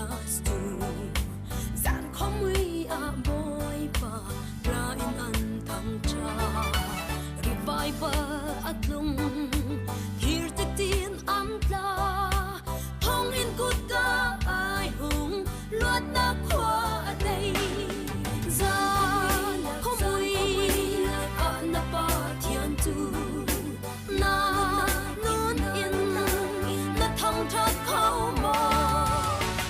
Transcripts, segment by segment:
Silas cu zan khuamui ah Bawipa hla in an thangṭhat. Revival a tlung, thir tin an tla, thonginn kutka ai hung, luatnak khua a tei. Zan khuamui ah na Pathian cu na nun in na thangṭhat kho maw?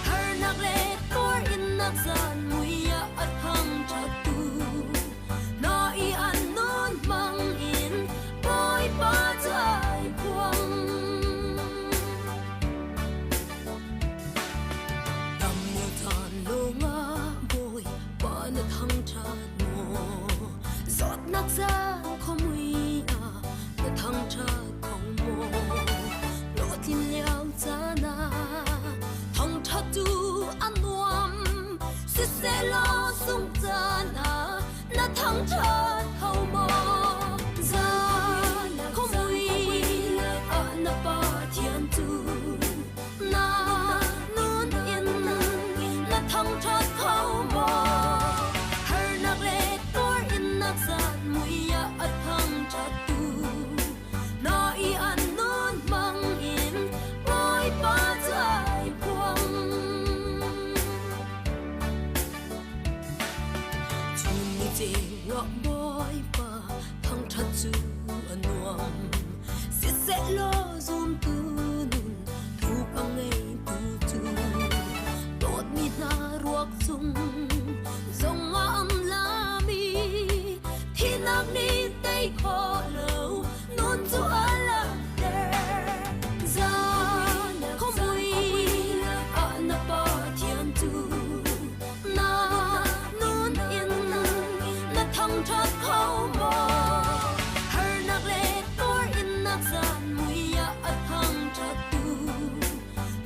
Harnak le tuar-innak zan mui ah a thangṭhattu na i an nun hmang in Bawipa cai phuang. Dam lio caan lawngah Bawipa na thangṭhat maw? Zawtnak zan khuamui ah na thangṭhat kho maw? Hlawhtlin lio caan ah thangṭhat cu a nuam, siseh sung caan ah na thangṭhat kho maw? Zan khuamui ah na Pathian cu na nun in na thangṭhat kho maw? Harnak le tuar-innak zan mui ah a thangṭhattu na i an nun hmang in Bawipa cai phuang. Chun ni ceu ah Bawipa thangṭhat cu a nuam. Siseh law zumtu nun thuk a ngeitu cu dawtmi hna ruak cung zongah an lami thihnak nih tei khawh lo nun cu a langhter. Zan khuamui ah na Pathian cu na nun in na thangṭhat kho maw? Harnak le tuar-innak zan mui ah a thangṭhattu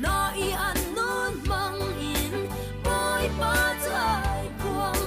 na i an nun hmang in Bawipa cai phuang.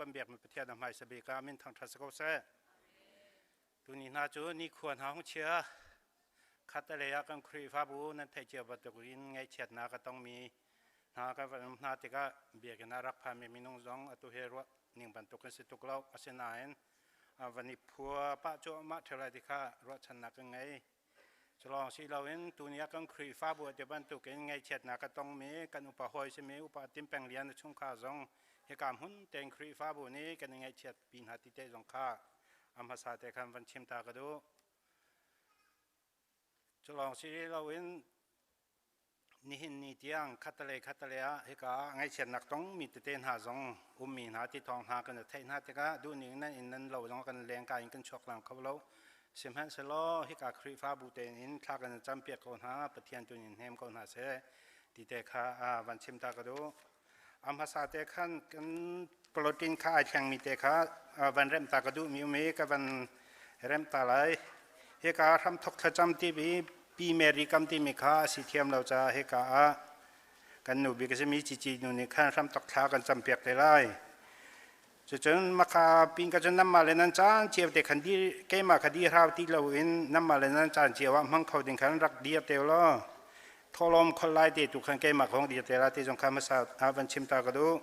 Kan biakmi Pathian a hmaisa bik ah min thangṭhat si ko seh. Tuni hna cu nikhua hna hung chia khat a lei ah kan Khrihfabu nan theih cio bantuk in ngaihchiatnak a tongmi hna kan van um hna tikah biakinn ah rak phanmi minung zong atu hi ruah ning bantuk kan si tuk lo. Asinain van i phua pah cuahmah ṭheo lai ti kha ruahchannak kan ngei. Culawng si loin tuni ah kan Khrihfabu ti bantukin ngaihchiatnak a tongmi kan upa hawi simi upa Tim Peng Lian a chungkhar zong Hika hmun tein Khrihfabu nih kan i ngaihchiat pi hna ti te zong kha a hmasa te khan van chim ta ka duh. Cu lawng si loin nihin ni tiang khattelei khattelei ah hika ngaihchiatnak tongmi tete hna zong ummi hna ti thawng hna kan i theih hna tikah duhning nan inn nan lo zong kan leng ka in kan chuak lang kho lo. Sihmanhsehlaw hika Khrihfabu tein in thla kan campiak ko hna, Pathian tu in hnem ko hna seh ti te kha van chim ta ka duh. A hmasa te khan kan plotting kha ai thlengmi te kha van remh ta ka duhmi um i ka van remh ta lai. Hika hramthok thlacam timi Pi Mary kam timi kha a si thiam lo caah hika ah kan nu bik a simi Cici nu nih khan hramthok thla kan campiak te lai. Cucun maka pin ka cun nanmah le nan caan cio te khan dir keimah kha dir hau ti loin nanmah le nan caan cio ah hmang kho ding khan rak dir te law thawhlawm khol lai te tu khan keimah ka hong dir te la ti zong kha hmasa ah van chim ta ka duh.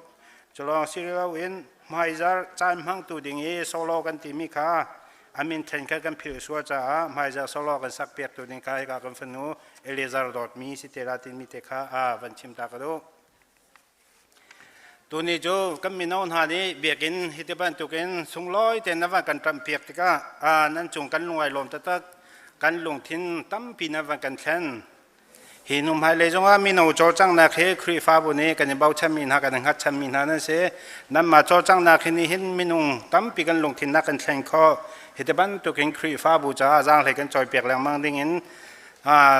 Culawng si loin hmaizar caan hmangtu ding i solo kan timi kha amin then kha kan philh sual caah hmaizar solo kan sak piak tu ding kha hika kan fanu Elizar dawtmi si te la timi te kha a van chim ta ka duh. Tuni cu kan mino hna nih biakinn hiti bantukin sunglawi tein na van kan ṭamhpiak tikah nan cung kan lung ai lawm taktak. Kan lungthin tampi na van kan thlen. Hi hnu hmailei zongah mino cawlcanghnak hi Khrihfabu nih kan i bochanmi hna kan i hngatchanmi hna nan si. Nanmah cawlcanghnak hi nih hin minung tampi kan lungthin na kan thlen khawh. Hiti bantukin Khrihfabu caah zaanghlei kan cawipiak lengmang dingin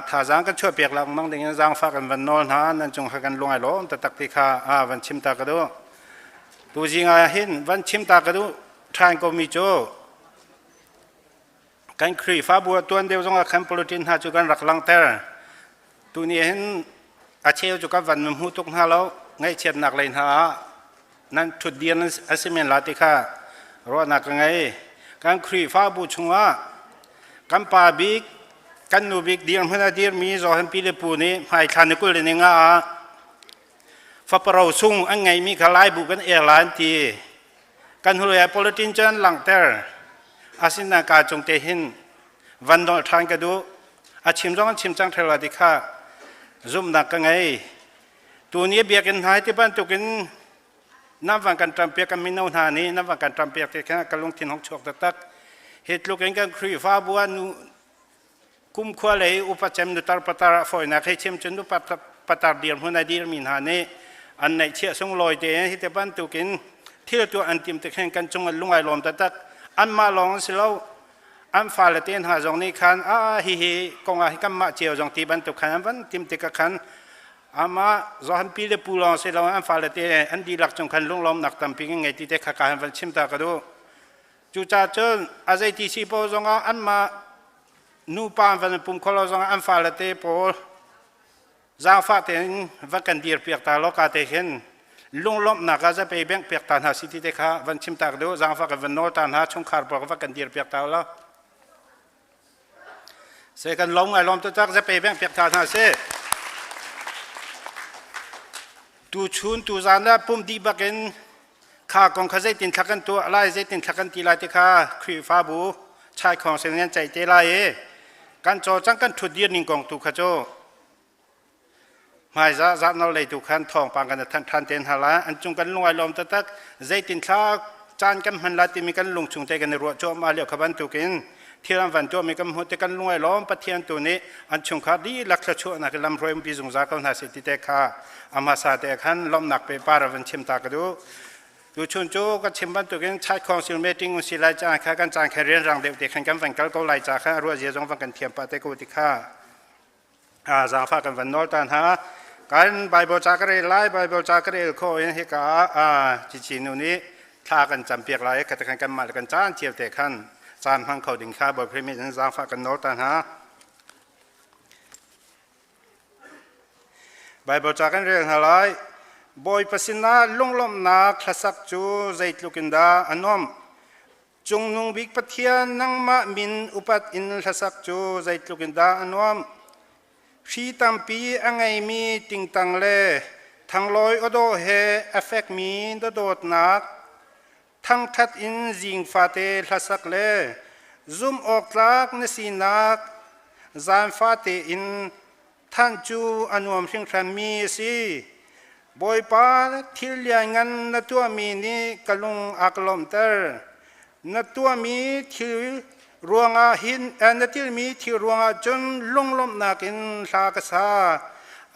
thazaang kan chuahpiak lengmang ding in zaangfah kan van nawl hna. Nan cung kha kan lung ai lawm taktak ti kha van chim ta ka duh. Tuzing ah hin van chim ta ka duh ṭhan ko mi cu kan Khrihfabu ah tuan deuh zongah khan politin hna cu kan rak langhter. Tuni hin a cheu cu kan van hmu tuk hna lo. Ngaihchiatnak lei hna ah nan ṭhutdir a si men la ti kha ruahnak ka ngei. Kan Khrihfabu chungah kan pa bik, kan nu bik dirhmun a dirmi Johan pi le pu nih hmaithla ni 20 le ni nga ah faparo sung an ngeimi kha Laibu kan er la an ti. Kan hnulei ah politin cu an langhter. Asinain ka cung te hin van nolh ṭhan ka duh. A chim zong an chim cang ṭheo la ti kha zumhnak ka ngei. Tuni biakinn hna hi ti bantukin nan van kan ṭampiak, kan mino hna nih nan van kan ṭampiak ti khan ka lungthin hong chuak taktak. Hi tluk in kan Khrihfabu ah nu kumkhua lei upa cem nutar patar a fawinak hei chim cun nupa patar dirhmun a dirmi hna nih an neihchiah sunglawi tein hi ti bantukin thil tuah an tim tik hin kan cung an lung ai lawm taktak. Anmah lawng an si lo, an fale te hna zong nih khan a hihi kong ah hi kanmah cio zong ti bantuk khan an van tim tikah khan amah Johan pi le pu lawng si lo, an fale te an dihlak cung khan lunglawmnak tampi ngei ti te kha ka han van chim ta ka duh. Cucaah cun a zeiti si paoh zongah anmah nupa an van pum kholo zongah an fale te pawl zaangfah tein va kan dir piak ta law ka te hin lunglawmhnak ah zapei bengh piak ta hna si ti te kha van chim tak deuh. Zaangfah kan van nawl ta hna, chungkhar pawl va kan dir piak ta law se kan lawm ngai lawm taktak. Zapei bengh piak ta hna si. Tu chun tu zan ah pum dih bakin kha kong kha zeitin thla kan tuah lai, zeitin thla kan ti lai ti kha Khrihfabu chai khong sin nan ceih te lai i kan cawlcang kan ṭhut dir ning kong tu kha cu hmaizah zatno lei tu khan thawngpang kan thanh ṭhan te hna lai. An cung kan lung ai lawm taktak. Zeitin thla caan kan hman lai timi kan lung chung te kan i ruah cuahmah lio kha bantukin thil an van tuahmi kan hmuh te kan lung ai lawm. Pathian tu nih an chungkhar dihlak thluachuahnak i lamhruai umpi zungzal ko hna seh ti te kha a hmasa te khan lawmhnak pe par van chim ta ka duh. Tuchun cu ka chim bantukin Church Council meeting un si lai caan kha kan caan kha rianrang deuh te khan kan van kal ko lai ca kha ruah zia zong van kan thiam pah te ko ti kha zaangfah kan van nawl ta hna. Kan Bible ca ka rel lai. Bible ca ka rel kho in hika cici nu nih thla kan campiak lai. Kha te khan kanmah le kan caan cio te khan caan hmang kho ding kha Bawipa min in zaangfah kan nawl ta hna. Bible ca kan rel hna lai. Bawipa sinah lunglawmhnak hlasak cu zeitluk in dah a nuamh. Cungnung bik Pathian nangmah min upat in hlasak cu zeitluk in dah a nuamh. Hri tampi a ngeimi tingtang le thanglawi awdawh he a fekmi na dawtnak thangṭhat in zing fate hlasak le zumh awktlak na sinak zan fate in thanh cu a nuam hringhranmi a si. Bawipa, thil lianngan na tuahmi nih ka lung a ka lawmhter. Na tuahmi thil ruangah hin na tilmi thil ruangah cun lunglawmhnak in hla ka sa.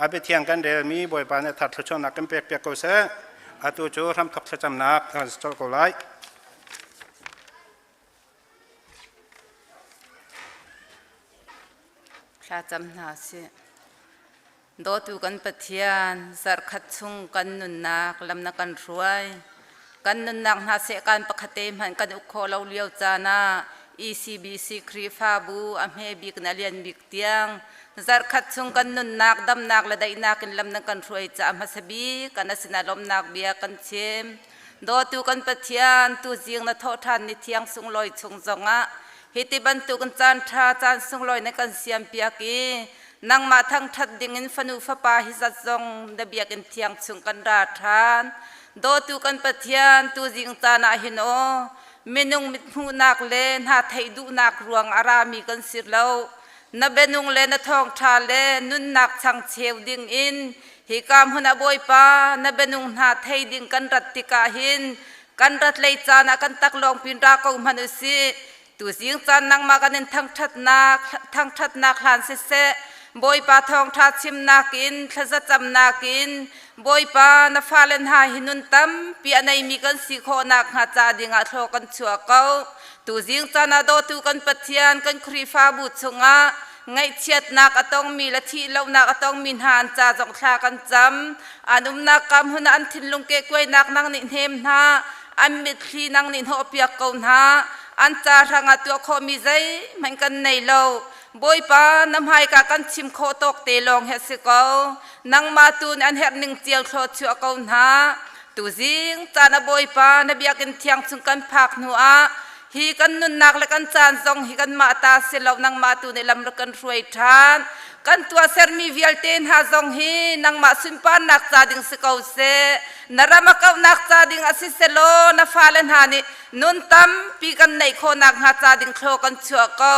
A biathiang kan relmi Bawipa nih thar thluachuahnak kan pekpiak ko seh. Atu cu hramthok thlacamnak kan colh ko lai. Thlacam hna sih. Dawtu kan Pathian, zarhkhat chung kan nunnak lam na kan hruai. Kan nunnak hna sehkan pakhat te hmanh kan uk khawh lo lio caan ah ECBC Khrihfabu a hme bik in a lian bik tiang zarhkhat chung kan nunnak damnak le daihnak in lam na kan hruai caah hmasa bik kan sinah lawmhnak bia kan chim. Dawtu kan Pathian, tuzing na thawhṭhan ni thiang sunglawi chung zongah hiti bantuk in caan ṭha caan sunglawi na kan siampiak i nangmah thangṭhat dingin fanu fapa hi zat zong na biakinn thiang chung kan ra ṭhan. Dawtu kan Pathian, tuzing caan ah hin aw, minung mithmuhnak le hna theih duhnak ruang a rami kan si lo. Na bianung le na thawngṭha le nunnak changcheu dingin hika hmun ah Bawipa na bianung hna thei ding kan rat tikah hin kan rat lei caan ah kan taklawng pin ra ko hmanh u sih. Tuzing caan nangmah kan in thangṭhatnak thangṭhatnak hlan siseh, Bawipa thawngṭha chimnak in thlazacamnak in Bawipa na fale hna hi nun tampi a neimi kan si khawh nakhnga ca dingah thlaw kan chuah ko. Tuzing caan ah dawtu kan Pathian kan Khrihfabu chungah ngaihchiatnak a tongmi le thihlohnak a tongmi hna an ca zong thla kan cam. An umnak kam hun ah an thinlung kehkuainak nang nih hnem hna, an mitthli nang nih hnawhpiak ko hna. An ca hrangah tuah khawhmi zeihmanh kan nei lo. Bawipa, na hmaika kan chim khawh tawk te lawng hi a si ko. Nangmah tu nih an herh ning cio thlaw chuah ko hna. Tuzing caan ah Bawipa, na biakinn thiang chung kan phak hnu ah hi kan nunnak le kan caan zong hi kanmah ta si lo, nangmah tu nih lam rak kan hruai ṭhan. Kan tuahsermi vialte hna zong hi nangmah sunparnak ca ding si ko seh. Na ram a kauhnak ca ding a si selaw na fale hna nih nun tampi kan neih khawh nakhnga ca ding thlaw kan chuah ko.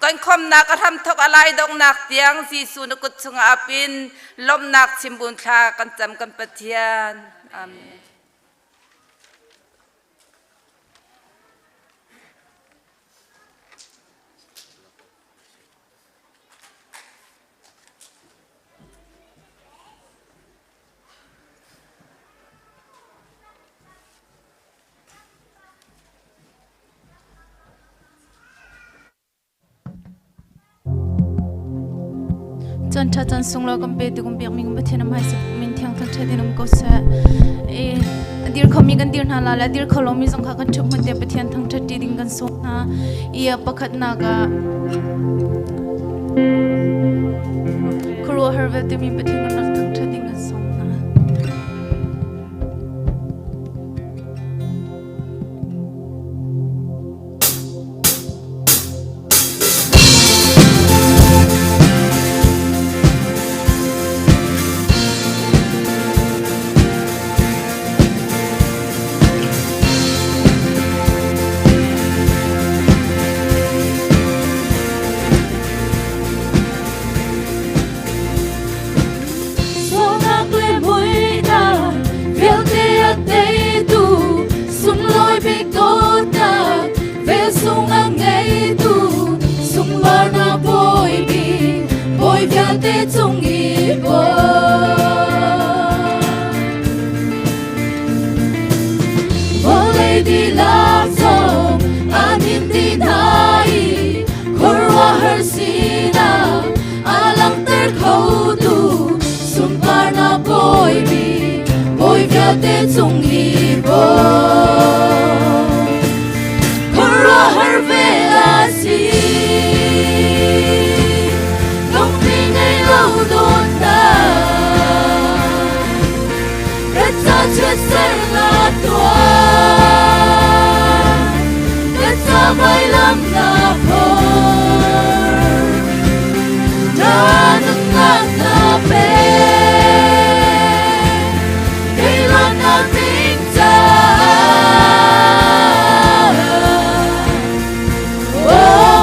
Kan khomnak a hramthok a lai donghnak tiang Jesuh na kut chungah ap in lawmhnak chimbun thla kan cam kan Pathian. Amen. Caan ṭha caan sunglawi kan pe tu kan pekmi kan Pathian a hmaisa min thiang thangṭhat in um ko seh. E, a dir khomi kan dir hna la le a dir kho lomi zong kha kan ṭhup hmun te Pathian thangṭhat ṭi ding kan sawm hna. I a pakhatnak ah khuaruahhar vialte mi Pathian kan rak thangṭhat ding kan sawm hna. Zawtnak le muihnak vialte a teitu sunglawi bik dawtnak velsung a ngeitu sunglarnak bawi bik bawi vialte cung i bawi. Vawlei dihlak zong an in ti hna i khuaruahhar sinak a langhter khotu sunparnak bawi bik bawi vialte cung i bawi. Khuaruahhar vel a si lungpi ngei lo dawtnak kan ca chiatser na tuah kan ca vailam na phor na nunnak na pe kei lawmnak ding caah Oh,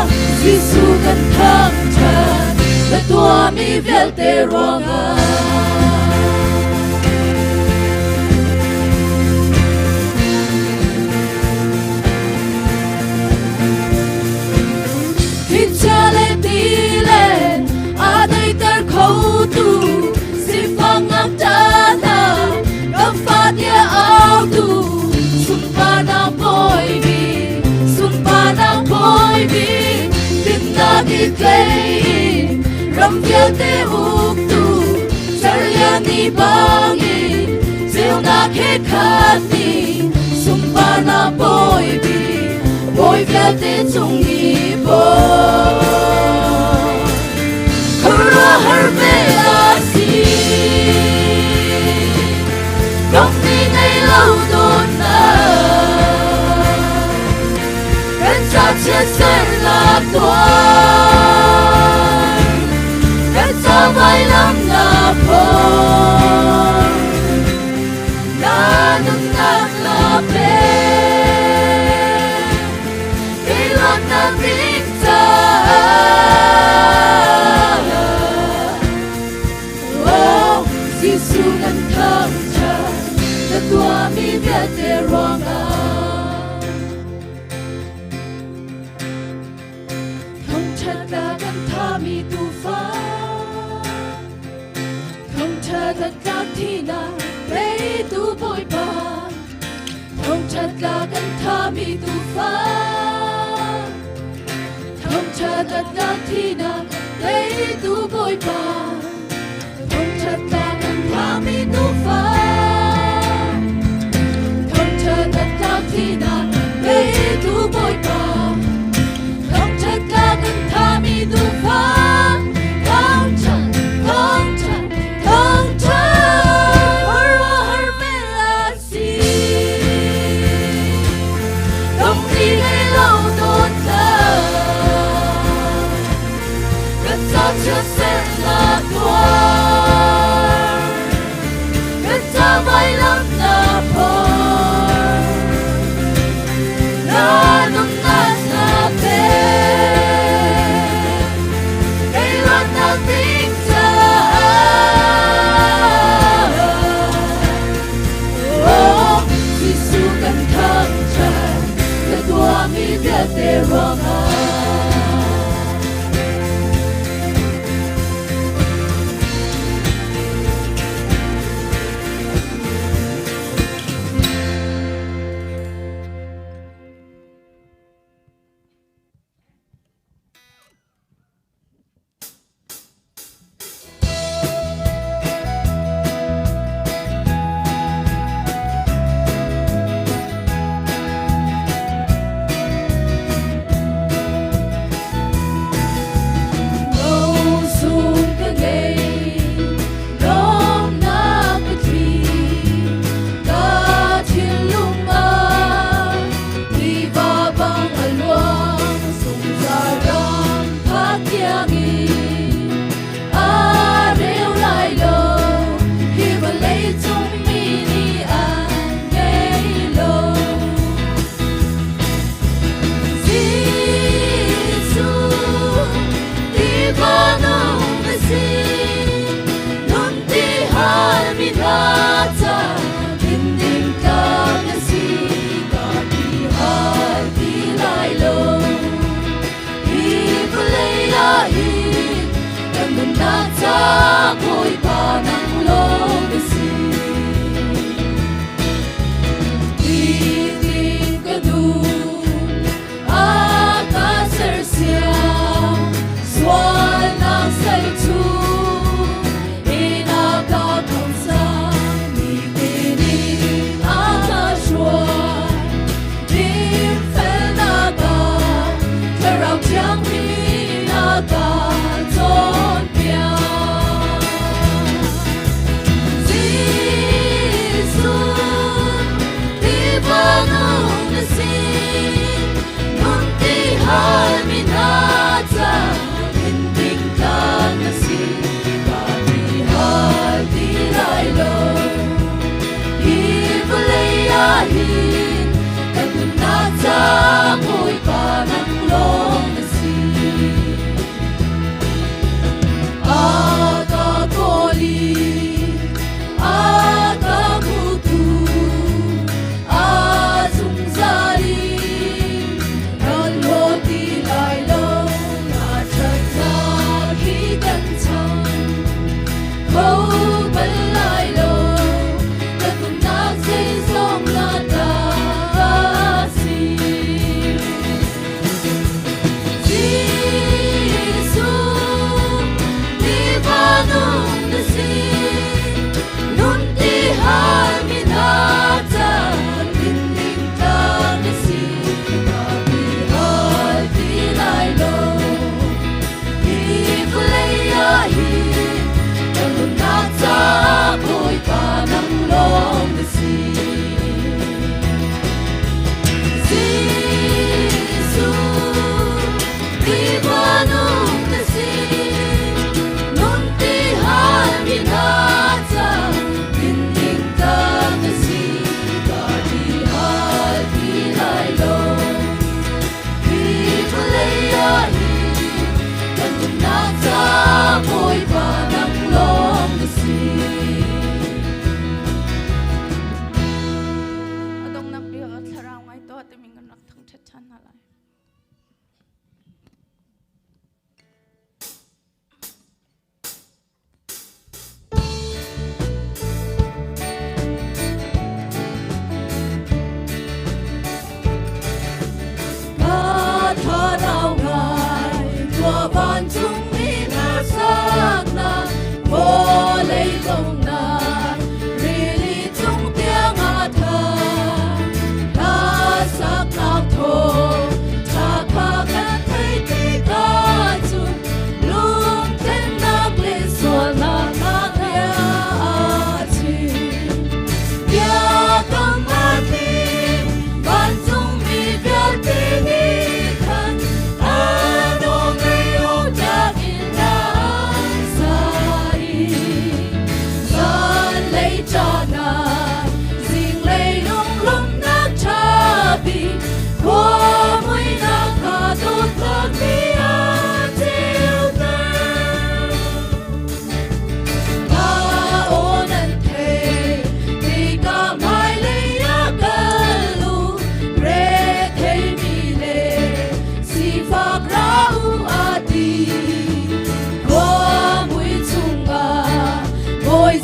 tlei ram vialte uktu cerlian ni bangin ceunak he khat ni sunparnak bawi bik bawi vialte cung i bawi khuaruahhar vel a si dong ni ngei lo dawtnak kan ca chiatsernak tuar kan ca vailam na phor na nunnak na pe kei luatnak ding caah Oh, Jesuh kan thangṭhat na tuahmi vialte ruangah Thangṭhat la kan thami tuufa Thangṭhat a tlak thinak teitu Bawipa Thangṭhat la kan thami tuufa Thangṭhat a tlak thinak teitu Bawipa Thangṭhat la kan thami tuufa Thangṭhat a tlak thinak teitu Bawipa Thangṭhat la kan thami tuufa Thangṭhat, thangṭhat, thangṭhat Khuaruahhar vel a si Dong ni ngei lo dawtnak Kan ca chiatsernak.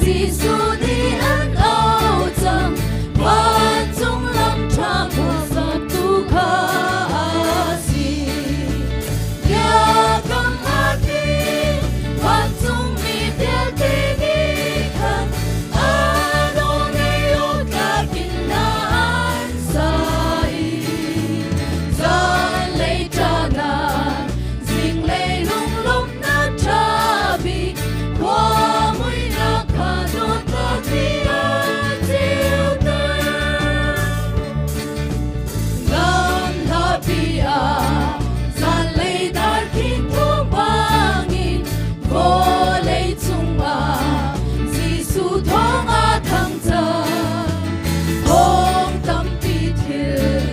Jesuh nih an au cang, vancung lam ṭha hmuhsaktu kha a si. Biakam a tling, vancungmi vialte nih khan a nawl ngei awk tlakin hla an sa i zanlei ṭahnak, zinglei lunglawmhnak ṭha bik, khua muihnak kha dawtnak nih a ceuter. Lam hlapi ah zanlei darkhin thawng bangin vawlei cungah Jesuh thawng a thang cang. Thawng tampi thil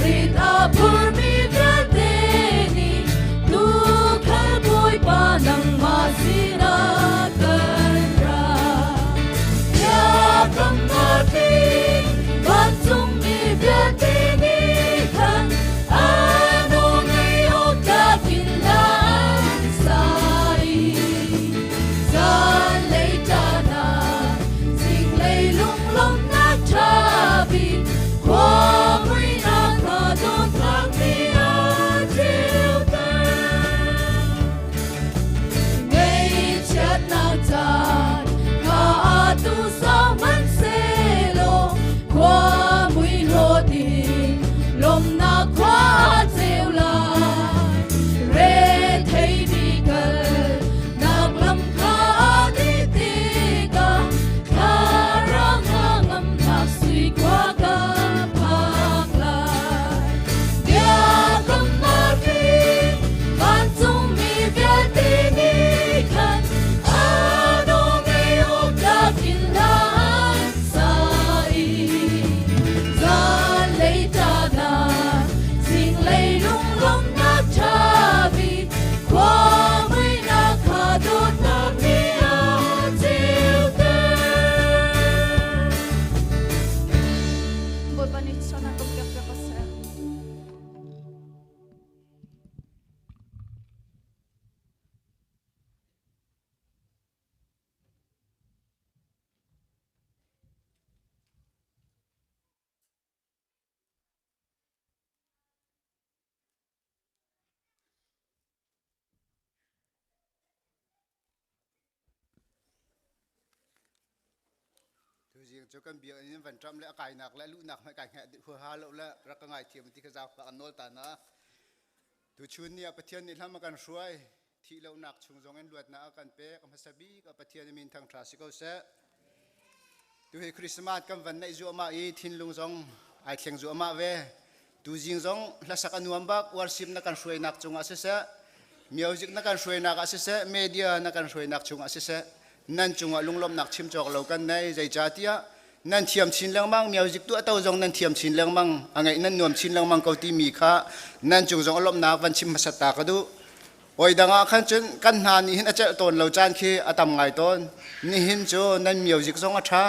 rit a phurmi vialte nih tuukhal Bawipa nangmah sinah kan ra. Biakam na tling, vancungmi vialte nih khan a nawl ngei awk tlakin hla an sa i zanlei ṭahnak, zinglei lunglawmhnak ṭha bik, khua muihnak kha dawtnak nih a ceuter. Ngaihchiatnak caan kha atu sau hmanhsehlaw khua mui hlawt in lawmhnak khua a ceu lai. Retheimi kal nak lam kha a dih tikah thlarang a ngamnak sui khua ka phak lai. Biakamnak in vancungmi vialte nih khan a nawl ngei awk tlakin hla an sa i zanlei ṭahnak, zinglei lunglawmhnak ṭha bik, khua muihnak kha dawtnak nih a ceuter. Bawipa nih sualnak kan pek piak ko seh. Tuzing cu kan biakinn in van ṭam le a kainak le a luhnak hmanh kai hngalh dih huaha lo le rak ka ngaithiam ti kha zaangfah an nawl ta na. Tuchun ni ah Pathian nih hlam a kan hruai, thih lonak chung zong in luatnak a kan pek, a hmasa bik ah Pathian i min thangṭha si ko seh. Tuhi Christmas kan van neih zuahmah i thinlung zong ai thleng zuahmah ve. Tuzing zong hlasak a nuam bak, worship na kan hruainak cungah siseh, music na kan hruainak ah siseh, media na kan hruainak chungah siseh, nan cungah lunglawmhnak chim cawk lo kan nei. Zeicahtiah nan thiam chin lengmang, music tuah to zong nan thiam chin lengmang, a ngeih nan nuam chin lengmang ko timi kha nan cung zong a lawmhnak van chim hmasat ta ka duh. Oi dang ah khan cun kan hna nih hin a celh tawn lo caan khi a tam ngai tawn. Nihin cu nan music zong a ṭha.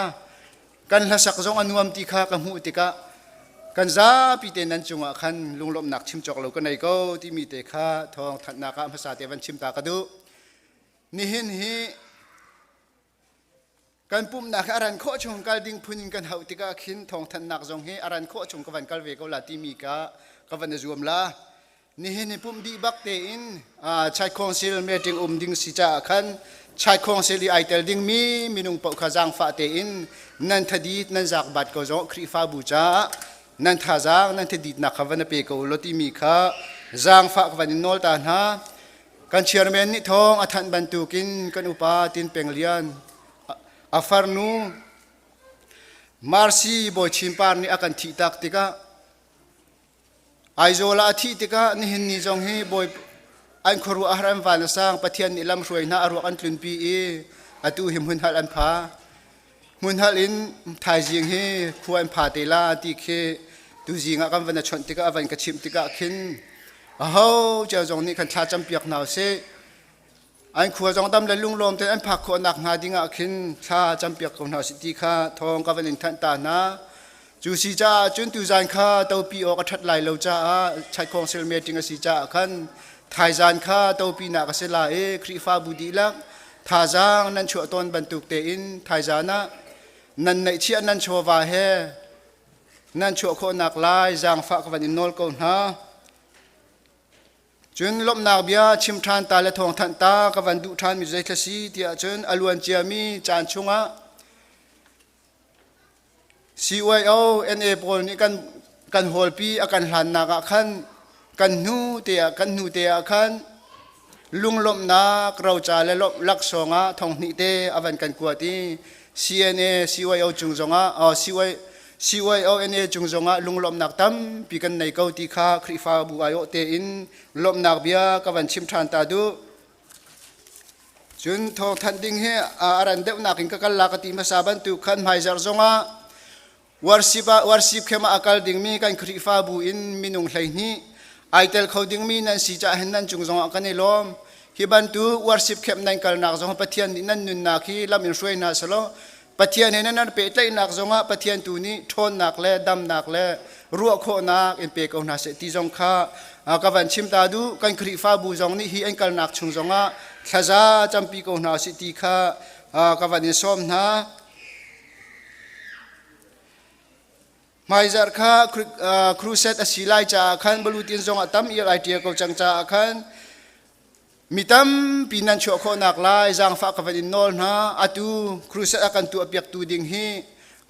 Kan hlasak zong a nuam ti kha ka hmuh tikah kan zapi te nan cungah khan lunglawmhnak chim cawk lo ka nei ko timi te kha thawng thanhnak ah hmasa te van chim ta ka duh. Nihin hi kan pumhnak hi a ran khawh chung kal ding phun in kan hauh tikah khin thawngthanhnak zong hi a ran khawh chung ka van kal ve ko la timi ka ka van i zuam la. Nihin hi pumh dih bak tein Chai Council meeting um ding si caah khan Chai Council i ai tel dingmi minung paoh kha zaangfah tein nan thadit nan zaakbat ko zong Khrihfabu caah nan thazaang nan thaditnak kha van a pe ko law timi kha zaangfah ka van in nawl ta hna. Kan chairman nih thawng a thanh bantukin kan upa Tin Peng Lian a farnu Marcy Bawi Chin Par nih a kan thihtak tikah Aizawl ah a thih tikah nihin ni zong hi Bawi an khuaruah har an van a sang Pathian nih lamhruai hna a ruak an tlunpi i atu hi hmunhalh an pha. Hmunhalh in thaizing hi khua an pha te la ti khi tuzing ah kan van a chawnh tikah a van ka chimh tikah khin aho cio zong nih khan thla campiak hna usih. An khua zong dam le lunglawm tein an phak khawh nak hnga ding ah khin thla campiak ko hna usih ti kha thawng ka van in thanh ta hna. Cu si caah cun tuzan kha topi awk a ṭhat lai lo caah Church Council meeting a si caah khan thaizan kha topi nak a si la i Khrihfabu dihlak Thazaang nan chuah tawn bantuk tein thaizan ah nan neihchiah nan chawva he nan chuah khawhnak lai zaangfah ka van in nawl ko hna. Cun lawmhnak bia chim ṭhan ta le thawngthanh ta ka van duh ṭhanmi zeithla si tiah cun a luan ciami caan chungah CYO NA pawl nih kan kan hawlpi a kan hlannak ah khan kan hnu te ah kan hnu te ah khan lunglawmhnak roca le lawmh laksawng ah thonghnih te a van kan kuat i CNA CYO cung zongah CY CYO NA cung zongah lunglawmhnak tampi kan nei ko ti kha Khrihfabu aiawh tein lawmhnak bia ka van chim ṭhan ta duh. Cun thawngthanh ding hi a ran deuhnak in ka kal la ka ti hmasa bantuk khan hmaizarh zongah worship ah worship khem ah a kal dingmi kan Khrihfabu in minung 12 ai tel kho dingmi nan si caah hin nan cung zongah kan i lawm. Hi bantuk worship khem nan kalnak zong Pathian nih nan nunnak hi lam in hruai hna selaw Pathian he nan pehtlaihnak zongah Pathian tu nih ṭhawnnak le damnak le ruah khawhnak in pe ko hna seh ti zong kha ka van chim ta duh. Kan Khrihfabu zong nih hi an kalnak chung zongah thlaza campi ko hna sih ti kha ka van in sawm hna. Hmaizarh kha crusade a si lai caah khan balutin zong a tam ial ai ṭial ko cang caah khan Mi tampi nan chuah khawhnak lai zaangfah ka van in nawl hna. Atu crusade a kan tuahpiaktu ding hi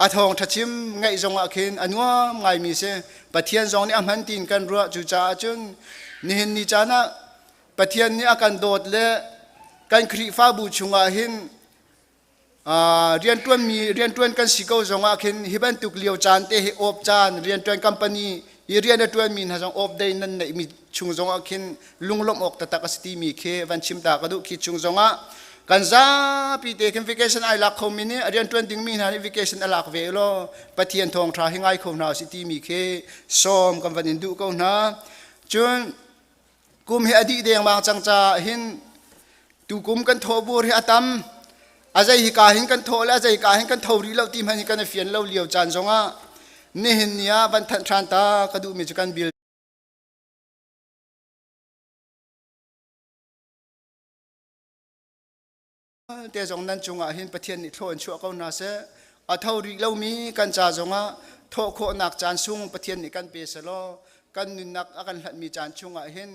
a thawng ṭha chim ngaih zongah khin a nuam ngaimi si. Pathian zong nih a hman tiin kan ruah. Cucaah cun nihin ni caan ah Pathian nih a kan dawt le kan Khrihfabu chungah hin rianṭuanmi rianṭuan kan si ko zongah khin hi bantuk lio caan te hi off caan rianṭuan company i rian a ṭuanmi hna zong off day nan neihmi chung zongah khin lunglawmh awk taktak a si timi khi van chim ta ka duh. Khi chung zongah kan zapi te khin vacation ai lak khomi nih a rianṭuan dingmi hna nih vacation a lak ve law Pathian thawngṭha hi ngai kho hna si timi khi sawm kan van in duh ko hna. Cun kum hi a dih dengmang cang caah hin tukum kan thawhbur hi a tam. A zei hi ka hin kan thawh le a zei ka hin kan tho rih lo ti hmanh hi kan i fian lo lio caan zongah nihin ni ah van thanh ṭhan ta ka duhmi cu kan bil te zong nan cungah hin Pathian nih thlaw in chuah ko hna seh. A tho rih lomi kan ca zongah thawh khawhnak caan sung Pathian nih kan pe selaw kan nunnak a kan hlatmi caan chungah hin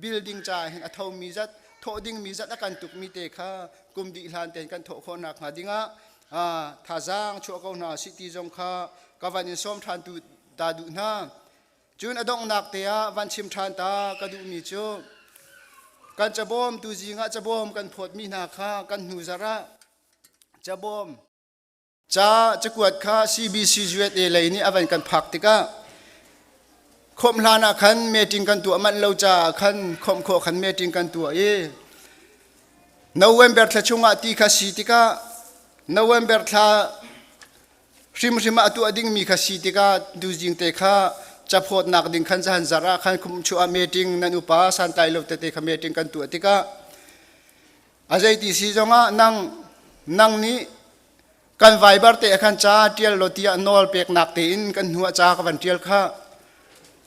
building caah hin a thomi zat thawh dingmi zat a kan tukmi te kha kum dih hlan tein kan thawh khawhnak hnga dingah thazaang chuah ko hna si ti zong kha ka van in sawm ṭhan tu ta duh hna. Cun a donghnak te ah van chim ṭhan ta ka duhmi cu kan cabawm tu zing ah cabawm kan phawtmi hna kha kan hnu zarh ah cabawm ca cakuat kha CBC USA lei nih a van kan phak tikah khawmh hlan ah khan meeting kan tuah manh lo caah khan khawmh khawh khan meeting kan tuah i November thla chungah ti kha si tikah November thla hrimhrim ah a tuah dingmi kha si tikah tuzing te kha caphawtnak ding khan zahan zarh ah khan khumchuah meeting nan upa santlai lo tete kha meeting kan tuah tikah a zeiti si zongah nang nang nih kan Viber te khan ca tial lo tiah nawl peknak tein kan hnu ah ca ka van tial kha.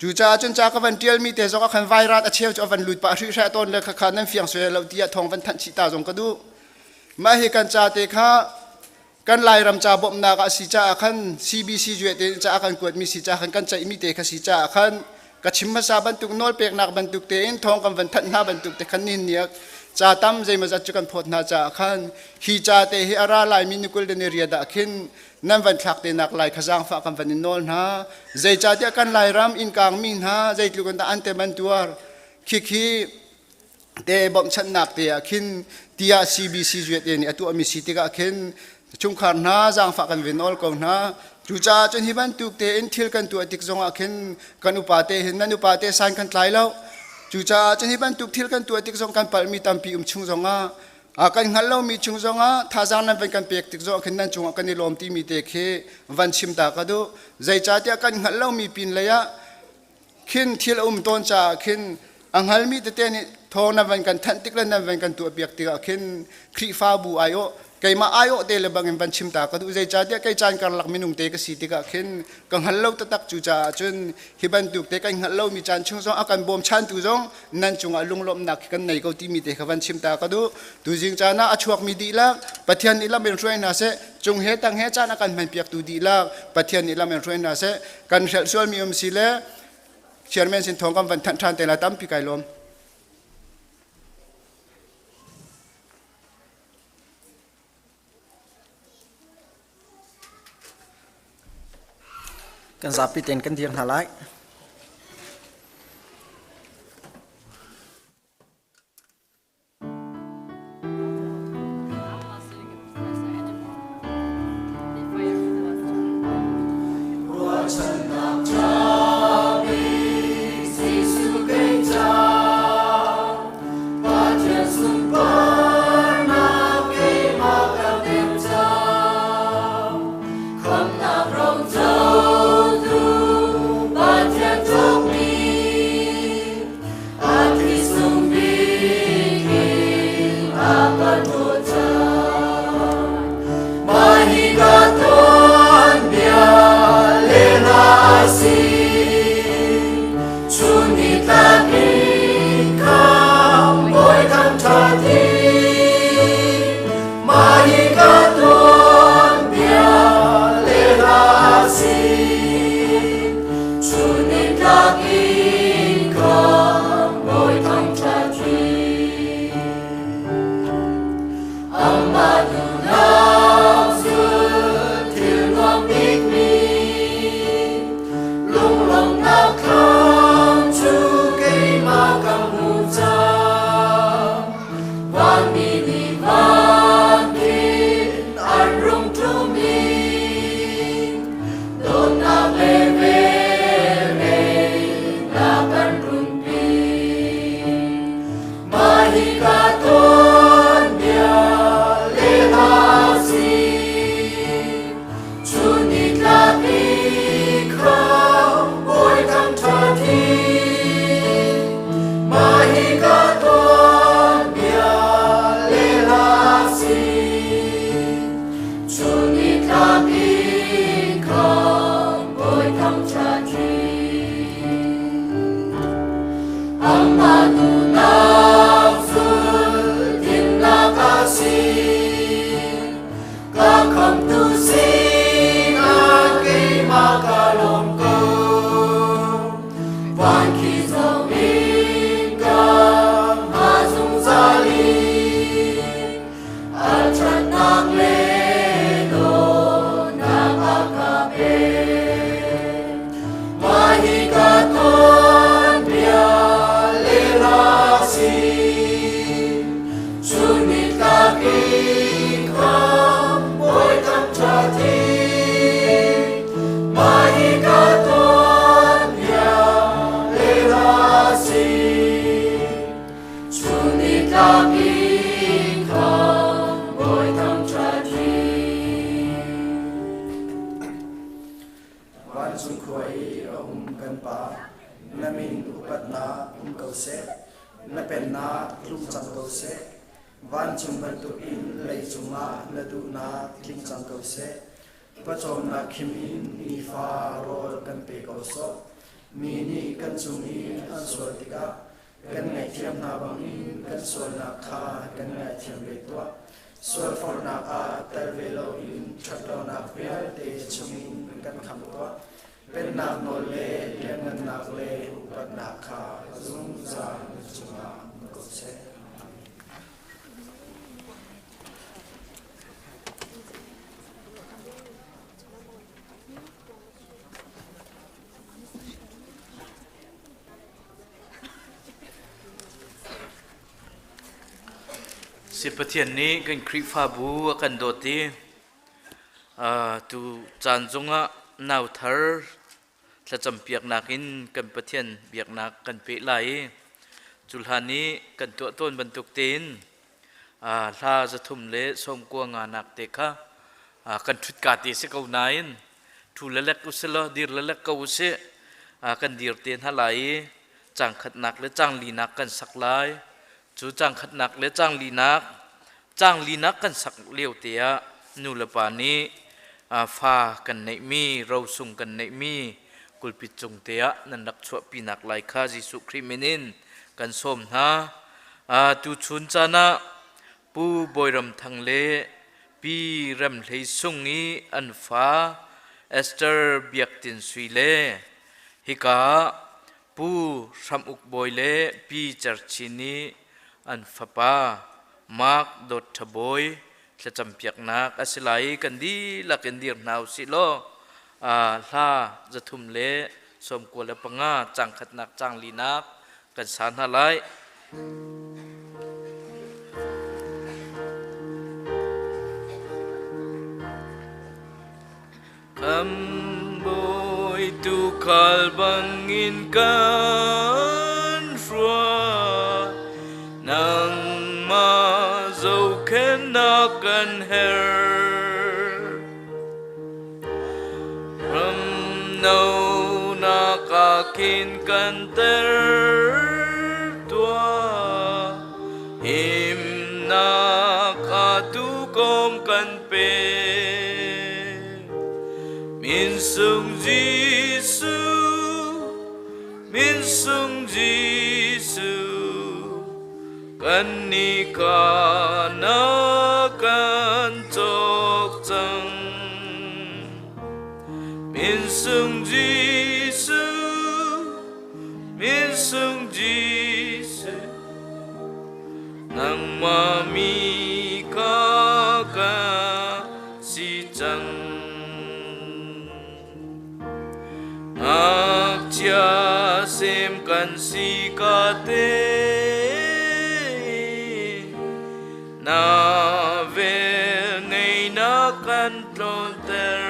Cucaah cun ca ka van tial mi te zong ah khan vairat a cheu cu a van lut pah hrihhreh tawn le khakha nan fiang suai lo tiah thawng van thanh chih ta zong ka duh. Mah hi kan ca te kha kan Lairam ca bawmhnak ah si caah khan CBC juai te ca kan kuatmi si caah khan kan ceihmi te kha si caah khan ka chim hmasa bantuk nawlpeknak bantuk tein thawng kan van thanh hna bantuk te khan nihin ni ah ca tam zeimawzat cu kan phawt hna caah khan hi ca te hi a ra laimi ni 20 le ni riat ah khin nan van thlak te nak lai kha zaangfah kan van in nawl hna. Zeicahtiah kan Lairam innkang mi hna zeitluk in dah an tem an tuar khikhi te bawmhchanhnak te ah khin tiah CBC USA nih a tuahmi si tikah khin chungkhar hna zaangfah kan vin nawl ko hna. Cucaah cun hi bantuk tein thil kan tuah tik zongah khin kan upa te hin nan upa te san kan tlai lo. Cucaah cun hi bantuk thil kan tuah tik zong kan palhmi tampi um chung zongah kan hngalh lomi chung zongah thazaang nan van kan pek tik zongah khin nan cungah kan i lawm timi te khi van chim ta ka duh. Zeicahtiah kan hngalh lomi pin lei ah khin thil a um tawn caah khin. A hngalmi tete nih thawng nan van kan thanh tik le nan van kan tuahpiak tikah khin Khrihfabu aiawh keimah aiawh te le bangin van chim ta ka duh. Zeicahtiah kei caan karlak minung te ka si tikah khin ka hngal lo taktak. Cucaah cun hi bantuk te kan hngalh lomi caan chung zong a kan bawmchantu zong nan cungah lunglawmhnak khi kan nei ko timi te kha van chim ta ka duh. Tuzing caan ah a chuakmi dihlak Pathian nih lam in hruai hna seh. Cung he tang he caan a kan hmanpiaktu dihlak Pathian nih lam in hruai hna seh. Kan hrelh sualmi um si le chairman sin thawng kan van thanh ṭhan te lai. Tampi kai lawm. Kan zapi tein kan dir hna lai. Ruahchannak ṭha bik Jesuh kei ca, Pathian sunparnak keimah ka pek cang. Khamhnak ro cotu Pathian cawkmi, a thi sung bik in a kan dawt cang. Mah hi ka tuanbia lehla a si, chun nitlak in khamh Bawi thangṭhat hi. Mah hi ka tuanbia lehla a si, chun nitlak in khamh Bawi thangṭhat hi. Amah duhnak zul thil nuam bikmi, lunglawmhnak thlam cu keimah ka hmu cang. Vanmi nih van khin an rung ṭum i dawtnak le velngeihnak kan runpi. Mah hi ka tuanbia lehla a si, chun nitlak i khamh Bawi thangṭhat hi. Mah hi ka tuanbia lehla a si, chun nitlak i khamh Bawi thangṭhat hi. Amah duhnak zul dinnak a si, ka khamhtu sinah keimah ka lawm ko. Van khi zong in ka hngah zungzal i a ṭhatnak le dawtnak a ka pek. Mah hi ka tuanbia lehla a si, chun nitlak in khamh Bawi thangṭhat hi. Mah hi ka tuanbia lehla a si, chun nitlak in khamh Bawi thangṭhat hi. Vancung khua i a um kan Pa, na min upatnak um ko seh. Na pennak tlung cang ko seh. Vancung bantukin leicung ah na duhnak tling cang ko seh. Pawcawmnak khim in nifa rawl kan pe ko sawh. Mi nih kan cung i an sual tikah kan ngaihthiam hna bangin kan sualnak kha kan ngaihthiam ve tuah. Sualforhnak ah tel ve loin ṭhatlonak vialte chungin kan khamh tuah. Pennak nawl le lianngannak le upatnak kha zungzal na cungah um ko seh. Si Pathian nih kan Khrihfabu a kan dawt i tu caan zongah nau thar thlacam piaknak in kan Pathian biaknak kan peh lai i cu hlan i kan tuah tawn bantuk tein hla 395 nak te kha kan ṭhutka te si ko nain ṭhu lelek usih law dir lelek ko usih, kan dir te hna lai i. Cang khatnak le cang linak kan sak lai. Cu cang khatnak le cang linak, cang linak kan sak lio te ah nu le pa nih fa kan neihmi, rosung kan neihmi kulpit cung te ah nan rak chuahpinak lai kha Jesuh Khrih min in kan sawm hna. Tuchun caan ah Pu Bawi Ram Thang le Pi Rem Hlei Sung i an fa Esther Biak Tin Sui le hika Pu Hram Uk Bawi le Pi Cer Chin i an fapa Mark Dawt Ṭha Bawi thlacampiaknak a si lai i kan dihlak in dir hna usih law hla 395 caang khatnak caang linak kan sa hna lai. Kan bawi tuukhal bangin kan hruai, nangmah zohkhenhnak kan herh. Ram no nak ah khin kan ter tuah, himnak kha tuukawm kan pe. Min sung Jesuh, min sung Jesuh, kan ni ka na kan cawk cang. Min sung Jesuh, min sung Jesuh, nangmah mi ka ka si cang. Ngakchia sem kan si ka te, na vel ngei na kan tlawnter.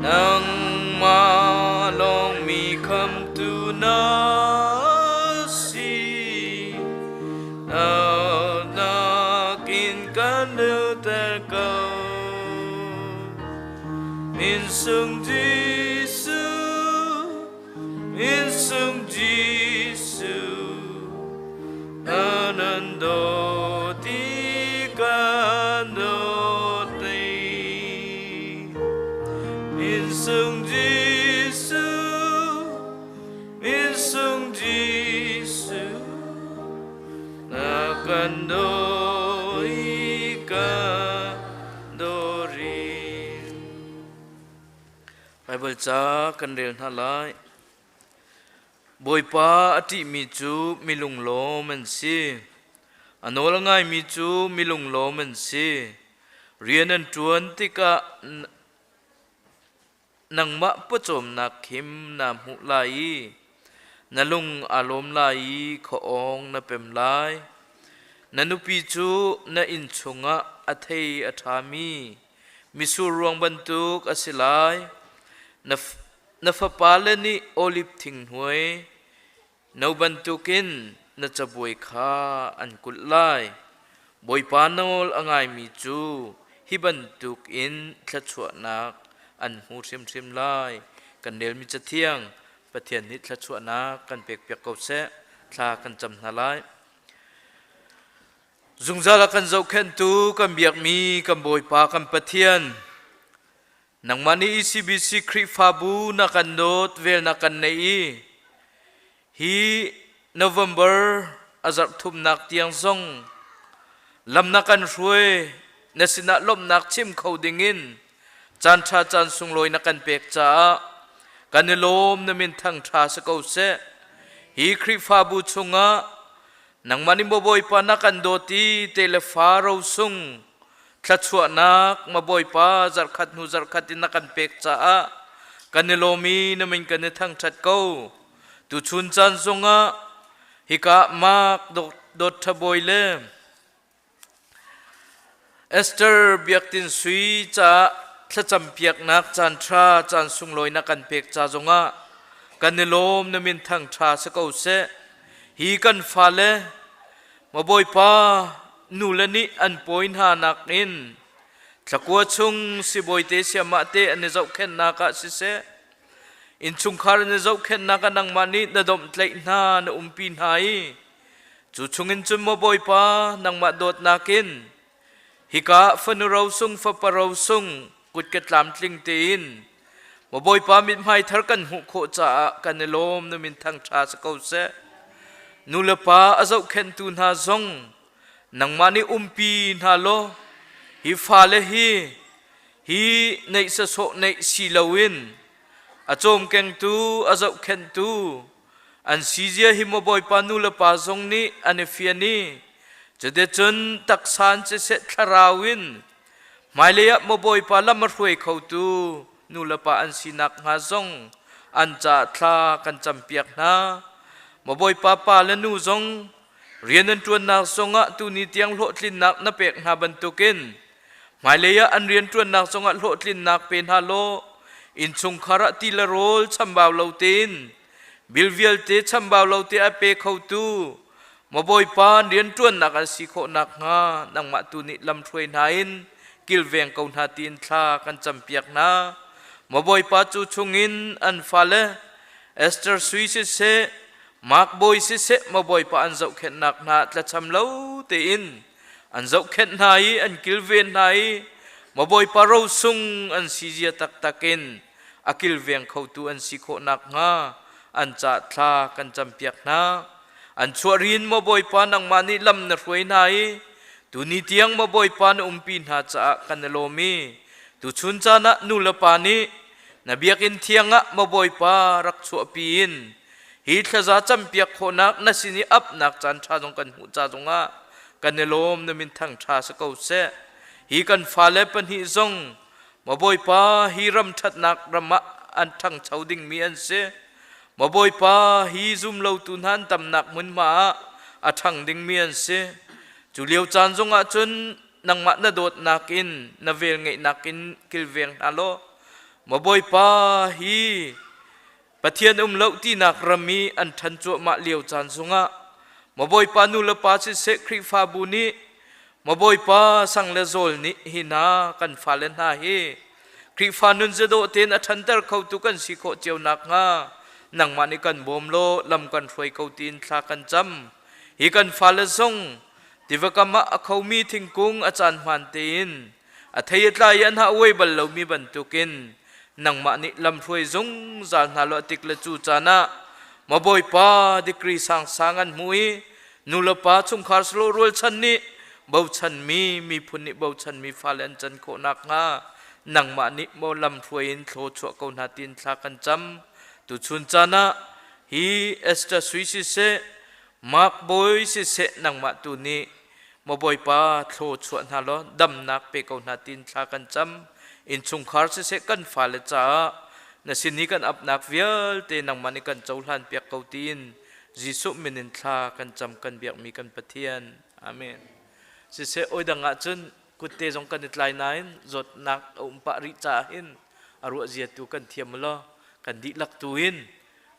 Nangmah lawng mi khamtu na si, Naunak in kan luhter ko. Min sung Jesuh, min sung Jesuh, na nan dawt i kan dawt ti. Min sung Jesuh, min sung Jesuh, na kan daw i ka dawri. Baibal ca kan rel hna lai. Bawipa a ṭihmi cu mi lunglawm an si. A nawl a ngaimi cu mi lunglawm an si. Rian an ṭuan tikah nangmah pawcawmnak khim naa hmuh lai i na lung aa lawm lai i khuaawng na pem lai. Na nupi cu na inn chungah a thei a ṭhami mitsur ruang bantuk a si lai. Na, na fapale nih oliv thing hnuai no bantukin na cabuai kha an kulh lai. Bawipa nawl a ngaimi cu hi bantukin thluachuahnak an hmu hrimhrim lai. Kan relmi Cathiang Pathian nih thluachuahnak kan pekpiak ko seh. Thla kan cam hna lai. Zungzal a kan zohkhenhtu kan biakmi kan Bawipa kan Pathian Nangmah nih ECBC Khrihfabu na kan dawt vel na kan neih i hi November a zarh thumnak tiang zong lam na kan hruai na sinah lawmhnak chim kho dingin caan ṭha caan sunglawi na kan pek caah kan i lawm na min thang ṭha si ko seh. Hi Khrihfabu chungah nangmah nih maw Bawipa na kan dawt i te le fa rosung Thluachuahnak ma Bawipa zarhkhat hnu zarhkhat in na kan pek caah kan i lawm i na min kan i thangṭhat ko. Tuchun caan zongah hika Mark Dawt Ṭha Bawi le Esther Biak Tin Sui caah thlacampiaknak caan ṭha caan sunglawi na kan pek ca zongah kan i lawm na min thangṭha si ko seh. Hi kan fale Maw Bawipa, nule nih an pawi hna nakin thlakua chung sibawi te siamah te an i zohkhenhnak ah siseh, Innchungkhar na zohkhenhnak ah nangmah nih na domhtlaih hna, na umpi hna i cu chungin cun maw Bawipa, nangmah dawtnak in hika fanu rosung fapa rosung kut ka tlamtling tein maw Bawipa mithmai thar kan hmuh khawh caah kan i lawm na min thangṭha si ko seh. Nu le pa a zohkhenhtu hna zong nangmah nih umpi hna law hi fale hi hi neih sasawh neih si loin a cawmkengtu a zohkhenhtu an si zia hi maw Bawipa nu le pa zong nih an i fian i cuticun taksa in siseh thlarau in hmailei ah maw Bawipa lam a hruai khotu nu le pa an sinak hnga zong an caah thla kan campiak hna. Maw Bawipa pa le nu zong rian an ṭuannak zongah tuni tiang hlawhtlinnak na pek hna bantukin hmailei ah an rian ṭuannak zongah hlawhtlinnak pe hna law innchungkhar ah ti le rawl chambau lo tein bil vialte chambau lo te a pe khotu maw Bawipa rian ṭuannak an si khawh nakhnga nangmah tu nih lamhruai hna in kilveng ko hna tiin thla kan campiak hna. Maw Bawipa cu chungin an fale Esther Sui siseh Mark Bawi siseh maw Bawipa an zohkhenhnak hna tlacham lo tein an zohkhenh hna i an kilven hna i maw Bawipa rosung an si zia taktak in a kilveng khotu an si khawh nakhnga an ca thla kan campiak hna. An chuah rin maw Bawipa nangmah nih lam na hruai hna i tuni tiang maw Bawipa na umpi hna caah kan i lawm i tuchun caan ah nu le pa nih na biakinn thiang ah maw Bawipa rak chuahpi in hi thlaza campiak khawhnak na sin i apnak caan ṭha zong kan hmuh ca zongah kan i lawm na min thang ṭha si ko seh. Hi kan fale pahnih zong maw Bawipa hi ram ṭhatnak ram ah an ṭhangcho dingmi an si. Maw Bawipa, hi zumlotu hna an tamnak hmunhma ah a ṭhang dingmi an si. Cu lio caan zongah cun nangmah na dawtnak in na velngeihnak in kilveng hna law, Maw Bawipa, hi Pathian um lo tinak ram i an ṭhan cuahmah lio caan zongah Maw Bawipa nu le pa siseh Khrihfabu nih Maw Bawipa sang le zawl nih hi hna kan fale hna hi Khrihfa nun zedawh tein a ṭhanter khotu kan si khawh cio nakhnga nangmah nih kan bawm law lam kan hruai ko tiin thla kan cam. Hi kan fale zong tiva kam ah a khomi thingkung a caan hmaan tein a thei a tlai i an ha uai bal lomi bantukin nangmah nih lam hruai zungzal hna law a tik le cu caan ah maw Bawipa degree sangsang an hmu i nu le pa chungkhar salo rualchan nih bochanmi miphun nih bochanmi fale an can khawh nakhnga nangmah nih maw lamhruai in thlaw chuah ko hna tiin thla kan cam. Tuchun caan ah hi Esther Sui siseh Mark Bawi siseh nangmah tu nih maw Bawipa thlaw chuah hna law damnak pe ko hna tiin thla kan cam. Innchungkhar siseh kan fale caah na sin i kan apnak vialte nangmah nih kan cohlan piak ko tiin Jesuh min in thla kan cam kan biakmi kan Pathian. Amen. Siseh oi dang ah cun kutte zong kan i tlai nain zawtnak a um pah rih caah hin a ruah zia tu kan thiam law kan dihlak tu in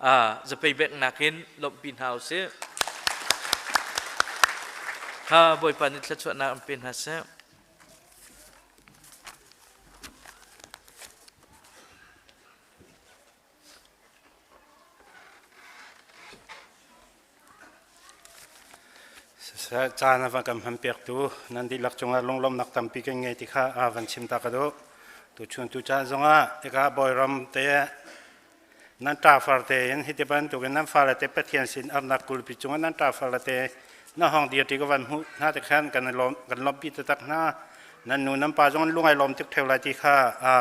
a zapei beknak in lawmhpi hna usih. Kha Bawipa nih thluachuahnak an pe hna seh. Caan a van kan hmanpiaktu nan dihlak cungah lunglawmhnak tampi kan ngei ti kha a van chim ta ka duh. Tuchun tu caan zongah hika Bawiram te nan ṭafar tein hiti bantukin nan fale te Pathian sin arnak kulpi cungah nan ṭafar te na hong dir ti ka van hmuh hna te khan kan lawm kan lawmhpi taktak hna. Nan nu nan pa zong lung ai lawm tuk ṭheo lai ti kha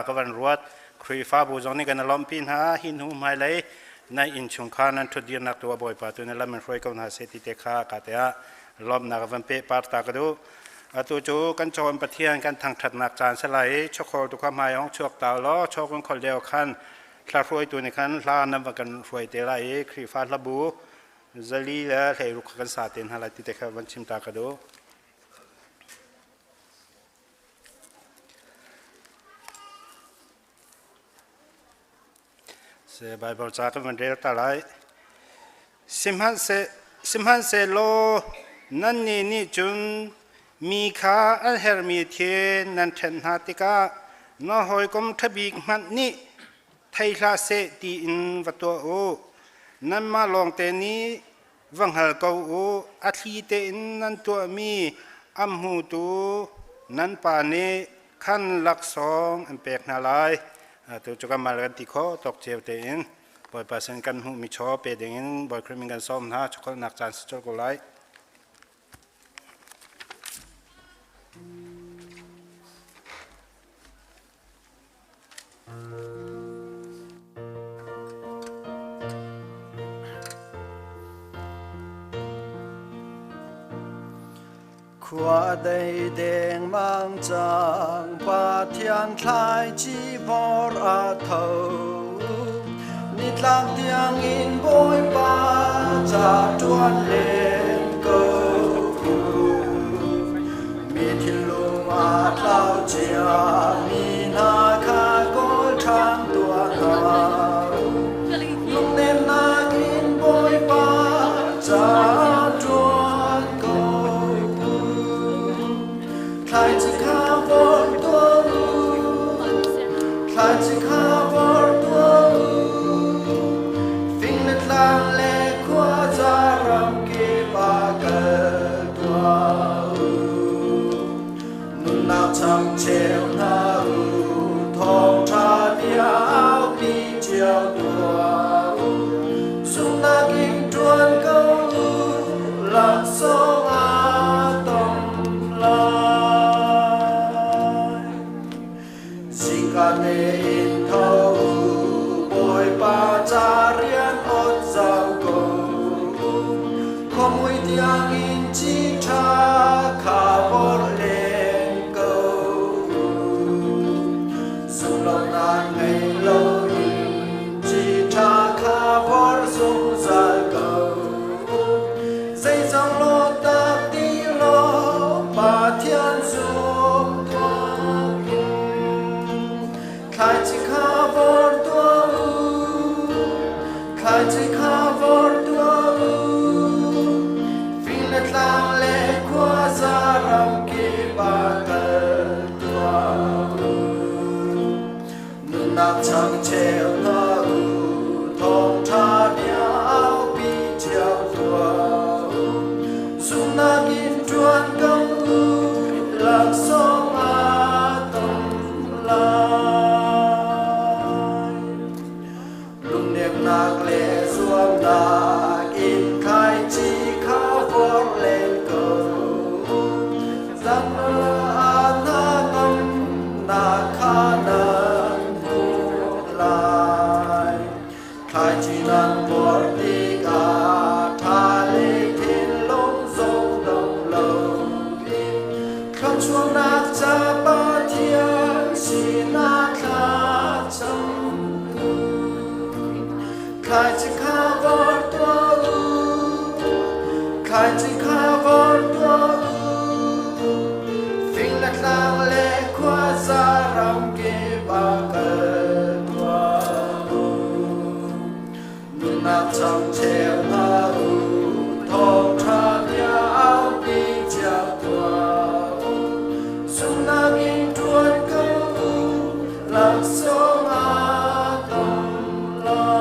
ka van ruat. Khrihfabu zong nih kan i lawmhpi hna. Hi hnu hmailei nan innchungkhar nan ṭhutdirnak tu a Bawipa tu nih lam in hruai ko hna seh ti te kha ka te ah lawmhnak van peh par ta ka duh. Atu cu kan cawn Pathian kan thangṭhatnak caan si lai i chawkhawl tu kha hmai hong chuak ta law chaw kan khol deo khan hla hruaitu nih khan hla nan va kan hruai te lai i Khrihfa hlabu zali le hleiruk kha kan sa te hna lai ti te kha van chim ta ka duh. Se Bible ca kan van rel ta lai. Sihmanhsehlaw nannih nih cun mi kha an herhmi thil nan ṭhenh hna tikah na hawikom ṭha bik hmanh nih. Thei hlah seh tiin va tuah u. Nanmah lawngte nih va hngal ko u. A thli tein nan tuahmi a hmutu nan Pa nih khan laksawng an pek hna lai. Tu cu kan mal kan ti khawh tawk cio tein Bawipa sin kan hmuhmi chaw pe dingin Bawi Khrih min kan sawm hna. Chawkholhnak caan si colh ko lai. Khua dei dengmang cang, Pathian thlaici vor a tho. Nitlak tiangin Bawipa ca ṭuan len ko. Mi thinlung aa tlau cia mi hna kha kawl ṭhan tuah hna. Lungnemnak in Bawipa ca ṭuan ko. Thlaici kha vor tuah u, thlaici kha vor tuah u. Fing le tlang le khuaza ram kip ah kal tuah u. Nunnak chamcheu hna u, thawngṭha bia aupi cio tuah u. Zumhnak in ṭuan ko u, laksawng aa tom lai. Zingka tein tho u, Bawipa ca rian ot zau ko. Khuamui tiangin ci ṭha kha vorh len ko. Zumlonak ngei loin ci ṭha kha vorh zungzal ko. Zeizong law tak ti law Pathian zum tuah in thlaici kha vor tuah u, thlaici kha vor tuah u. Fing le tlang le khuaza ram kip ah kal tuah u. Nunnak changcheu hna u, thawngṭha bia aupi cio tuah u. Zumhnak in ṭuan ko u, laksawng aa tom lai. Lungnemnak le zuamnak in thlaici kha vorh len ko. Zan ah ngamnak kha nan hmuh lai. Thlaici nan vorh tikah ṭha le thinlung zong dong loin thluachuahnak ca Pathian sinah thlacam u. Thlaici kha vor tuah u, thlaici kha vor tuah u. Fing le tlang le khuaza ram kip ah kal tuah u. Nunnak changcheu hna u, thawngṭha bia aupi cio tuah u. Zumhnak in ṭuan ko u, laksawng aa tom lai.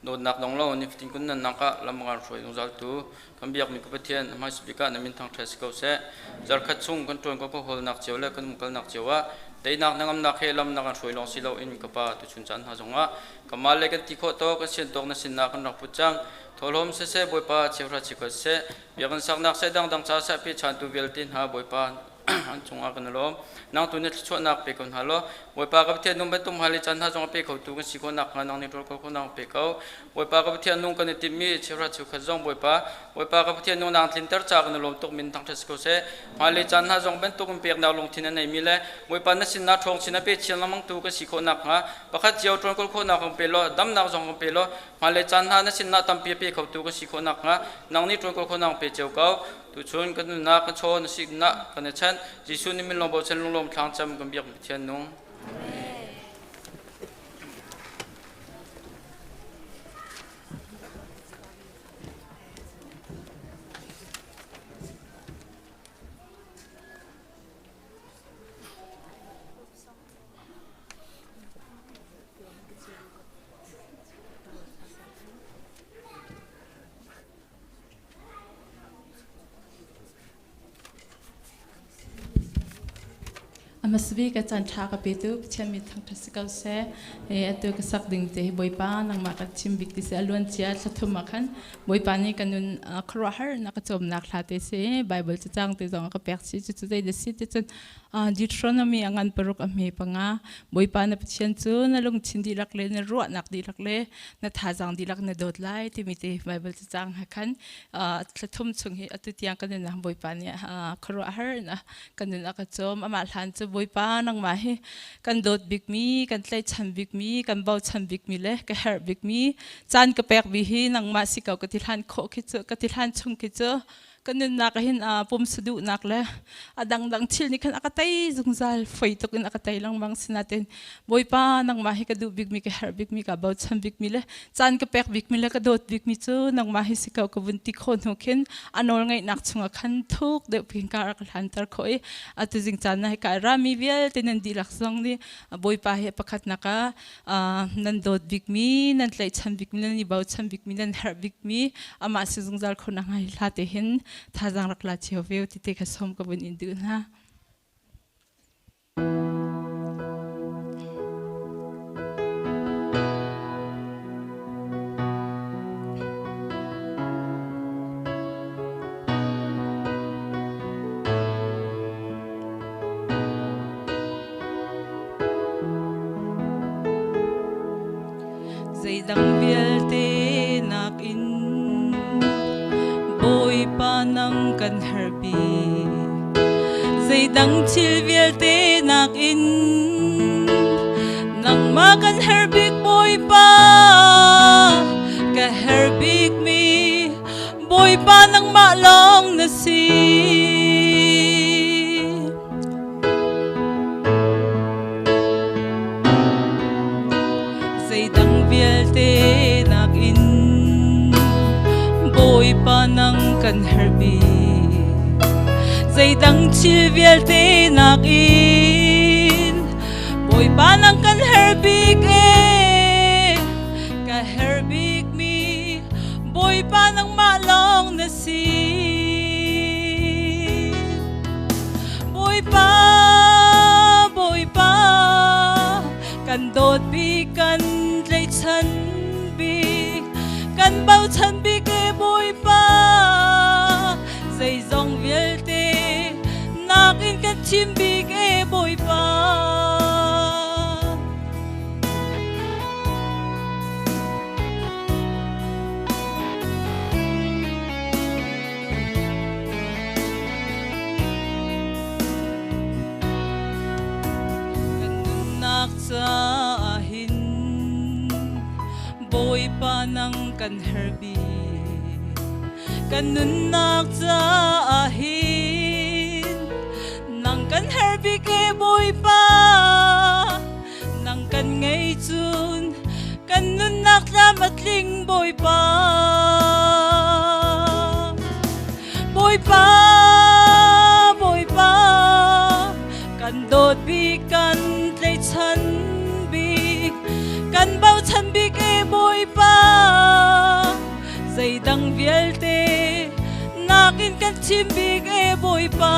Dawtnak dong lo nifatin kun nan ah lam kan hruai zungzal tu kan biakmi ka Pathian hmai bik ah na min thangṭhat si ko seh. Zarkhat chung kan ṭuan ko ka hawlnak cio le kan umkalnak cio ah teinak hnangamnak he lam na kan hruai lawng si loin ka Pa tuchun caan hna zongah kanmah le kan ti khawh tawk kan sian tawk na sinah kan rak put cang. Thawhlawm siseh Bawipa cheuhra chikhat seh biakinn saknak seh dangdang ca seh pechantu vialte hna Bawipa. An cungah kan i lawm. Nang tu nih thluachuahnak pe ko hna law Bawipa ka Pathian nung bantuk hmailei caan hna zong a pe khotu kan si khawh nakhnga nang nih ṭawl khawh nak pe ko. Bawipa ka Pathian nung kan i timhmi cheuhra cheukhat zong Bawipa Bawipa ka Pathian nung nang tlinter ca kan i lawm tuk min thangṭhat si ko seh. Hmailei caan hna zong bantuk in peknak lungthin a neimi le Bawipa na sinah ṭhawng chin a pe chin lengmang tu kan si khawh nakhnga pakhat cio ṭuan kawl khawhnak kan pe law damnak zong kan pe law hmailei caan hna na sinah tampi a pe khotu kan si khawh nakhnga nang nih ṭuan kawl khawhnak pe cio ko. Tuchun kan nunnak kan chaw na siknak kan i chanh Jesuh nih min lawng bochan lunglawm thlang cam kan biak Pathian nung. A hmasabik a caan ṭha ka petu Pathian mi thangṭhat si ko seh. Atu ka sak ding te hi Bawipa nangmah ka chim bik ti si a luan cia thla thum ah khan Bawipa nih ka nun khuaruahhar na ka cawmnak hla te si Bible cacang te zong a ka pek si cucu zei dah si ti cun Deuteronomy a ngan paruk a hme panga Bawipa na Pathian cu na lungthin dihlak le na ruahnak dihlak le na thazaang dihlak na dawt lai timi te Bible cacang he khan thla thum chung hi atu tiang kan nunnak Bawipa nih khuaruahhar in kan nun a ka cawm amah hlan cu Bawipa nangmah hi kan dawt bikmi kan tlaihchan bikmi kan bochan bikmi le ka herh bikmi caan ka pek bi hi nangmah si ko ka ti hlan khawh khi cu ka ti hlan chung khi cu kan nunnak ah hin pumsa duhnak le a dangdang thil nih khan a ka tei zungzal foi tuk in a ka tei lengmang sinain Bawipa nangmah hi ka duh bikmi ka herh bikmi ka bochan bikmi le caan ka pek bikmi le ka dawt bikmi cu nangmah hi si ko ka vun ti khawh hnu khin a nawl ngeihnak chungah khan thuk deuh pin ka rak hlanter khawh i atu zing caan na hi ka rami vialte nan dihlak zong nih Bawipa hi pakhatnak ah nan dawt bikmi nan tlaihchan bikmi nan i bochan bikmi nan herh bikmi amah si zungzal kho na ngai hla te hin thazaang rak la cio ve ti te kha som ka vun in duh hna. Zeidang vialte nakin Bawipa nang kan herhpi. Zeidang thil vialte nakin nangmah kan herh bik Bawipa ka herh bikmi Bawipa nangmah lawng na si. Zeidang vialte nakin Bawipa nang kan herh bik. Zeidang thil vialte nakin Bawipa nang kan herh bik e. Ka herh bikmi Bawipa nangmah lawng na si. Bawipa, Bawipa, kan dawt bik, kan tlaihchan bik, kan bochan bik e Bawipa, zeizong vialte nakin kan thim bik e Bawipa. Kan nunnak caah hin Bawipa nang kan herh bik. Kan nunnak caah hin nang kan herh bik e Bawipa. Nang kan ngei cun kan nunnak tlam a tling Bawipa. Bawipa, Bawipa, kan dawt bik, kan tlaihchan bik, kan bochan bik e Bawipa. Zeidang vialte nakin kan chim bik e Bawipa.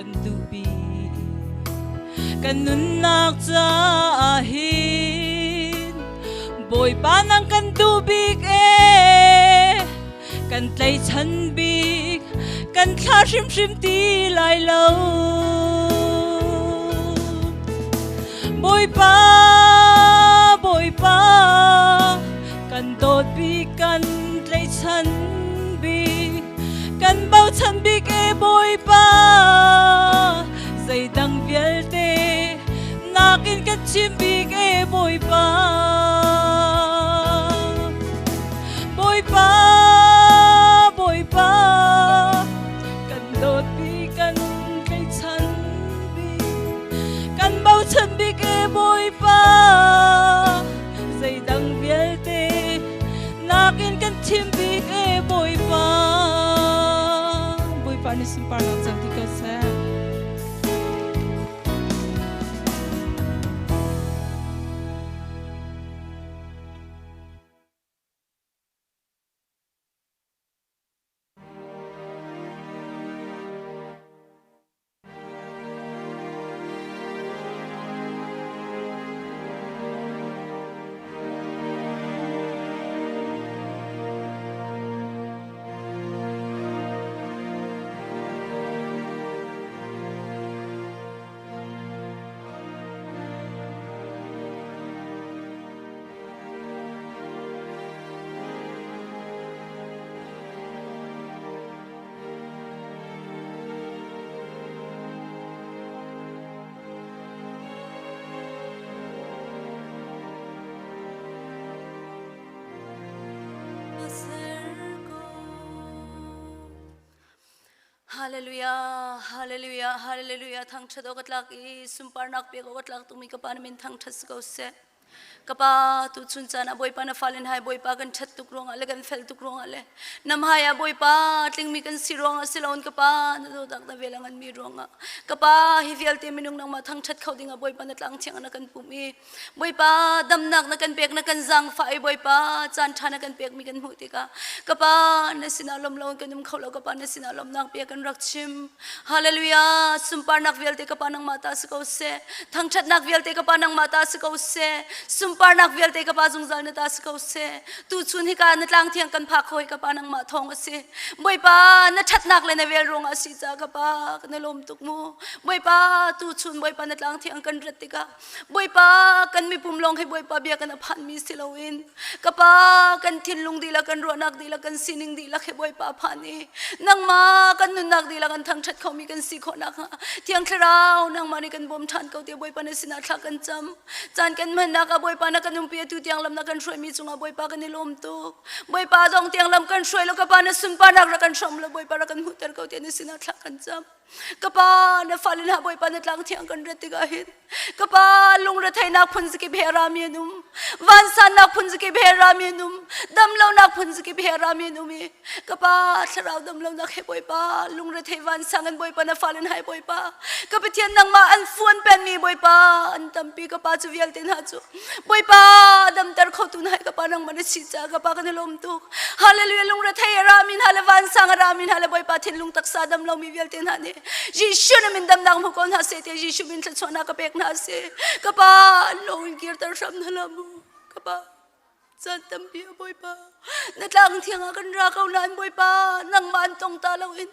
kan duh bik kan nunnak caah hin Bawipa nang kan duh bik e kan tlaichan bik kan thla hrimhrim ti lai lo Bawipa Bawipa kan dawt bik kan tlaichan bik kan bochan bik e Bawipa zeidang vialte nakin kan chim bik e Bawipa Bawipa Bawipa kan dawt bik kan tlaichan bik kan bochan bik e Bawipa zeidang vialte nakin kan thim bik e Bawipa Bawipa nih sunparnak cang ti ko seh. Hallelujah, hallelujah, hallelujah. Thangṭhat awk a tlak i sunparnak pek awk a tlak tukmi ka Pa na min thangṭhat si ko seh. Ka Pa, tuchun caan ah Bawipa na fale hai Bawipa kan ṭhat tuk ruangah le kan fel tuk ruangah le na hmai ah Bawipa tlingmi kan si ruangah si loin ka Pa na dawtnak na vel a nganmi ruangah ka Pa hi vialte minung nangmah thangṭhat kho dingah Bawipa na tlang thiang na kan pumh i Bawipa damnak na kan pek na kan zaangfah i Bawipa caan ṭha na kan pekmi kan hmuh tikah ka Pa na sinah lawm loin kan um kho lo ka Pa na sinah lawmnak bia kan rak chim Hallelujah sunparnak vialte ka Pa nangmah ta si ko seh thangṭhatnak vialte ka Pa nangmah ta si ko seh sunparnak vialte ka Pa zungzal na ta si ko seh tuchun hika na tlang thiang kan phak kho hi ka Pa nangmah thawng a si Bawipa na ṭhatnak le na vel ruangah a si ca ka Pa na lawm tuk mu Bawipa tuchun Bawipa na tlang thiang kan rat tikah Bawipa kan mipum lawng hi Bawipa bia kan a phanmi si loin ka pa kan thinlung dihlak kan ruahnak dihlak kan sining dihlak hi Bawipa phan i nangmah kan nunnak dihlak an thangṭhat khomi kan si khawh nakhnga Thiang Thlarau nangmah nih kan bawm ṭhan ko tiah Bawipa na sinah thla kan cam caan kan hmannak ah Bawipa na kan umpi atu tiang lam na kan hruaimi cungah Bawipa kan i lawm tuk Bawipa dong tiang lam kan hruai lo ka pa na sunparnak rak kan hrawm lo Bawipa rak kan hmuhter ko tiah na sinah thla kan cam Ka pa na fale hna Bawipa na tlang thiang kan rat tikah hin ka pa lungretheihnak phun zakip he rami an um vansannak phun zakip he rami an um damlonak phun zakip he rami an um i ka pa thlarau damlonak he Bawipa lungrethei vansang an Bawipa na fale hna Bawipa ka Pathian nangmah an fuan penmi Bawipa an tampi ka pa cu vialte hna cu Bawipa damter khotu na ka pa nangmah na si ca ka pa kan i lawm tuk Hallelujah lungrethei a rami hna le vansang a rami hna le Bawipa thinlung taksa dam lomi vialte hna nih Jesuh na min damnak hmu ko hna seh tiah Jesuh min thluachuahnak ka pek hna seh ka pa lung in kirter hram hna la mu ka pa caan tampi a Bawipa na tlang thiang ah kan ra ko nain Bawipa nangmah an tong ta loin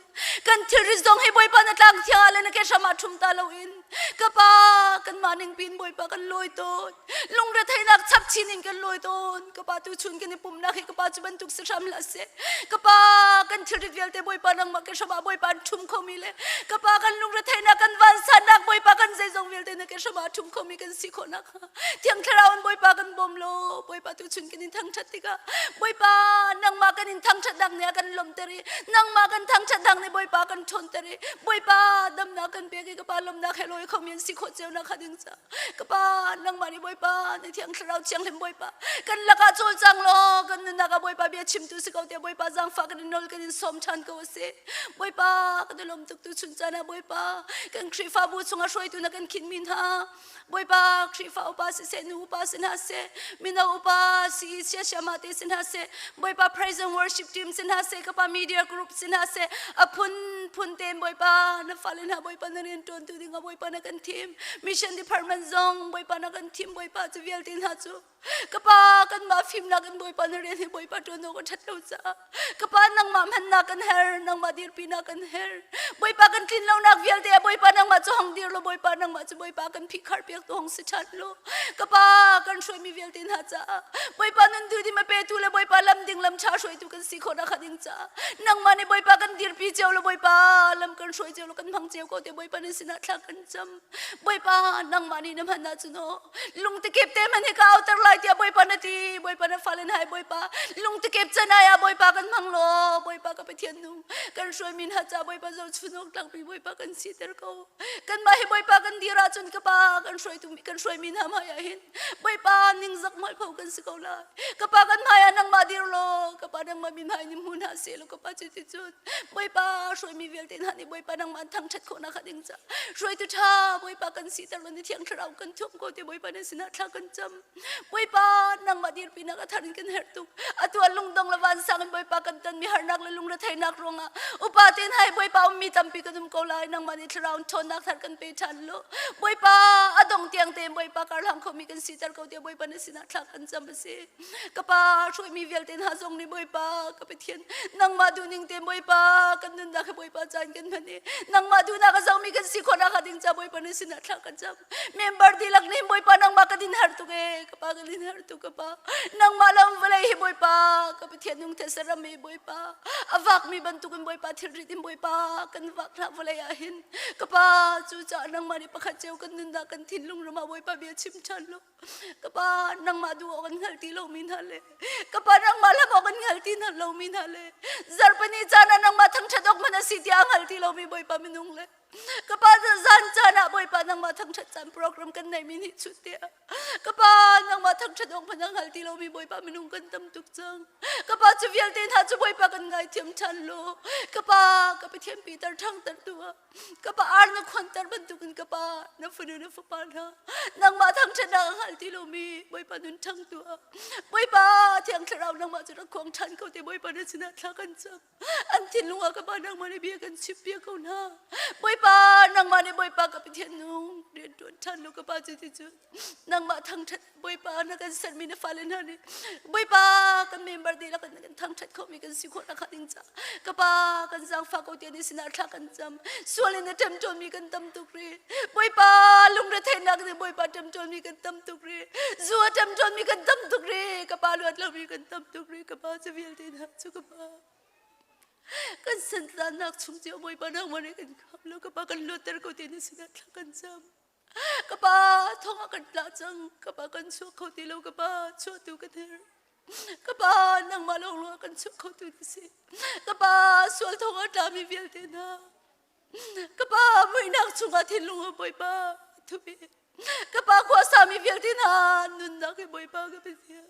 kan thilri zong hi Bawipa na tlang thiang ah le na ke hram ah ṭhum ta loin ka pa kanmah ning pin Bawipa kan lawi tawn lungretheihnak chap chin in kan lawi tawn ka pa tu chun kan i pumnak hi ka pa cu bantuk si hram hlah seh ka pa kan thilrit vialte Bawipa nangmah ke hram ah Bawipa an ṭhum khomi le ka pa kan lungretheihnak kan vansannak Bawipa kan zeizong vialte na ke hram ah ṭhum khomi kan si khawh nakhnga Thiang Thlarau in Bawipa kan bawm law Bawipa tu chun kan in thangṭhat tikah Bawipa nangmah kan in thangṭhatnak nih a kan lawmter i nangmah kan thangṭhatnak nih Bawipa kan ṭhawnter i Bawipa damnak kan pek i ka Pa lawmnak he lawi khomi an si khawh cio nak kha ding ca ka Pa nangmah nih Bawipa na Thiang Thlarau thianghlim Bawipa kan lakah cawlcang law kan nunnak ah Bawipa bia chimtu si ko tiah Bawipa zaangfah kan in nawl kan in sawm ṭhan. ṭhan ko a si. Bawipa, kan i lawm tuk tu chun caan ah Bawipa, kan Khrihfabu chungah hruaitu na kan khinmi hna, Bawipa, Khrihfa upa siseh, nu upa si hna seh, mino upa si siasiama te si hna seh, Bawipa praise and worship team si hna seh, kapa media group si hna seh, a phun phun tein Bawipa na fale hna Bawipa na rian ṭuantu dingah Bawipa na kan thim, mission department zong Bawipa na kan thim, Bawipa cu vialte hna cu Ka pa kanmah fimnak in Bawipa na rian hi Bawipa ṭuan awk a ṭhat lo caah ka pa nangmah hmannak kan her nangmah dirpinak kan her Bawipa kan tlin lonak vialte ah Bawipa nangmah cu hong dir law Bawipa nangmah cu Bawipa kan phihkhar piak tu hong si ṭhan law ka pa kan hruaimi vialte hna caah Bawipa nun duhdim a petu le Bawipa lam ding lam ṭha hruaitu kan si khawh nakha ding caah nangmah nih Bawipa kan dirpi cio law Bawipa lam kan hruai cio law kan hmang cio ko te Bawipa nan sinah thla kan cam Bawipa nangmah nih na hman ahcun aw lungtikip te man hi ka auter lai tiah Bawipa na ti Bawipa na fale na hai Bawipa lungtikip can ai ah Bawipa kan hmang law Bawipa ka Pathian nu kan hruai min ha ca Bawipa zo chunok tlakmi Bawipa kan siter ko kanmah hi Bawipa kan dir ahcun ka pa kan hruaitu kan hruai min ha hmai ah hin Bawipa ningzak mualpho kan si ko lai ka pa kan hmai ah nangmah dir law ka pa nangmah min hai ni hmu hna seh law ka pa cu ti cun Bawipa hruaimi vialte hna nih Bawipa nangmah thangṭhat khawhnak kha ding ca hruaitu ṭha Bawipa kan siter law ni thiang thlarau kan thuam ko te Bawipa nan sinah thla kan cam Bawipa nangmah dirpinak a thar in kan herh tuk atu ah lungdong le vansang in Bawipa kan tonmi harnak le lungretheihnak ruangah upa ten hai Bawipa ummi tampi kan um ko lai nangmah nih thlarau ṭhawnnak thar kan pe ṭhan lo Bawipa a dong tiang te Bawipa karhlang khomi kan siter ko te Bawipa na sinah thla kan cam a si Ka pa hruaimi vialte hna zong nih Bawipa ka Pathian nangmah duhning te Bawipa kan nunnak hi Bawipa caan kan hman i nangmah duhnak a zohmi kan si khawhnak hnga ding ca Bawipa na sinah thla kan cam. Member dihlak nih Bawipa nangmah kan in har tuk e ka pa kan in har tuk ka pa nangmah lam vawlei hi Bawipa ka Pathian nung thesaram hi Bawipa a vakmi bantukin Bawipa thilrit in Bawipa kan vak hna vawlei ah hin ka pa cucaah nangmah nih pakhat cio kan nunnak kan thinlung ram ah Bawipa bia chim ṭhan lo Ka pa nangmah duh awk an hngal ti lomi hna le ka pa nangmah lam awk an hngal ti hna lomi hna le zarhpini caan ah nangmah thangṭhat awk hmanh a si tiah a hngal ti lomi Bawipa minung le ka pa zan caan ah Bawipa nangmah thangṭhat caan program kan neihmi nih chut tiah ka pa nangmah thangṭhat awk hmanh a hngal ti lomi Bawipa minung kan tam tuk cang ka pa cu vialte hna cu Bawipa kan ngaithiam ṭhan law ka pa ka Pathian Peter ṭhangter tu ah Ka pa ar na khonter bantukin ka pa na fanu na fapa hna nangmah thangṭhatnak a hngal ti lomi Bawipa nun ṭhang tuah. Bawipa Thiang Thlarau nangmah cu rak khuang ṭhan ko te Bawipa na sinah thla kan cam. An thinlung ah ka pa nangmah nih bia kan chim piak ko hna. Bawipa nangmah nih Bawipa ka Pathian nung rian ṭuan ṭhan lo ka pa cu ti cun nangmah thangṭhat Bawipa na kan sermi na fale hna nih Bawipa kan member dihlak in kan thangṭhat khomi kan si khawh nakhnga ding ca ka pa kan zaangfah ko tiah ni sinah thla kan cam sual in a ṭemṭawnmi kan tam tuk rih Bawipa lungretheihnak nih Bawipa ṭemṭawnmi kan tam tuk rih zu a ṭemṭawnmi kan tam tuk rih ka pa luat lomi kan tam tuk rih ka pa cu vialte hna cu ka pa kan santlannak chung cio Bawipa nangmah nih kan kham lo ka pa kan luatter ko tiah ni sinah thla kan cam Ka pa thong ah kan tla cang. Ka pa kan chuak kho ti lo. Ka pa chuahtu ka ther. Ka pa nangmah lawng kan chuak kho tu na si. Ka pa sual thong ah tlami vialte hna. Ka pa muihnak chungah thinlung ah Bawipa thupi. Ka pa khuasami vialte hna nunnak hi Bawipa ka Pathian.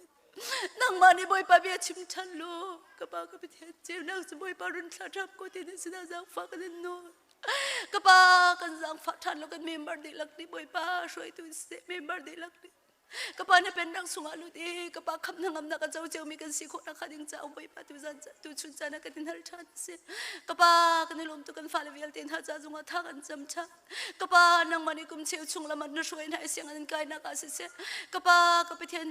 Nangmah nih Bawipa bia chim ṭhan law ka pa ka Pathian ceunak cu Bawipa run thla ṭham ko ti na sinah zaangfah kan in nawl. Ka pa kan zaangfah ṭhan lo kan member dihlak nih Bawipa hruaitu siseh member dihlak nih ka pa na pennak chungah lut i ka pa khamh hnangamnak a co ciomi kan si khawh nakhnga ding caah Bawipa tu zan tu chun caan ah kan in hal ṭhan si ka pa kan i lawm tuk kan fale vialte hna ca zungah tha kan cam ṭhan ka pa nangmah nih kum cheu chung lam ah na hruai hna i sianginn an kainak ah siseh ka pa ka Pathian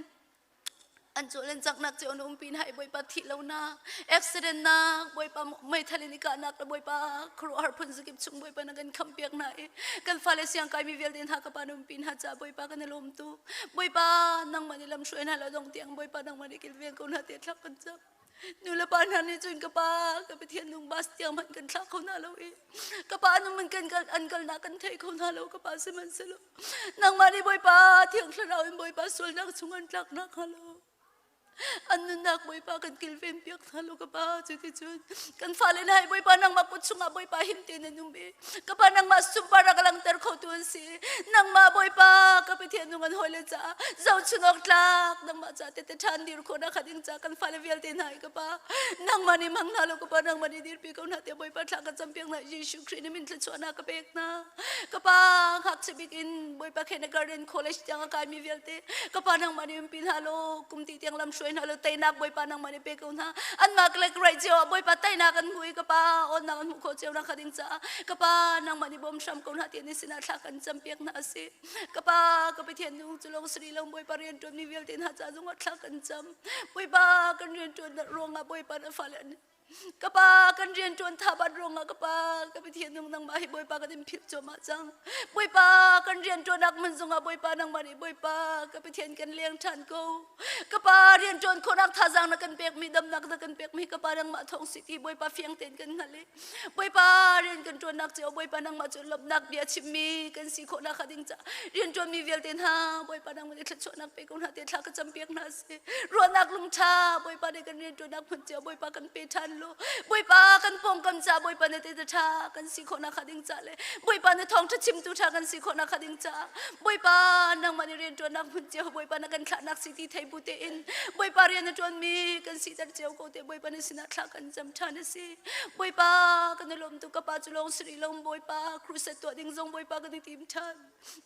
An cul an caknak cu an umpi hna i Bawipa thih lonak, accident nak, Bawipa meithal in i kahnak le Bawipa khuaruahhar phun zakip chung Bawipa na kan khampiak hna i kan fale siangkaimi vialte hna ka pa na umpi hna caah Bawipa kan i lawm tuk. Bawipa nangmah nih lamhruai hna lo dong tiang Bawipa nangmah nih kilveng ko hna tiah thla kan cam. Nu le pa hna nih cun ka pa ka Pathian nung bus tiang hmanh kan thlah kho hna lo i ka pa nu man kan kal an kalnak kan thei kho hna lo ka pa sihmanhsehlaw Nangmah nih Bawipa Thiang Thlarau in Bawipa sualnak chung an tlaknak hnga lo. An nunnak Bawipa kan kilven piak hna law ka Pa. Cuticun kan fale hna hi Bawipa nangmah kut chungah Bawipa him tein an um i ka Pa nangmah sunparnak a langhter khotu an si. Nangmah Bawipa ka Pathian nung an hawile caah zohchun awk tlak nangmah caah tehte ṭhan dir khawhnak kha ding caah kan fale vialte hna hi ka Pa nangmah nih hmang hna law ka Pa nangmah nih dirpi ko hna tiah Bawipa thla ka campiak hna. Jesuh Khrih nih min thluachuahnak ka pek hna. Ka Pa ngakchia bik in Bawipa kindergarten college tiang a kaimi vialte ka pa nangmah nih umpi hna law kum ti tiang lam hruai hna law teinak Bawipa nangmah nih pe ko hna. Anmah le raih cio ah Bawipa teinak an hmu i ka pa awnnak an hmuh khawh cio nak ding caah ka pa nangmah nih bawm hram ko hna ti ni sinah thla kan campiak hna a si. Ka pa ka Pathian nung cu lawng sri lo Bawipa rian ṭuanmi vialte hna ca zongah thla kan cam. Bawipa kan rian ṭuan ruangah Bawipa na fale an Ka pa kan rian ṭuan thabat ruangah ka pa ka Pathian nung nangmah hi Bawipa kan in philh cuahmah cang. Bawipa kan rian ṭuanak hmun zongah Bawipa nangmah nih Bawipa ka Pathian kan leng ṭhan ko. Ka pa rian ṭuan khawhnak thazaang na kan pekmi damnak na kan pekmi ka pa nangmah thawng si ti Bawipa fiang tein kan hngalh i Bawipa rian kan ṭuannak cio Bawipa nangmah cu lawmhnak bia chimmi kan si khawhnak kha ding caah rian ṭuanmi vialte hna Bawipa nangmah nih thluachuahnak pe ko hna tiah thla ka campiak hna si. Ruahnak lungṭha Bawipa nih kan rian ṭuannak hmun cio Bawipa kan pe ṭhan lu. Bawipa kan pawngkam ca Bawipa na te ṭha kan si khawhnak kha ding ca le Bawipa na thawngṭha chimtu ṭha kan si khawhnak kha ding ca Bawipa nangmah nih rian ṭuannak hmun cio Bawipa na kan thlahnak si ti thei bu tein Bawipa rian na ṭuanmi kan siter cio ko te Bawipa na sinah thla kan cam ṭhan a si. Bawipa kan i lawm tuk ka pa cu lawng si rih lo Bawipa crusade tuah ding zong Bawipa kan i tim ṭhan.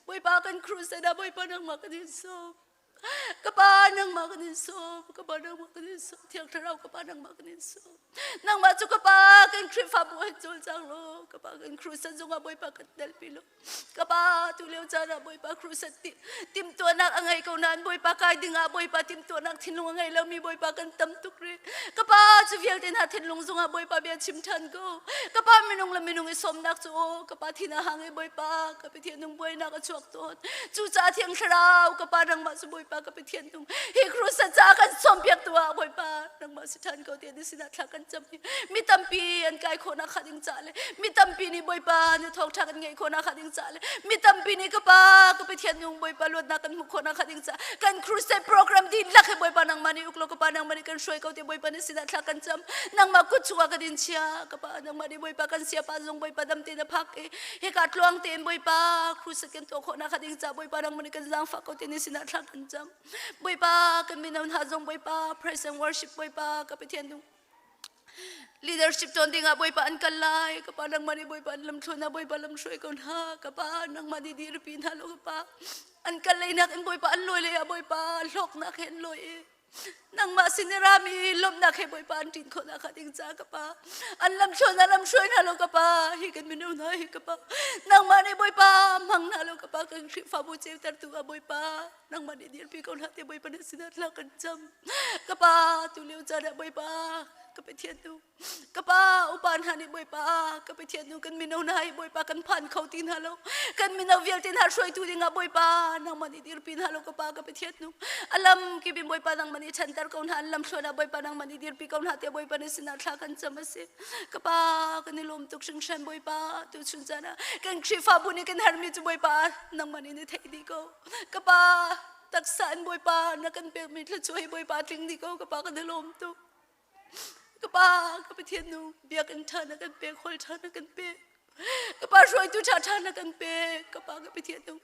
Bawipa kan crusade ah Bawipa nangmah kan in sawm. Ka pa nangmah kan in sawm ka pa nangmah kan in sawm Thiang Thlarau ka pa nangmah kan in sawm nangmah cu ka pa kan Khrihfabu han cawl cang law ka pa kan crusade zungah Bawipa kan telpi law ka pa tu lio caan ah Bawipa crusade timhtuahnak a ngei ko nain Bawipa kai dingah Bawipa timhtuahnak thinlung a ngei lomi Bawipa kan tam tuk rih ka pa cu vialte hna thinlung zungah Bawipa bia chim ṭhan ko ka pa minung le minung i sawmnak cu aw ka pa thin a hang i Bawipa ka Pathian nung buainak a chuak tawn. Cucaah Thiang Thlarau ka Pa nangmah cu Bawipa ka Pathian nung hi crusade caah kan sawmpiak tu ah Bawipa nangmah si ṭhan ko tiah na sinah thla kan cam hi mi tampi an kai khawhnak kha ding ca le mi tampi nih Bawipa na thawngṭha kan ngeih khawhnak kha ding ca le mi tampi nih ka Pa ka Pathian nung Bawipa luatnak kan hmuh khawhnak kha ding ca kan crusade program dihlak hi Bawipa nangmah nih uk law ka Pa nangmah nih kan hruai ko tiah Bawipa na sinah thla kan cam nangmah kut chungah kan in chia ka Pa nangmah nih Bawipa kan siapa zong Bawipa dam tein a phak i hika tluang tein Bawipa crusade kan tuah khawhnak kha ding ca Bawipa nangmah nih kan zaangfah ko ti ni sinah thla kan cam. Bawipa kan mino hna zong Bawipa praise and worship Bawipa ka Pathian nung leadership cawn dingah Bawipa an kal lai ka pa nangmah nih Bawipa an lamthluan ah Bawipa lam hruai ko hna ka pa nangmah nih dirpi hna lo ka pa an kal leinak in Bawipa an lawi lei ah Bawipa hlawknak he an lawi i Nangmah sin i rami lawmhnak he Bawipa an ṭin khawhnak hnga ding ca ka Pa. An lamthluan ah lam hruai hna law ka Pa. Hi kan mino hna hi ka Pa. Nangmah nih Bawipa hmang hna law ka Pa kan Khrihfabu ceutertu ah Bawipa nangmah nih dirpi ko hna te Bawipa na sinah thla kan cam. Ka Pa tu lio caan ah Bawipa ka Pathian nu Ka pa upa hna nih Bawipa ka Pathian nu kan mino hna hi Bawipa kan phan kho ti hna lo. Kan mino vialte hna hruaitu dingah Bawipa nangmah nih dirpi hna lo ka pa ka Pathian nu. A lam kip in Bawipa nangmah nih chanter ko hna an lam thluan ah Bawipa nangmah nih dirpi ko hna tiah Bawipa na sinah thla kan cam a si. Ka pa kan i lawm tuk hringhran Bawipa tu chun caan ah kan Khrihfabu nih kan herhmi cu Bawipa nangmah nih na theih dih ko. Ka pa taksa in Bawipa na kan pekmi thluachuah hi Bawipa tling dih ko ka pa kan i lawm tuk. Ka pa, ka Pathian nu, biakinn ṭha na kan pek, hall ṭha na kan pek. Ka pa hruaitu ṭha ṭha na kan pek. Ka pa, ka Pathian nu,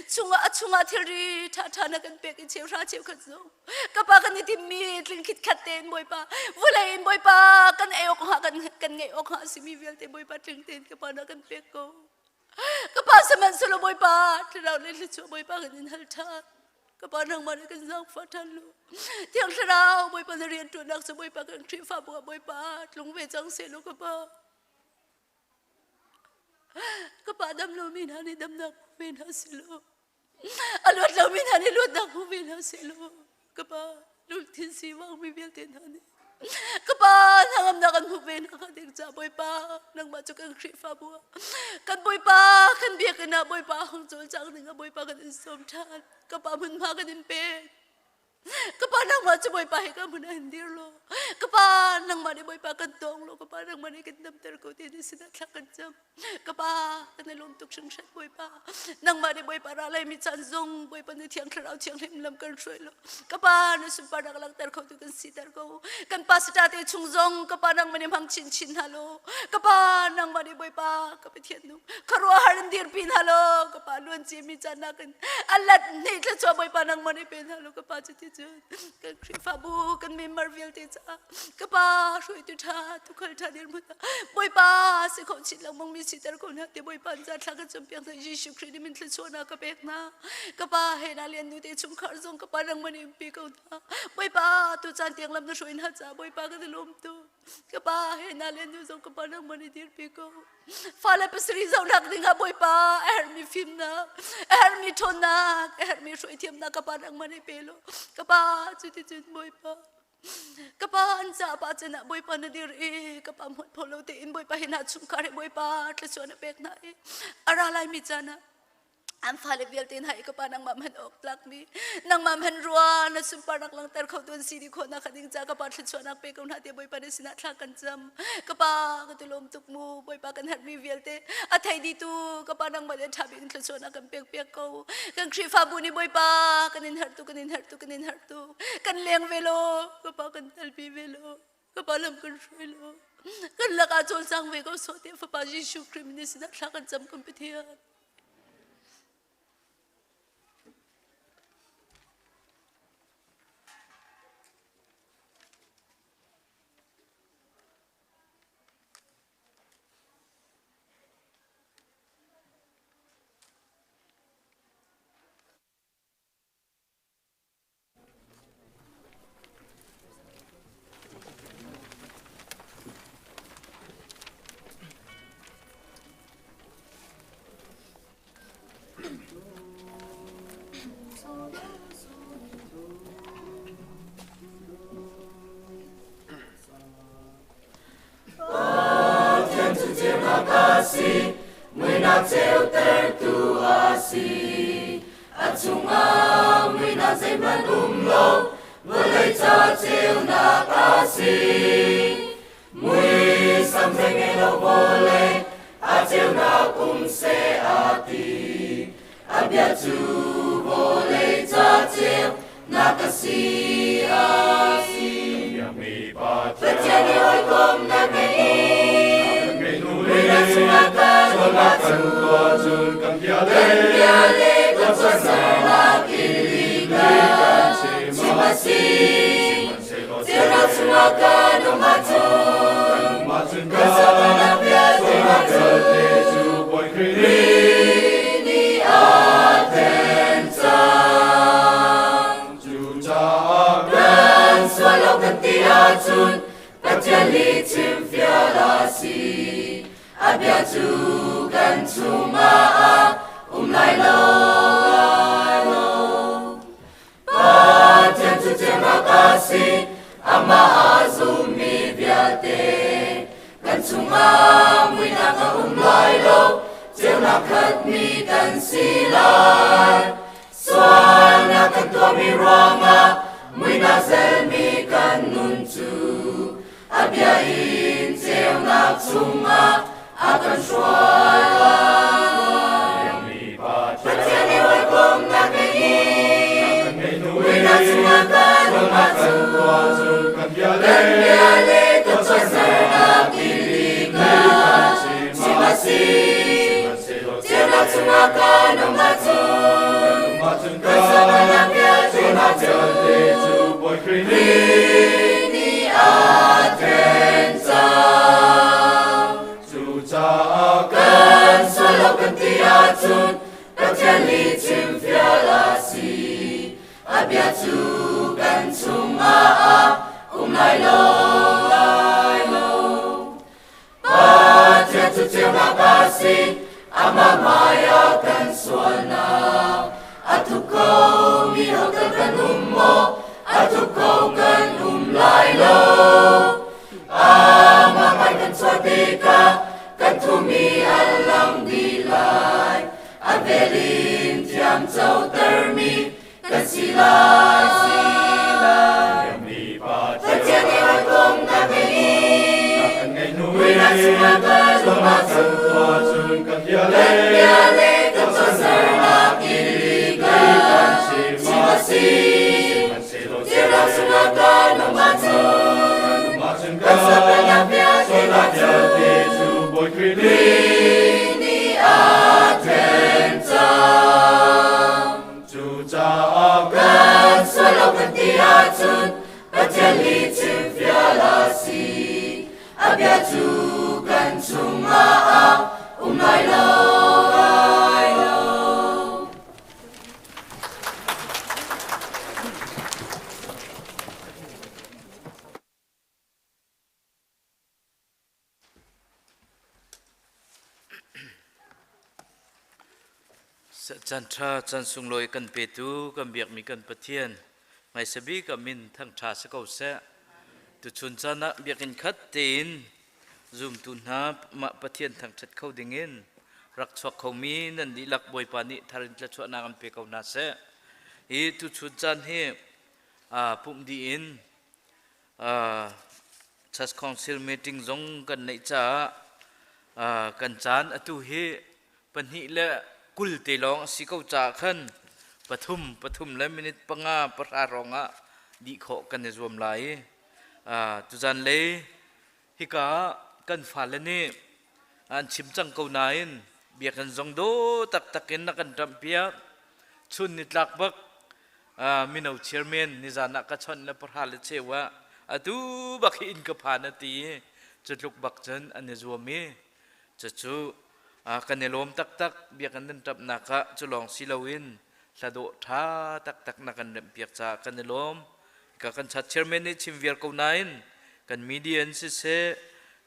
chungah a chungah thilri ṭha ṭha na kan pek i cheuhra cheukhat zong. Ka pa kan i timmi tling khitkhat tein Bawipa, vulei in Bawipa kan ei awk hnga kan kan ngeih awk hnga a simi vialte Bawipa tling tein ka pa na kan pek ko. Ka pa sihmanhsehlaw Bawipa, thlarau le thluachuah Bawipa kan in hal ṭhan. Ka pa nangmah nih kan zaangfah ṭhan lu. Thiang Thlarau Bawipa na rianṭuannak cu Bawipa kan Khrihfabu ah Bawipa tlung ve cang seh law ka pa. Ka pa dam lomi hna nih damnak hmu ve hna seh law. A luat lomi hna nih luatnak hmu ve hna seh law. Ka pa lungthin sivangmi vialte hna nih ka pa hnangamnak an hmuh ve nakhnga ding ca Bawipa nangmah cu kan Khrihfabu ah kan Bawipa kan biakinn ah Bawipa hung cawlcang ding ah Bawipa kan in sawm ṭhan ka pa hmunhma kan in pek. Ka pa nangmah cu Bawipa hi ka hmun ah hin dir law ka pa nangmah nih Bawipa kan tawng law ka pa nangmah nih kan damter ko ti na sinah thla kan cam. Ka pa kan i lawm tuk hringhran Bawipa. Nangmah nih Bawipa ra lai mi caan zong Bawipa na thiang thlarau thianghlim lam kan hruai law ka pa na sunparnak langhter kho tu kan siter ko. Kan pastor te chung zong ka pa nangmah nih hmang chinchin hna law ka pa nangmah nih Bawipa ka Pathian nu khuaruahhar in dirpi hna law ka pa luan cimi caan nakin a lat hnih thluachuah Bawipa nangmah nih pe hna law ka pa cuti cun kan Khrihfabu kan member vialte caah ka pa hruaitu ṭha tukhal ṭha dirhmun ah Bawipa si kho chin lengmang mi siter ko hna ti Bawipa an za thla kan cawnpiak hna Jesuh Khrih nih min thluachuahnak ka pek hna ka pa he na lian nu te chungkhar zong ka pa nangmah nih umpi ko hna Bawipa tu caan tiang lam na hruai hna caah Bawipa kan i lawm tu ka pa he na lian nu zong ka pa nangmah nih dirpi ko Fale pasarih zohnak dingah Bawipa a herhmi fimnak, a herhmi ṭhawnnak, a herhmi hruaithiamnak ka pa nangmah nih pe law ka pa cuticun Bawipa ka pa an ca pa canah Bawipa na dir i ka pa hmualpho lo tein Bawipa hi na chungkhar hi Bawipa thluachuah na pek hna i a ra laimi caan ah an fale vialte hna i ka pa nangmah hman awk tlakmi nangmah hman rua na sunparnak langhter kho tu an si dih khawhnak kha ding ca ka pa thluachuahnak pe ko hna tiah Bawipa na sinah thla kan cam ka pa ka ti lawm tuk mu Bawipa kan herhmi vialte a thei dihtu ka pa nangmah le ṭha bik in thluachuahnak kan pek piak ko kan Khrihfabu nih Bawipa kan in herh tu kan in herh tu kan in herh tu kan leng ve law ka pa kan telpi ve law ka pa lam kan hruai law kan lakah cawlcang ve ko sawh tiah fapa Jesuh Khrih min sinah thla kan cam kan Pathian. Pathian cu ceunak a si, muihnak ceutertu a si. A chungah muihnak zeihmanh um lo, vawlei ca ceunak a si. Muisam zei ngei lo vawlei, a ceunak um seh a ti. A bia cu vawlei ca ceunak a si a si. Pathian i hawikom na ngei i muihnak chungah kan um ahcun kan bia le kan tuahsernak in lih kan chim a si. Ceunak chungah kan um ahcun kan sualnak vialte cu Khrih nih a then cang. Cucaah kan sual lo kan ti ahcun Pathian nih chimfial a si. A bia cu kan chungah a um lai lo. Pathian cu ceunak a si, amah a zummi vialte kan chungah muihnak a um lai lo, ceunak khatmi kan si lai. Sualnak kan tuahmi ruangah muihnak zelmi kan nun cu a bia in ceunak chungah a kan hruai lai. Pathian i hawikomnak ngei i muihnak chungah kan um ahcun kan bia le kan tuahsernak in lih kan chim a si. Ceunak chungah kan um ahcun kan sualnak vialte hna cu Khrih nih a then cang. Cucaah kan sual lo kan ti ahcun Pathian nih chimfial a si. A bia cu kan chungah a um lai lo. Lai lo. Pathian cu ceunak a si, amah hmaiah kan sualnak. A thup khomi hotal kan um maw? A thup kho kan um lai lo. Amah hmai kan chuah tikah kan thumi a lang dih lai. A vel in thiamcotermi kan si lai. Chungah kan um ahcun kan bia le kan tuahsernak in lih kan chim a si. Ceunak chungah kan um ahcun kan sualnak vialte cu Bawi Khrih nih a then cang. Cucaah kan sual lo kan ti ahcun Pathian nih chimfial a si. A bia cu kan chungah a um lai lo. Lai lo. Caan ṭha caan sunglawi kan petu kan biakmi kan Pathian hmaisa bik ah min thangṭha si ko seh. Tuchun caan ah biakinn khat tein zumtu hna mah Pathian thangṭhat kho dingin rak chuak khomi nan dihlak Bawipa nih thar in thluachuahnak an pe ko hna seh. Hi tuchun caan hi pumh dih in Church Council meeting zong kan neih caah kan caan atu hi 2:20 te lawng a si ko caah khan pathum pathum le minute panga pahra hrawng ah dih khawh kan i zuam lai i tuzan lei hika ah kan fale nih an chim cang ko nain biakinn zong dawh taktak in na kan ṭamhpiak chun nitlak bak mino chairman nizan ah ka chawnh le pahra le cheu ah atu bak hi inn ka phan a ti i cutluk bak cun an i zuam i cucu kan i lawm taktak biakinn nan ṭamhnak ah cu lawng si loin hladawh ṭha taktak na kan remhpiak caah kan i lawm. Ka kan chat chairman nih chim viar ko nain kan media in siseh,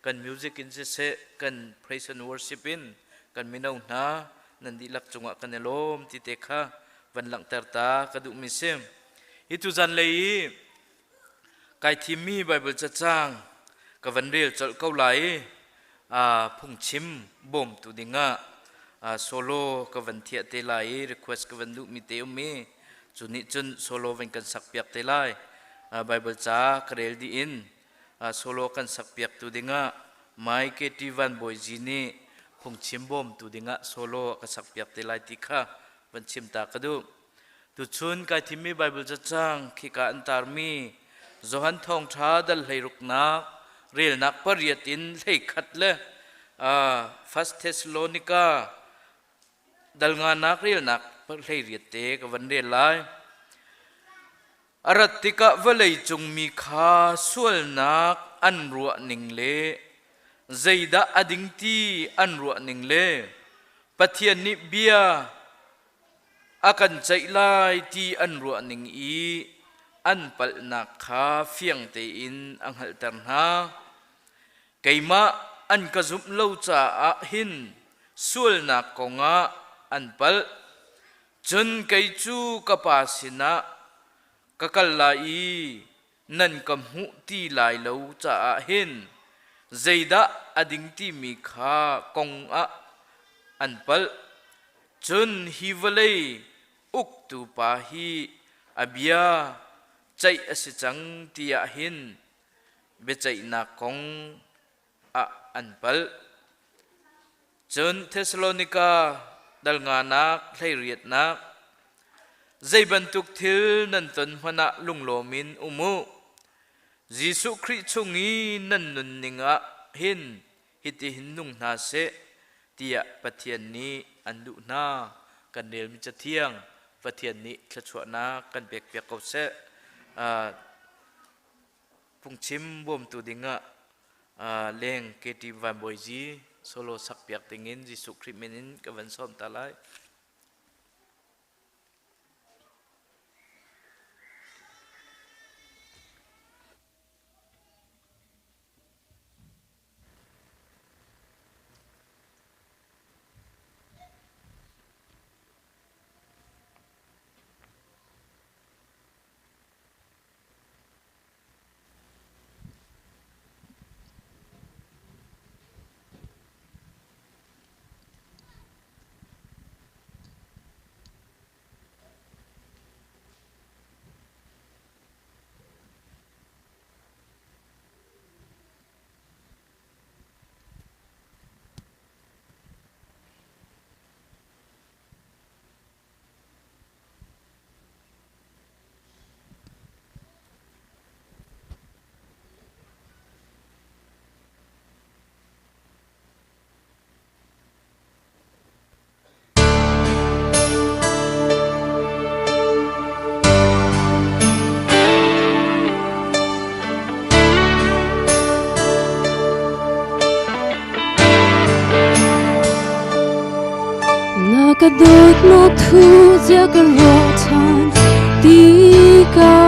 kan music in siseh, kan praise and worship in kan mino hna nan dihlak cungah kan i lawm ti te kha van langhter ta ka duhmi si. Hi tuzan lei i kai thimmi Bible cacang ka van rel colh ko lai i phungchim bawmtu dingah solo ka van thiah te lai i request ka van duhmi te um i cu nih cun solo van kan sak piak te lai. Bible ca ka rel dih in solo kan sak piak tu dingah Mike T. Van Bawi Zi nih phungchim bawmtu dingah solo ka sak piak te lai ti kha van chim ta ka duh. Tuchun kai thimmi Baibal cacang khika an tarmi Johan Thawngṭha dal hleiruknak relnak pariat in 11 le First Thessalonica dal nganak relnak 18 te ka van rel lai. A rat tikah vawleicung mi kha sualnak an ruah ning le zeidah a ding ti an ruah ning le Pathian nih bia a kan ceih lai ti an ruah ning i an palhnak kha fiang tein a hngalhter hna. Keimah an ka zumh lo caah hin sualnak kongah an palh. Cun kei cu ka Pa sinah ka kal lai i nan ka hmuh ti lai lo caah hin zeidah a ding timi kha kong ah an palh. Cun hi vawlei uktu pa hi a bia ceih a si cang tiah hin biaceihnak kong ah an palh. Cun Thesalonika dal nganak hleiriatnak zei bantuk thil nan ton hmanh ah lunglawm in um u. Jesuh Khrih chung i nan nunning ah hin hitihin nung hna seh tiah Pathian nih an duh hna. Kan relmi Cathiang Pathian nih thluachuahnak kan pekpiak ko seh. Phungchim bawmtu dingah leng KT Van Bawi Zi solo sakpiak dingin Jesuh Khrih min in ka van sawm ta lai. ka dawtnak thu zia ka ruah ṭhan tikah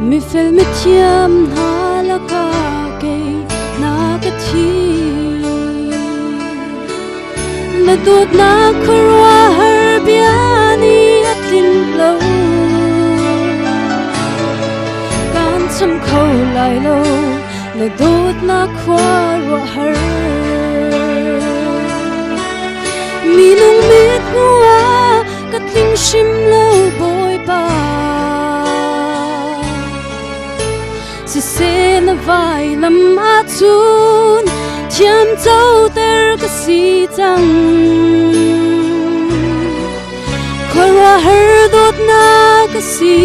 mifel mithiam hna lakah kei na ka thim. Na dawtnak khuaruahhar bia nih a tlinh lo. Kan chim kho lai lo na dawtnak khuaruahhar. Minung mit hmuh ah ka tling hrim lo Bawipa. Siseh na vailam ahcun thiam coter ka si cang. Khuaruahhar dawtnak ka si,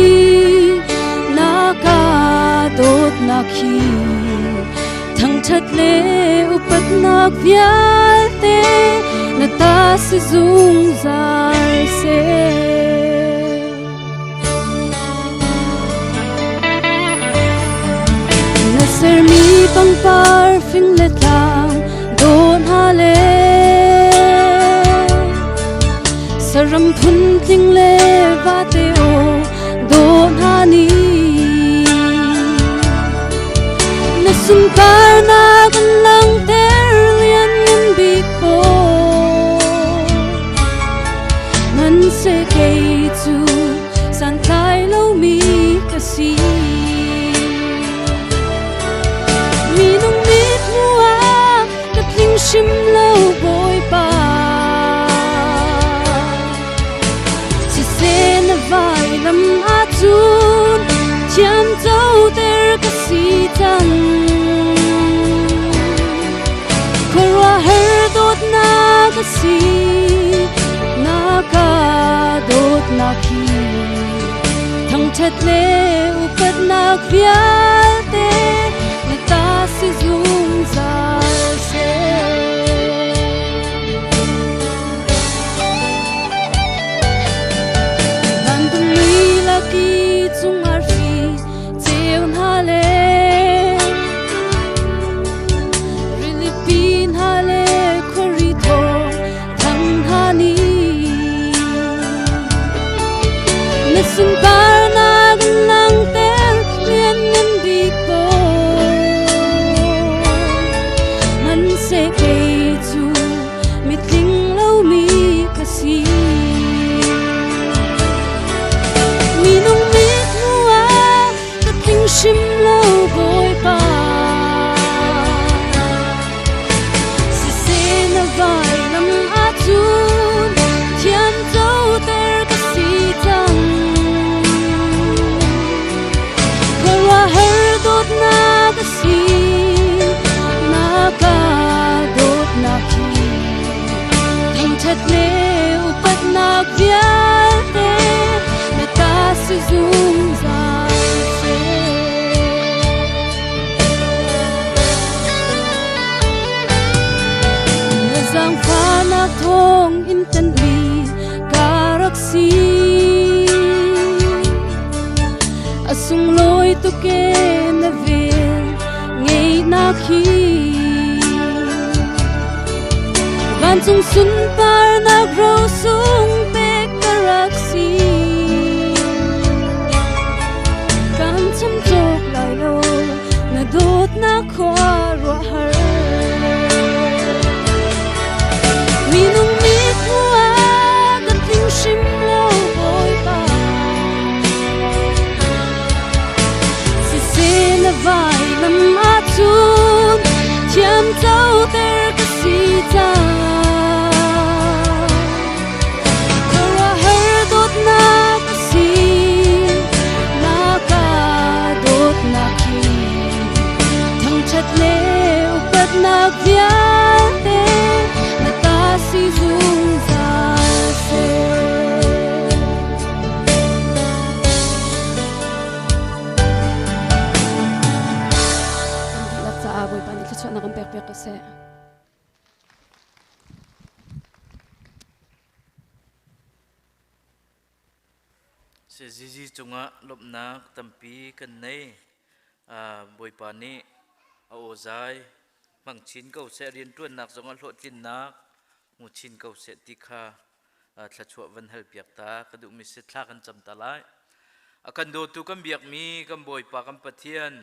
na ka dawtnak hi thangṭhat le upatnak vialte na ta si zungzal seh. Na sermi pangpar fing le tlang dawn hna le saram phun tling le vate aw dawn hna ni na sunparnak an langhter lian ngan bik pawl nan se kei cu santlai lomi ka si. Minung mit hmuh ah ka tling hrim lo Bawipa. Siseh na vailam ahcun thiam coter ka si cang. Khuaruahhar dawtnak a si, na ka dawtnak hi thangṭhat le upatnak vialte na ta si zungzal seh. Van mui laki cung arfi ceu hna le rilipi hna le khuari thawng thang hna ni na sunparnak an langhter lianngan bik pawl hmanhseh kei cu mitling lomi ka si. Minung mit hmuh ah ka tling hrim lo Bawipa. Siseh na vailam ahcun thiam coter ka si cang. Khuaruahhar dawtnak a si, na ka dawtnak hi. Thangṭhat le upatnak vialte na ta si zungzal seh. Na zaangfahnak thawng in ṭanhmi ka rak si. A sunglawi tuk ee na vel ngeihnak hi. Vancung sunparnak rosung pek ka rak si. Kan chim cawk lai lo na dawtnak khuaruahhar. Minung mit hmuh ah kan tling hrim lo Bawipa. Siseh na vailam ahcun thiam coter ka si cang. Khuaruahhar dawtnak a si, na ka dawtnak hi. Thangṭhat le upatnak vialte na ta si zungzal seh. Kan dihlak caah Bawipa nih thluachuahnak kan pek piak ko seh. Zizi cungah lawmhnak tampi kan nei. Bawipa nih a aw zai hmang chin ko seh, rianṭuannak zongah hlawhtlinnak. Hmu chin ko seh ti kha thluachuah van hal piak ta ka duhmi si. Thla kan cam ta lai. A kan dawtu kan biakmi kan Bawipa kan Pathian,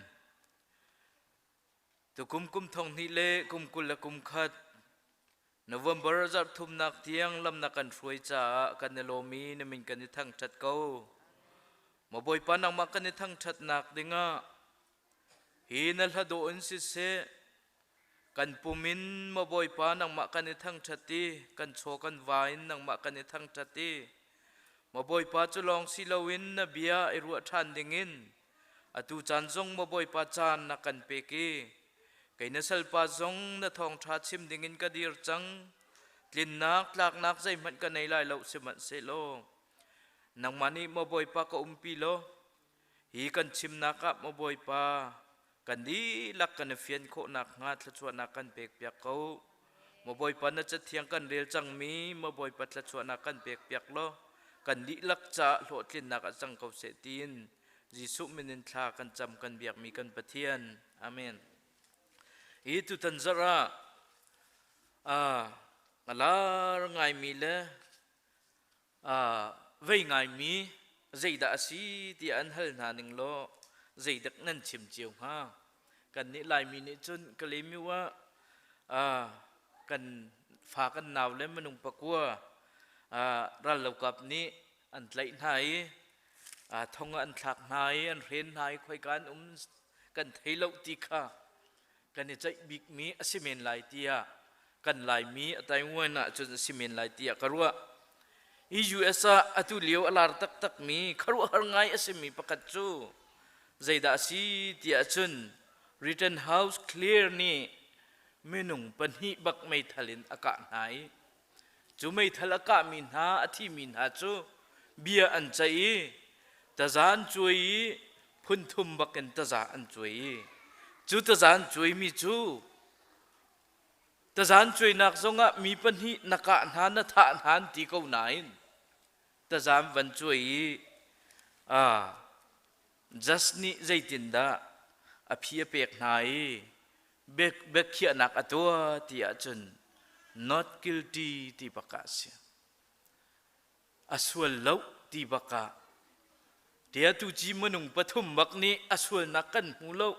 tukum kum thong hnih le kum 21 November zarh thumnak tiang lam na kan hruai caah kan i lawm i na min kan i thangṭhat ko. Maw Bawipa, nangmah kan i thangṭhatnak dingah hi na hla dawh in siseh, kan pum in, maw Bawipa, nangmah kan i thangṭhat i kan chaw kan va in nangmah kan i thangṭhat i, maw Bawipa, cu lawng si loin na bia i ruah ṭhan dingin atu caan zong, maw Bawipa, caan na kan pek i kei na salpa zong na thawngṭha chim dingin ka dir cang. Tlinnak tlaknak zeihmanh ka nei lai lo, sihmanhsehlaw nangmah nih, maw Bawipa, ka umpi law hi kan chimnak ah, maw Bawipa, kan dihlak kan i fian khawh nakhnga thluachuahnak kan pekpiak ko. Maw Bawipa, na cathiang kan rel cangmi, maw Bawipa, thluachuahnak kan pekpiak law kan dihlak caah hlawhtlinnak ah cang ko seh tiin Jesuh min in thla kan cam, kan biakmi kan Pathian. Amen. Hi tutan zarh ah a lar ngaimi le vei ngaimi zeidah a si tiah an hal hna ning law zeidak nan chim cio hnga? Kannih Laimi nih cun Kalemiu ah kan fa kan nau le minung pakua rallokap nih an tlaih hna i thong ah an thlak hna i an hren hna i khoika an um kan thei lo ti kha kan i ceih bikmi a si men lai tiah kan Laimi a Taiwan ah cun a si men lai tiah ka ruah. I US ah atu lio a lar taktakmi khuaruahhar ngai a simi pakhat cu zeidah a si tiah cun Rittenhouse Clear nih minung pahnih bak meithal in a kah hna i cu meithal a kahmi hna, a thimi hna cu bia an ceih i taza an cuai i phun thum bakin taza an cuai i cu taza an cuaimi cu taza an cuainak zongah mi pahnih na kah hna, na thah hna an ti ko nain taza an van cuai i jas nih zeitindah a phi a pek hna i biakhiahnak a tuah ti ahcun not guilty ti bak ah a si. A sual lo ti bak ah tia tu ci minung pathum bak nih a sualnak kan hmu lo,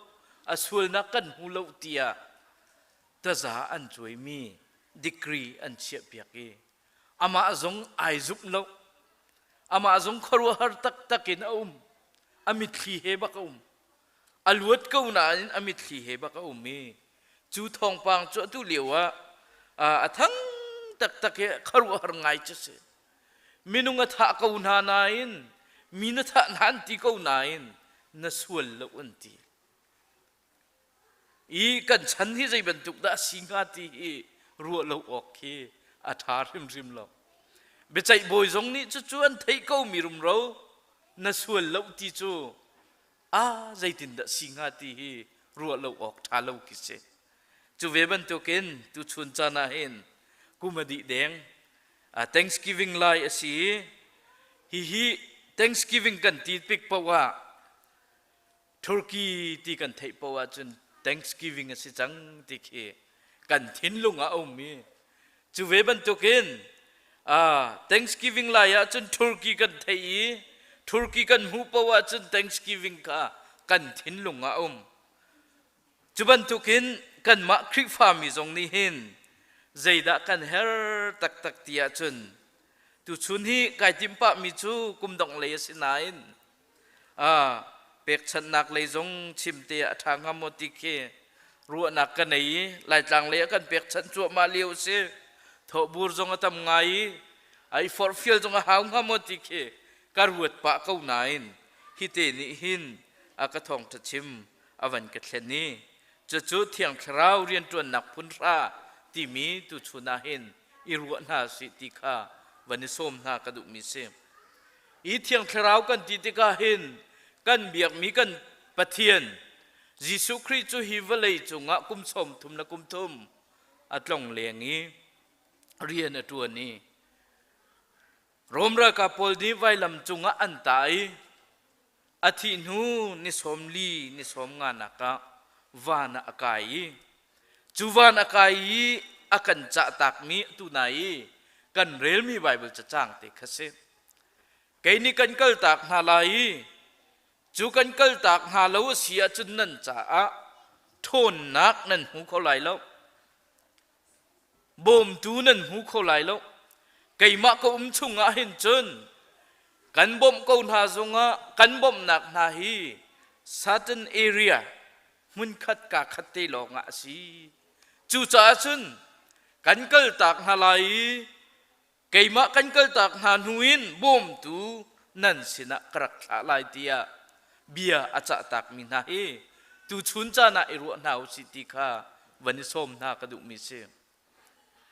a sualnak kan hmu lo tiah taza an cuaimi degree an chiahpiak i amah zong ai zumh lo, amah zong khuaruahhar taktak in a um, a mitthli he bak a um, a luat ko nain a mitthli he bak a um i cu thawngpang cu atu lio ah a thang taktak i khuaruahhar ngai cu si. Minung a thah ko hna nain, mi na thah hna an ti ko nain na sual lo an ti i kan chan hi zei bantuk dah a si hnga ti hi ruah lo awk khi a ṭha hrimhrim lo. Biaceih bawi zong nih cucu an theih ko mi rumro na sual lo ti cu a zeitindah si hnga ti hi ruah lo awk ṭha lo khi si. Cu ve bantukin tuchun caan ah hin kum a dih deng, Thanksgiving lai a si i hihi Thanksgiving kan ti tik paoh ah Turkey ti kan theih paoh ahcun Thanksgiving a si cang ti khi kan thinlung ah a um i cu ve bantukin Thanksgiving lai ahcun Turkey kan theih i Turkey kan hmuh paoh ahcun Thanksgiving kha kan thinlung ah a um. Cu bantukin kanmah Khrihfami zong nih hin zeidah kan her taktak ti ahcun tuchun hi kai timh pahmi cu kum dongh lei a si nain pekchanhnak lei zong chim te a ṭha hnga maw ti khi ruahnak ka nei i Laitlang lei a kan pekchanh cuahmah lio a si. Thawhbur zong a tam ngai i a i forhfial zong a hau hnga maw ti khi ka ruat pah ko nain hi te nih hin a ka thawngṭha chim a van ka thlen i cucu Thiang Thlarau rianṭuannak phun hra timi tuchun ah hin i ruah hna sih ti kha van i sawm hna ka duhmi si. I Thiang Thlarau kan ti tikah hin kan biakmi kan Pathian Jesuh Khrih cu hi vawlei cungah kum sawm thum le kum thum a tlong leng i rian a ṭuan i Rom ralkap pawl nih vailam cungah an tah i a thih hnu ni sawm li ni sawm nga nak ah van ah a kai i cu van a kai i a kan cahtakmi tuna i kan relmi Baibal cacang te kha si. Kei nih kan kaltak hna lai i cu kan kaltak hna lo a si ahcun nan caah ṭhawnnak nan hmu kho lai lo. Bawmtu nan hmu kho lai lo. Keimah ka um chungah hin cun kan bawmh ko hna zongah kan bawmhnak hna hi certain area hmunkhat kaa khat te lawngah a si. Cucaah cun kan kaltak hna lai i keimah kan kaltak hna hnu in bawmtu nan sinah ka rak thlah lai tiah bia a cahtakmi hna hi tuchun caan ah i ruah hna u sih ti kha van i sawm hna ka duhmi si.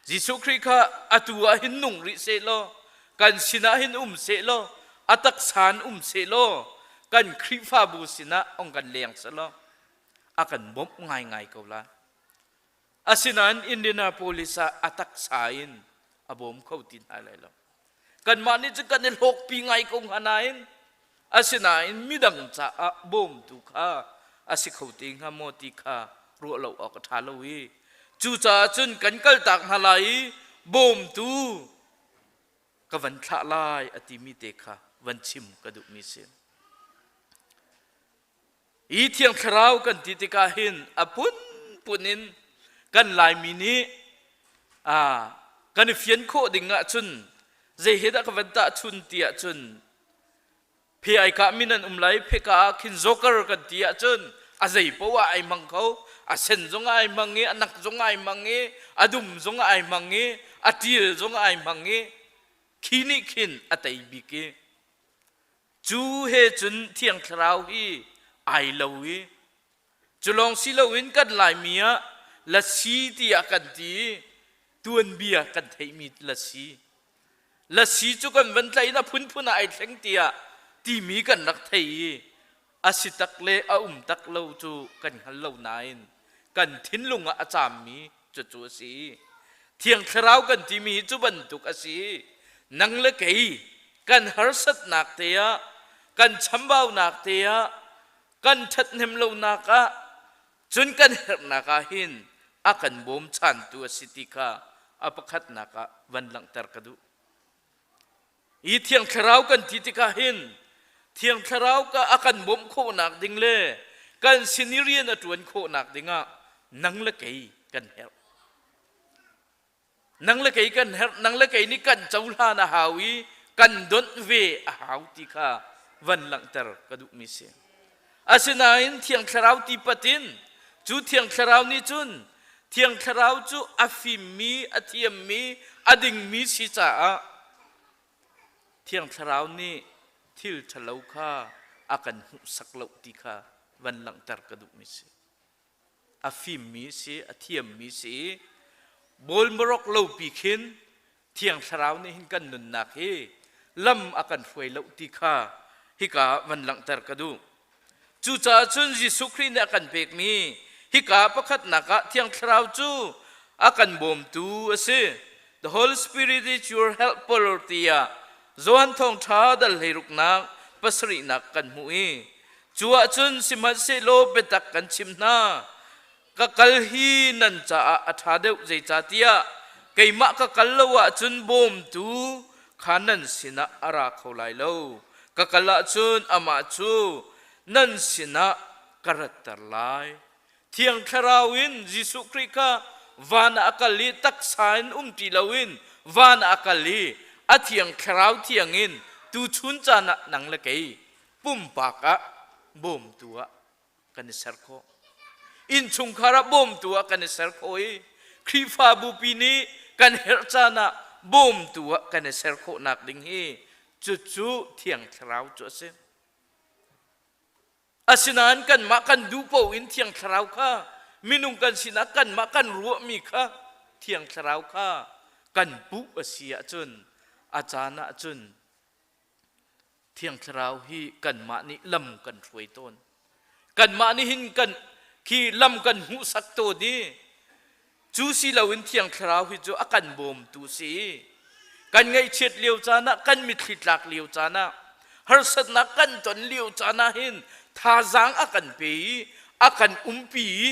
Jesuh Khrih kha atu ah hin nung rih seh law kan sinah hin um seh law a taksa in um seh law kan Khrihfabu sinah ong kan leng seh law a kan bawmh ngaingai ko lai. Asinain Indianapolis ah a taksa in a bawm kho ti hna lai lo. Kanmah nih cun kan i hlawkpi ngai ko hnga nain asinain midang caah bawmtu kha a si kho te hnga maw ti kha ruah lo awk a ṭha lo i cucaah cun kan kaltak hna lai i bawmtu ka van thlah lai a timi te kha van chim ka duhmi si. Hi Thiang Thlarau kan ti tikah hin a phunphun in kan Laimi nih kan i fian khawh ding ahcun zei he dah ka van tahchun ti ahcun phe ai kah mi nan um lai phe ka ah khin joker kan ti ahcun a zei poah ai hmang kho a sen zong ai hmang i a nak zong ai hmang i a dum zong ai hmang i a ṭil zong ai hmang i khi nih khin a tei bik i Cu he cun Thiang Thlarau hi ai lo i cu lawng si loin kan Laimi ah lasi tiah kan ti i tuanbia kan theihmi lasi. Lasi cu kan van tlaih in a phunphun ah ai thleng tiah timi kan rak thei i a si tak le a um tak lo cu kan hngal lo nain kan thinlung ah a caammi cucu a si. Thiang Thlarau kan timi hi cu bantuk a si. Nang le kei kan harsatnak te ah, kan chambaunak te ah, kan ṭhathnem lonak ah, cun kan herhnak ah hin a kan bawmchantu a si ti kha a pakhatnak ah van langhter ka duh. Hi Thiang Thlarau kan ti tikah hin Thiang Thlarau ka a kan bawmh khawhnak ding le kan sin i rian a ṭuan khawhnak dingah nang le kei kan herh. Nang le kei kan herh, nang le kei nih kan cohlan a hau i kan donh ve a hau ti kha van langhter ka duhmi si. Asinain Thiang Thlarau ti pat in cu Thiang Thlarau nih cun Thiang Thlarau cu a fimmi, a thiammi, a dingmi si caah Thiang Thlarau nih thil ṭhalo kha a kan hmuhsak lo ti kha van langhter ka duhmi si. A fimmi si, a thiammi si, bawlmarok lopi khin Thiang Thlarau nih hin kan nunnak hi lam a kan hruai lo ti kha hika van langhter ka duh. Cucaah cun Jesuh Khrih nih a kan pekmi hika pakhatnak ah Thiang Thlarau cu a kan bawmtu a si. The Holy Spirit is your helper tiah Johan Thawngṭha dal hleiruknak pasarihnak kan hmuh i cu ahcun sihmanhsehlaw biatak kan chim hna ka kal hi nan caah a ṭha deuh zeicahtiah keimah ka kal lo ahcun bawmtu kha nan sinah a ra kho lai lo ka kal ahcun amah cu nan sinah ka ratter lai Thiang Thlarau in Jesuh Khrih kha van ah a kal i taksa in um ti loin van ah a kal i a Thiang Thlarau thiang in tuchun caan ah nang le kei pumpak ah bawmtu ah kan i ser khawh. Innchungkhar ah bawmtu ah kan i ser khawh i Khrihfabu pi nih kan herh caan ah bawmtu ah kan i ser khawhnak ding hi cucu Thiang Thlarau cu a si. Asinain kanmah kan duh paoh in Thiang Thlarau kha minung kan sinah kanmah kan ruahmi kha Thiang Thlarau kha kan puh a si ahcun a caan ahcun Thiang Thlarau hi kanmah nih lam kan hruai tawn. Kanmah nih hin kan khi lam kan hmuhsak tawn i cu si loin Thiang Thlarau hi cu a kan bawmtu si. Kan ngaihchiat lio caan ah, kan mitthli tlak lio caan ah, harsatnak kan ton lio caan ah hin thazaang a kan pe i a kan umpi i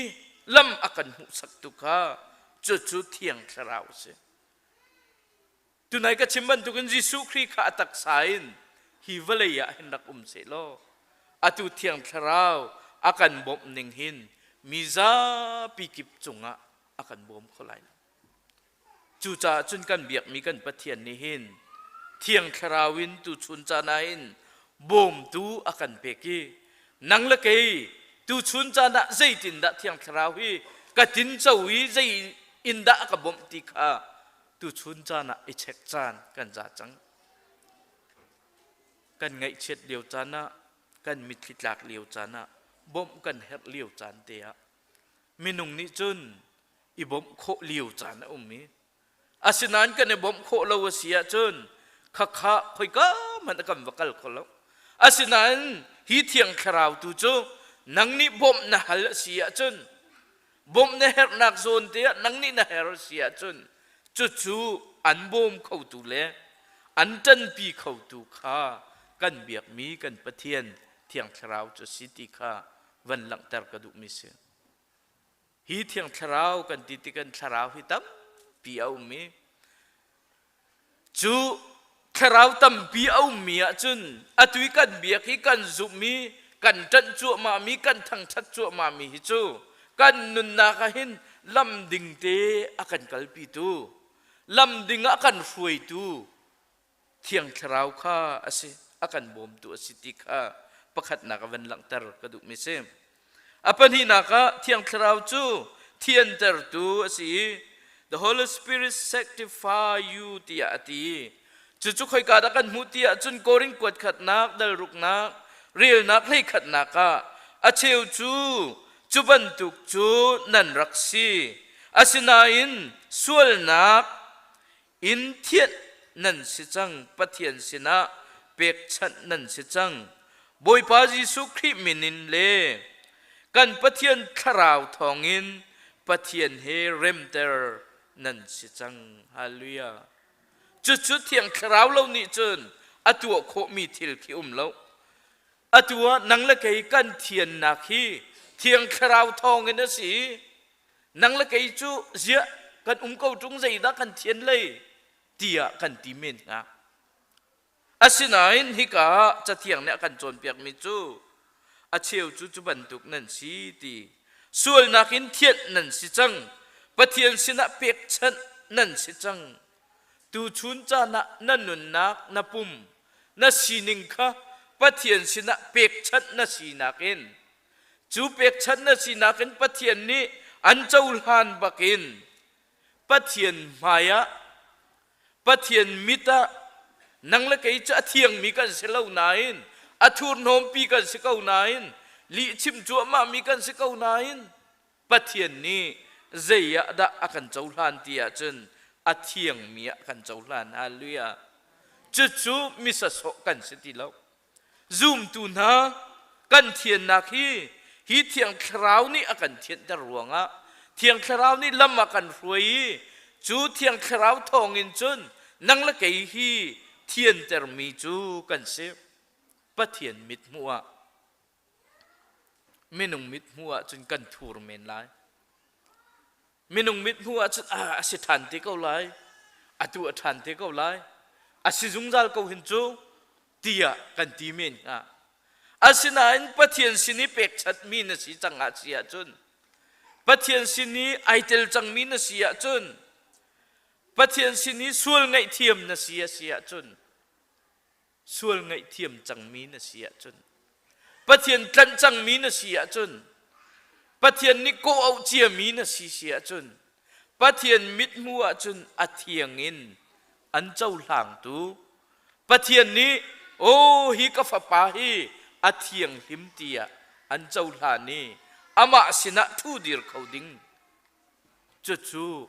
lam a kan hmuhsak tu kha. Cucu Thiang Thlarau a si. Tunai ka chim bantukin Jesuh Khrih kha a taksa in hi vawlei ah hin rak um sehlaw atu Thiang Thlarau a kan bawmh ning hin mi zapi kip cungah a kan bawm kho lai lo. Cucaah cun kan biakmi kan Pathian nih hin Thiang Thlarau in tuchun caan ah hin bawmtu a kan pek i nang le kei tuchun caan ah zeitindah Thiang Thlarau hi ka tinco i zei in dah a ka bawmh ti kha tuchun caan ah i check caan kan za cang. Kan ngaihchiat lio caan ah, kan mitthli tlak lio caan ah, bawmh kan herh lio caan te ah minung nih cun i bawmh khawh lio caan a um i asinain kan i bawmh khawh lo a si ahcun khakha khoika hmanh kan va kal kho lo. Asinain hi Thiang Thlarau tu cu nang nih bawmh na hal a si ahcun, bawmh na herhnak zawn te ah nang nih na her a si ahcun, cucu an bawm khotu le an ṭanpi khotu kha kan biakmi kan Pathian Thiang Thlarau cu a si ti kha van langhter ka duhmi si. Hi Thiang Thlarau kan ti tik Thlarau hi tampi a um i cu Thlarau tampi a ummi ahcun atu i kan biak hi, kan zumhmi, kan ṭanh cuahmahmi, kan thangṭhat cuahmahmi hi cu kan nunnak ah hin lam ding te a kan kalpitu, lam ding ah a kan hruaitu Thiang Thlarau kha a si, a kan bawmtu a si ti kha pakhatnak a van langhter ka duhmi si. A pahnihnak ah Thiang Thlarau cu thiantertu a si i "The Holy Spirit sanctify you" tiah a ti. Cucu khoika dah kan hmuh ti ahcun Korin kuat khatnak dal ruknak relnak hleikhatnak ah a cheu cu cu bantuk cu nan rak si. Asinain sualnak in thianh nan si cang, Pathian sinah pekchanh nan si cang. Bawipa Jesuh Khrih min in le kan Pathian Thlarau thawngin Pathian he remter nan si cang. Hallelujah. Cucu Thiang Thlarau lo nih cun a tuah khawhmi thil khi um lo. Atu ah nang le kei kan thiannak hi Thiang Thlarau thawngin a si. Nang le kei cu ziah kan um ko ṭung, zeidah kan thian lei tiah kan ti men hnga. Asinain hika ah Cathiang nih a kan cawnpiakmi cu a cheu cu cu bantuk nan si ti, sualnak in thianh nan si cang, Pathian sinah pekchanh nan si cang. Tuchun caan ah na nunnak, na pum, na sining kha Pathian sinah pekchanh na sinak in, cu pekchanh na sinak in Pathian nih an cohlan bakin Pathian hmaiah, Pathian mit ah nang le kei cu a thiangmi kan si lo nain, a thurhnawmpi kan si ko nain, lihchim cuahmahmi kan si ko nain, Pathian nih zei ah dah a kan cohlan ti ahcun a thiangmi ah kan cohlan. Hallelujah. Cucu misasawh kan si ti lo. Zumtu hna kan thiannak hi hi Thiang Thlarau nih a kan thianter ruangah Thiang Thlarau nih lam a kan hruai i cu Thiang Thlarau thawngin cun nang le kei hi thiantermi cu kan si. Pathian mithmuh ah, minung mithmuh ah cun kan thur men lai. Minung mithmuh ah cun a si ṭhan te ko lai, atu a ṭhan te ko lai, a si zungzal ko hin cu tiah kan ti men hnga. Asinain Pathian sin i pekchanhmi na si cang ah si ahcun, Pathian sin i ai tel cangmi na si ahcun, Pathian sin i sual ngaihthiam na si a si ahcun, sual ngaihthiam cangmi na si ahcun, Pathian tlanh cangmi na si ahcun, Pathian nih kawh auh ciami na si si ahcun, Pathian mithmuh ahcun a thiang in an cohlangtu Pathian nih, "Aw, hi ka fapa hi a thianghlim," tiah an cohlan i amah sinah ṭhu dir kho ding cucu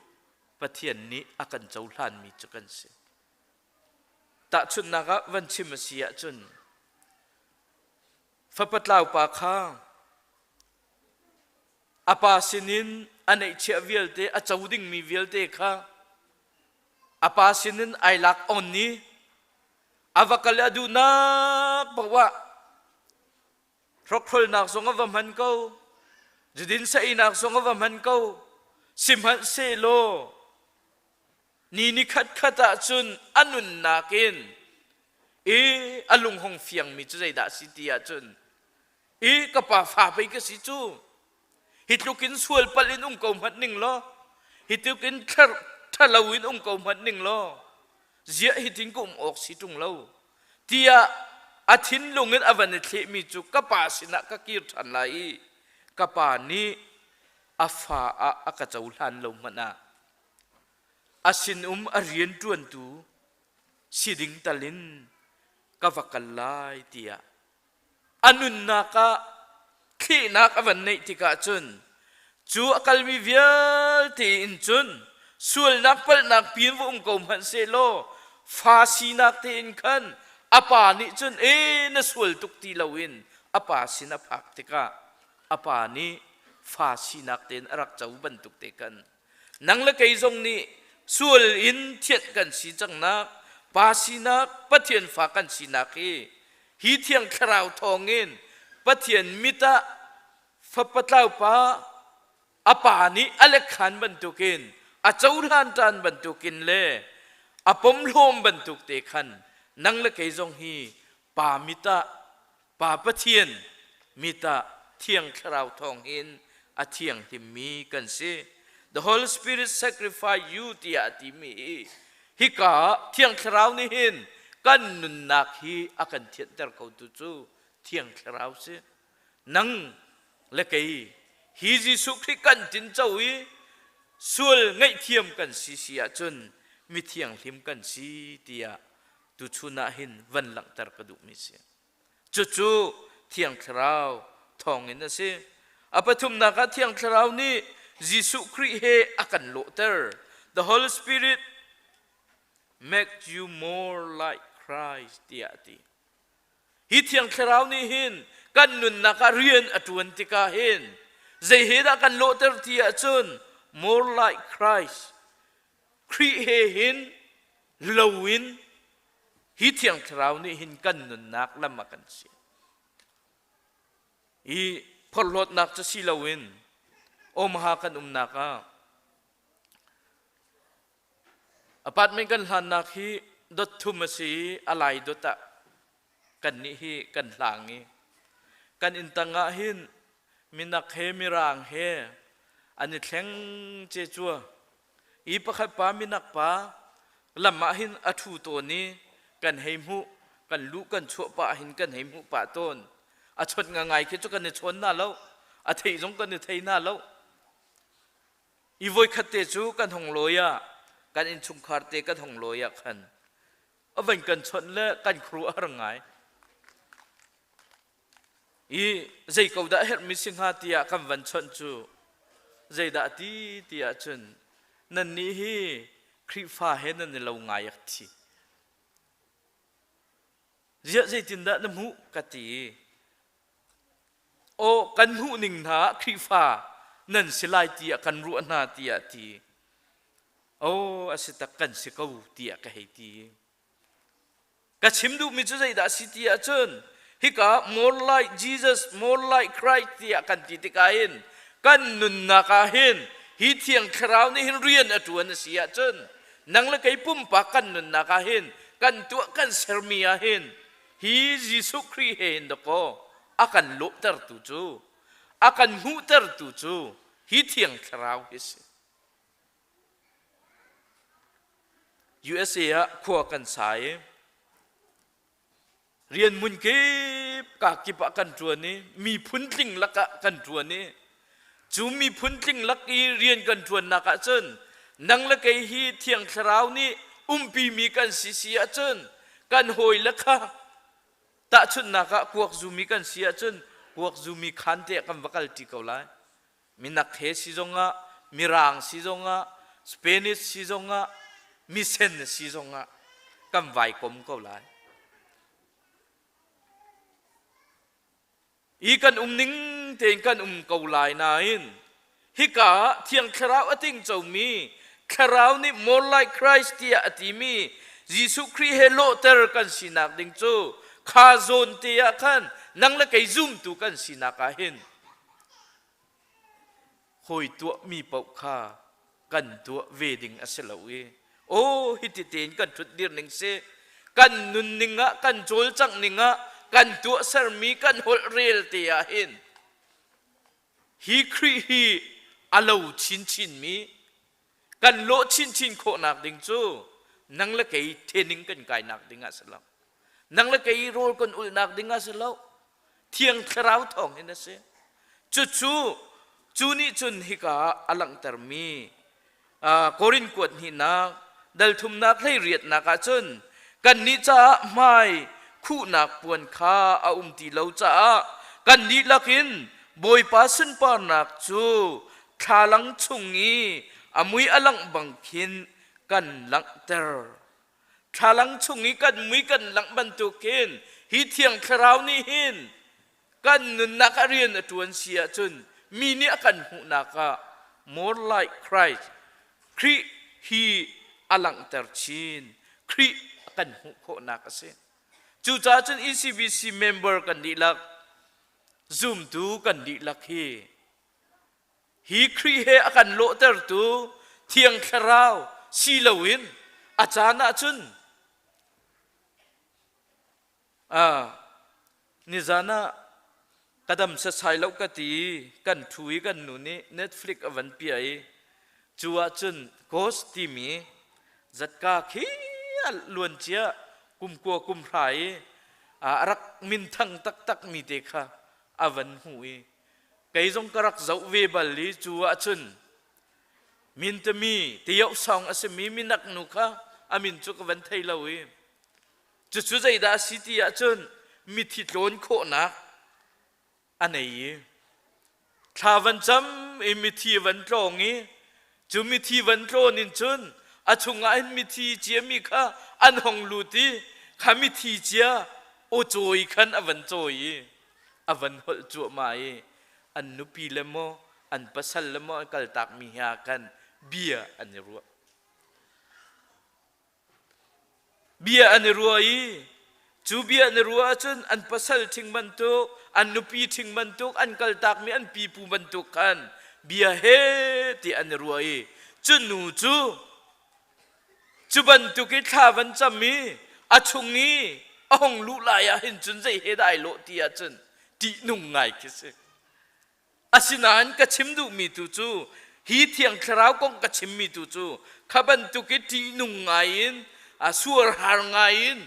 Pathian nih a kan cohlanmi cu kan si. Tahchunhnak ah van chim a si ahcun fapa tlaupa kha a pa sinin a neihchiah vialte, a co dingmi vialte kha a pa sinin ai lak on i a va kal i a duhnak paoh ah hrokhrolnak zong a va hman ko, zudin saeinak zong a va hman ko. Sihmanhsehlaw ni ni khat khat ah cun a nunnak in i a lung hong fiangmi cu zeidah a si ti ahcun i ka pa fa pei ka si cu hi tluk in sual palh in um ko hmanh ning law hi tluk in ṭhalo in um ko hmanh ning law ziah hitin ka um awk si ṭung lo tiah a thinlung in a van i thlehmi cu ka pa sinah ka kir ṭhan lai i ka pa nih a fa ah a ka cohlan lo hmanh ah a sinum a rianṭuantu si ding tal in ka va kal lai tiah a nunnak ah thlehnak a van neih tikah cun cu a kalmi vialte in cun sualnak palhnak pin va um ko hmanh sehlaw fa sinak tein khan a pa nih cun e na sual tuk ti loin a pa sin a phak tikah a pa nih fa sinak tein a rak co bantuk te khan nang le kei zong nih sual in thianh kan si cangnak pa sinak Pathian fa kan sinak hi hi thiang thlarau thawngin Pathian mit ah fapa tlaupa a pa nih a lekkhan bantukin a cohlan ṭan bantukin le a pomhlawm bantuk te khan nang le kei zong hi pa mit ah Pa Pathian mit ah Thiang Thlarau thawng hin a thianghlimmi kan si. The Holy Spirit sacrifice you tiah a timi hi hika ah Thiang Thlarau nih hin kan nunnak hi a kan thianter khotu cu Thiang Thlarau si. Nang le kei hi Jesuh Khrih kan tinco i sual ngaihthiam kan si si ahcun mi thianghlim kan si tiah tuchun ah hin van langhter ka duhmi si. Cucu Thiang Thlarau thawngin a si. A pathumnak ah Thiang Thlarau nih Jesuh Khrih he a kan lawhter. The Holy Spirit make you more like Christ tiah a ti. Hi Thiang Thlarau nih hin kan nunnak ah rian a ṭuan tikah hin zei he dah kan lawhter ti ahcun more like Christ Khrih he hin loin hi Thiang Thlarau nih hin kan nunnak lam a kan sian. I phorhlawtnak cu si loin Omaha kan umnak ah apartment kan hlannak hi dot thum a si i a lai dot ah kannih hi kan hlang i kan inn tang ah hin minak he mirang he an i thleng ce cua i pakhat pa minak pa lam ah hin a ṭhu tawn i kan hei hmuh kan luh kan chuah pah hin kan hei hmuh pah tawn a chawt ngangai khi cu kan i chawn na lo a theih zong kan i thei na lo i voikhat te cu kan hong lawi ah kan innchungkhar te kan hong lawi ah khan a van kan chawnh le kan khru a har ngai i zei ko dah herhmi si hnga tiah kan van chawnh cu zeidah ti tiah cun nannih hi Khrihfa he nan i lo ngai ak thi ziah zeitindah na hmuh ka ti aw kan hmuh ning hna Khrihfa nan si lai tiah kan ruah hna tiah ti aw a si tak kan si ko tiah ka hei ti Ka chim duhmi cu zeidah a si ti ahcun hika more like Jesus, more like Christ tiah kan ti tikah hin kan nunnak ah hin hi Thiang Thlarau nih hin rian a ṭuan a si ahcun nang le kei pumpak kan nunnak ah hin kan tuah kan sermi ah hin hi Jesuh Khrih he hin dakaw a kan lawhtertu cu a kan hmuhtertu cu hi Thiang Thlarau hi a si. USA ah khua kan sa i rian hmun kip ka kip ah kan ṭuan i miphun tling lakah kan ṭuan i cu miphun tling lak i rian kan ṭuannak ahcun nang le kei hi Thiang Thlarau nih umpimi kan si si ahcun kan hawile kha tahchunhnak ah kuak zumi kan si ahcun kuak zumi khaan te ah kan va kalṭi ko lai. Minak he si zongah, Mirang si zongah, Spanish si zongah, misen si zongah kan vai kom ko lai. I kan um ning tein kan um ko lai nain hika ah Thiang Thlarau a tingcomi Thlarau nih more like Christ tiah a timi Jesuh Khrih he lawhter kan sinak ding cu kha zawn te ah khan nang le kei zumtu kan sinak ah hin hawi tuahmi paoh kha Kan tuah ve ding a si lo i aw hiti tein kan ṭhut dir ning si, kan nun ning ah, kan cawlcangh ning ah, kan tuahsermi, kan holh rel te ah hin hi Khrih hi a lo chinchin mi kan lawh chinchin khawhnak ding cu nang le kei training kan kainak ding ah si lo, nang le kei rawl kan ulhnak ding ah si lo, Thiang Thlarau thawng in a si. Cucu cu nih cun hika ah a langhtermi Korin kuat hnihnak dal thumnak hlei riatnak ah cun kannih caah hmai khuhnak puan kha a um ti lo caah kan dihlak in Bawipa sunparnak cu thlalang chung i a mui a langh bang khin kan langhter. Thlalang chung i kan mui kan langh bantukin hi Thiang Thlarau nih hin kan nunnak ah rian a ṭuan si ahcun mi nih a kan hmuhnak ah more like Christ, Khrih hi a langhter chin, Khrih a kan hmuh khawhnak a si. Cucaah cun ECBC member kan dihlak, zumtu kan dihlak hi Hi Khrih he a kan lawhtertu Thiang Thlarau si loin a caan ahcun nizan ah ka dam setsai lo ka ti i kan ṭhu i kan nu nih Netflix a van piah i cu ahcun Ghost timi zatka khi a luan cia kum kua kum hra i a rak minthang taktak mi te kha a van hmuh i Kei zong ka rak zoh ve bal i cu ahcun mintami tiyoh song a simi minak nu kha a min cu ka van thei lo i cucu zeidah a si ti ahcun mithi tlawn khawhnak a nei i thla van cam i mithi van tlawng i cu mithi van tlawn in cun a chungah hin mithi ciami kha an hong lut i kha mithi cia aw cawi khan a van cawi i a van holh cuahmah i an nupi le maw an pasal le maw an kaltakmi he ah khan bia an i ruah. Bia an i ruah i cu bia an i ruah ahcun an pasal ṭhing bantuk, an nupi ṭhing bantuk, an kaltakmi an pipu bantuk khan bia he ti an i ruah i cu nu cu Cu bantuk i thla van cam i a chung i a hung luh lai ah hin cun zei he dah ai lawh ti ahcun ṭihnung ngai khi si. Asinain ka chim duhmi tu cu hi Thiang Thlarau kong ka chimmi tu cu kha bantuk i ṭihnung ngai in a suarhar ngai in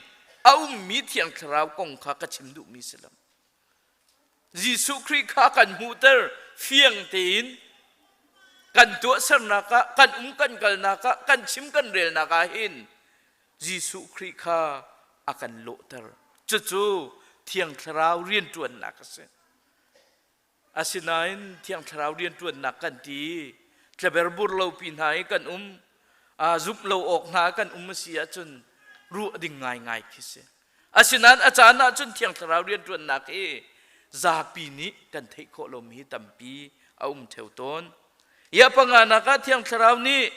a ummi Thiang Thlarau kong kha ka chim duhmi si lo. Jesuh Khrih kha kan hmuhter fiang tein kan tuahsernak ah kan um kan kalnak ah kan chim kan relnak ah hin Jesuh Khrih kha a kan lawhter. Cucu Thiang Thlarau rianṭuannak a si. Asinain Thiang Thlarau rianṭuannak kan ti tlaberbur lo pi hna i kan um zumh lo awk hna kan um a si ahcun ruah ding ngaingai khi si. Asinain a caan ahcun Thiang Thlarau rianṭuannak hi zapi nih kan theih khawh lomi hi tampi a um ṭheo tawn. Hi a panganak ah Thiang Thlarau nih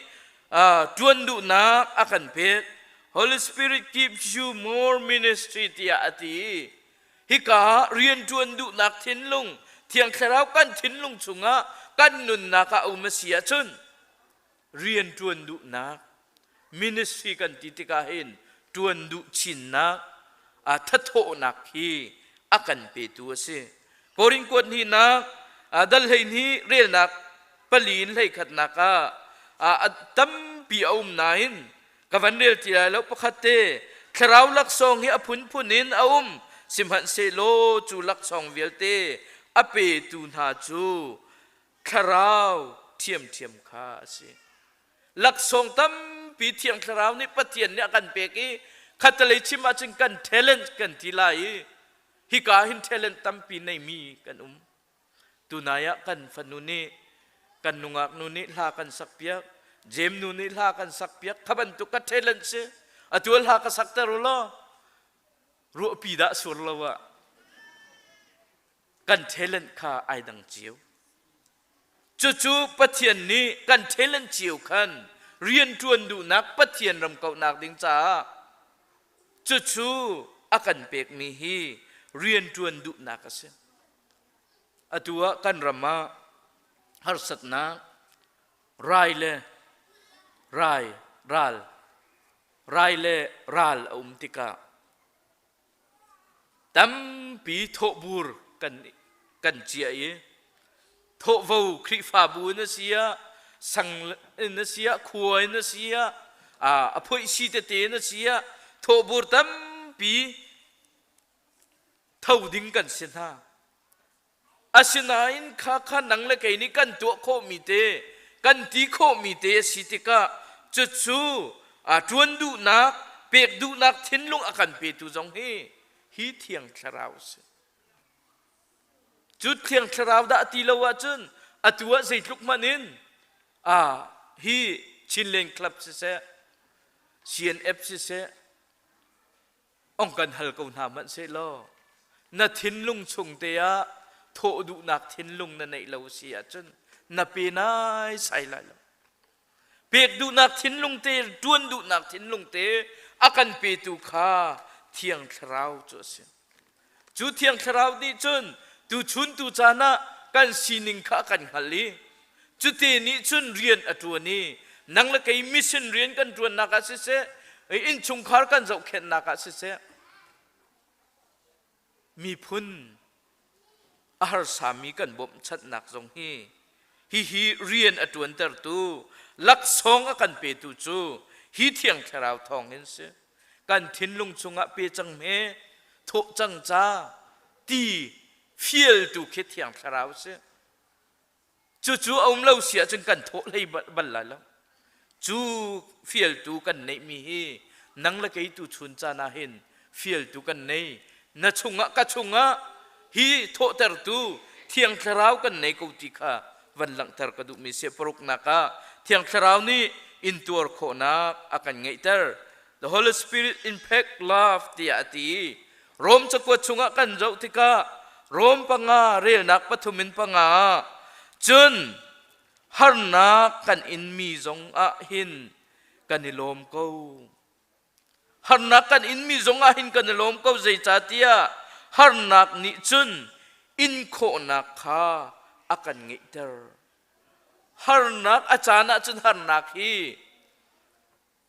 ṭuan duhnak a kan pek. Holy Spirit gives you more ministry tiah a ti. Hika ah rianṭuan duhnak thinlung, Thiang Thlarau kan thinlung chungah kan nunnak ah a um a si ahcun rianṭuan duhnak ministry kan ti tikah hin ṭuan duh chinnak thathawhnak hi a kan petu a si. Korin kuat hnihnak dal 12 relnak pali in 11nak ah a tampi a um nain ka van rel ti lai lo. Pakhat te, thlarau laksawng hi a phunphun in a um, sihmanhsehlaw cu laksawng vialte a petu hna cu Thlarau ṭhiamṭhiam kha a si. Laksawng tampi Thiang Thlarau nih Pathian nih a kan pek i khatalei chim ahcun kan talent kan ti lai i hika hin talent tampi neimi kan um. Tunai ah kan fanu nih, kan nungak nu nih hla kan sakpiak, Jem nu nih hla kan sakpiak, kha bantuk ka talent si. Atu hla ka sakter u law ruahpi dah sur lo ah kan talent kha ai dang cio. Cucu Pathian nih kan talent cio khan rianṭuan duhnak Pathian ram kauhnak ding caah cucu a kan pekmi hi rianṭuan duhnak a si. Atu ah kan ram ah harsatnak, rai le Rai, ral, rai le ral a um tikah tampi thawhbur kan kan ciah i thawhvo Khrihfabu in a si ah, sang in a si ah, khua in a si ah, a phoihsi tete in a si ah, thawhbur tampi tho ding kan si hna. Asinain kha kha nang le kei nih kan tuah khawhmi te, kan ti khawhmi te a si tikah cucu ṭuan duhnak, pek duhnak thinlung a kan petu zong hi hi Thiang Thlarau a si. Cu Thiang Thlarau dah ti lo ahcun atu ah zeitluk hmanh in hi Chinland Club siseh, CNF siseh, ong kan hal ko hna hmanh sehlaw na thinlung chung te ah thawh duhnak thinlung na neih lo si ahcun na pe nai sai lai lo. Pek duhnak thinlung te, ṭuan duhnak thinlung te a kan petu kha Thiang Thlarau cu a si. Cu Thiang Thlarau nih cun tuchun tu caan ah kan sining kha a kan hngalh i cute nih cun rian a ṭuan i nang le kei mission rian kan ṭuannak ah siseh, innchungkhar kan zohkhenhnak ah siseh, miphun a harsami kan bawmhchanhnak zong hi hihi rian a ṭuantertu laksawng a kan petu cu hi Thiang Thlarau thawng hin si. Kan thinlung chungah pe cang hme, thawh cang ca ti fialtu khi Thiang Thlarau si. Cucu a um lo si ahcun kan thawh hlei bal lai lo. Cu fialtu kan neihmi hi nang le kei tu chun caan ah hin fialtu kan nei. Na chungah ka chungah hi thawhtertu Thiang Thlarau kan nei ko ti kha van langhter ka duhmi si. Paruknak ah Thiang Thlarau nih intuar khawhnak a kan ngeihter. The Holy Spirit impact love tiah a ti. Rom cakuat chungah kan zoh tikah Rom panga relnak pathum in panga ah cun harnak kan inmi zong ah hin kan i lawm ko. Harnak kan inmi zong ah hin kan i lawm ko, zeicahtiah harnak nih cun in khawhnak kha a kan ngeihter. Harnak a caan ah cun harnak hi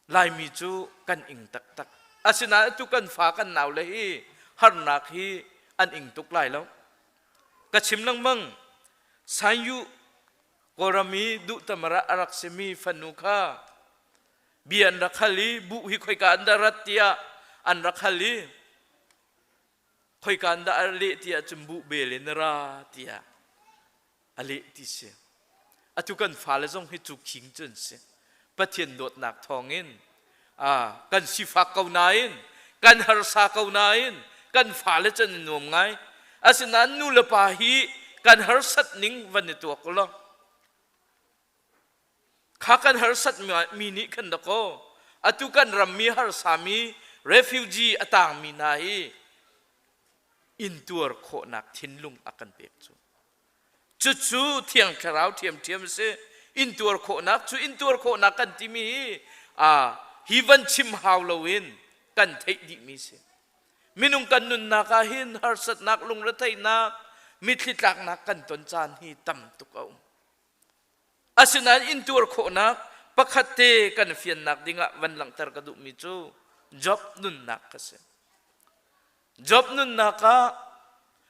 Laimi cu kan ing taktak. Asinain atu kan fa kan naule hi harnak hi an ing tuk lai lo. Ka chim lengmang, Sanyu Kawlram i duhtamara a rak simi fanu kha bia an rak hal i buh hi khoika an dah rat tiah an rak hal i khoika an dah a leh tiah cun buh bel in ra tiah a leh ti si. Atu kan fale zong hi cu khing cu an si. Pathian dawtnak thawngin kan sifak ko nain, kan harsa ko nain, kan fale cu an i nuam ngai. Asinain nu le pa hi kan harsat ning van i tuak law kha kan harsat mi nih khan dakaw atu kan rammi harsami refugee a tangmi hna hi intuar khawhnak thinlung a kan pek cu. Cucu Thiang Thlarau ṭhiamṭhiam a si. Intuar khawhnak cu intuar khawhnak kan timi hi hi van chim hau loin kan theih dihmi si. Minung kan nunnak ah hin harsatnak, lungretheihnak, mitthli tlaknak kan ton caan hi tam tuk a um. Asinain intuar khawhnak pakhat te kan fiannak dingah van langhter ka duhmi cu Job nunnak kha si. Job nunnak ah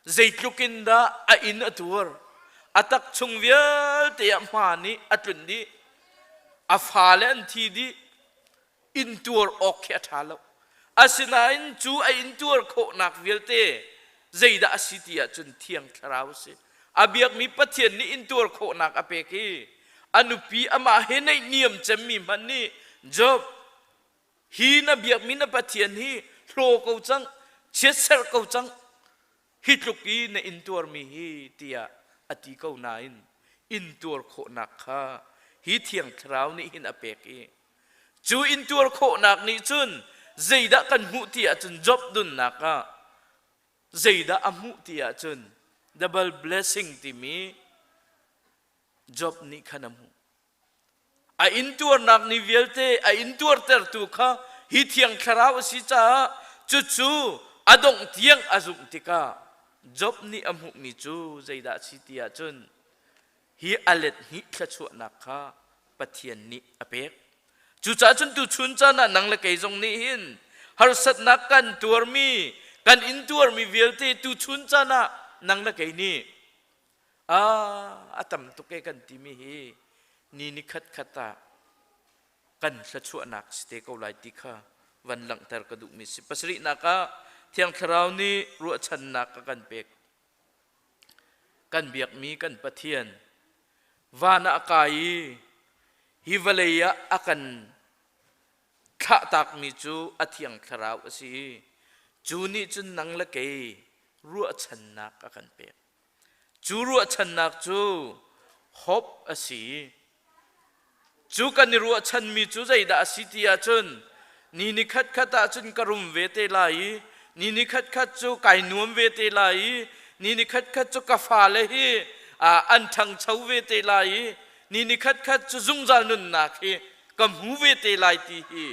zeitluk in dah a inn a tuar, a tak chung vialte ah hma nih a tlun dih, a fale an thi dih, intuar awk khi a ṭha lo. Asinain cu a intuar khawhnak vialte zeidah a si ti ahcun Thiang Thlarau a si. A biakmi Pathian nih intuar khawhnak a pek i a nupi amah he naihniam cemmi hmanh nih Job hi na biakmi na Pathian hi hlaw ko cang, chiatserh ko cang, hi tluk i na intuarmi hi tiah a ti ko nain intuar khawhnak kha hi Thiang Thlarau nih hin a pek i cu intuar khawhnak nih cun zeidah kan hmuh ti ahcun Job nunnak ah zeidah a hmuh ti ahcun double blessing timi Job nih khan a hmuh. A intuarnak ni vialte a intuartertu kha hi Thiang Thlarau a si caah cucu a dongh tiang a zumh tikah Job nih a hmuhmi cu zeidah a si ti ahcun hi a let hnih thluachuahnak kha Pathian nih a pek. Cucaah cun tuchun caan ah nang le kei zong nih hin harsatnak kan tuarmi, kan intuarmi vialte tuchun caan ah nang le kei nih a tam tuk e kan timi hi ni ni khat khat ah kan thluachuahnak si te ko lai ti kha van langhter ka duhmi si. Pasarihnak ah Thiang Thlarau nih ruahchannak a kan pek. Kan biakmi kan Pathian van ah a kai i hi vawlei ah a kan thlahtakmi cu a Thiang Thlarau a si i cu nih cun nang le kei ruahchannak a kan pek. Cu ruahchannak cu hope a si. Cu kan i ruahchanmi cu zeidah a si ti ahcun ni ni khatkhat ahcun ka rum ve te lai i ni ni khatkhat cu kai nuam ve te lai i ni ni khatkhat cu ka fale hi an ṭhangcho ve te lai i ni ni khatkhat cu zungzal nunnak hi ka hmu ve te lai ti hi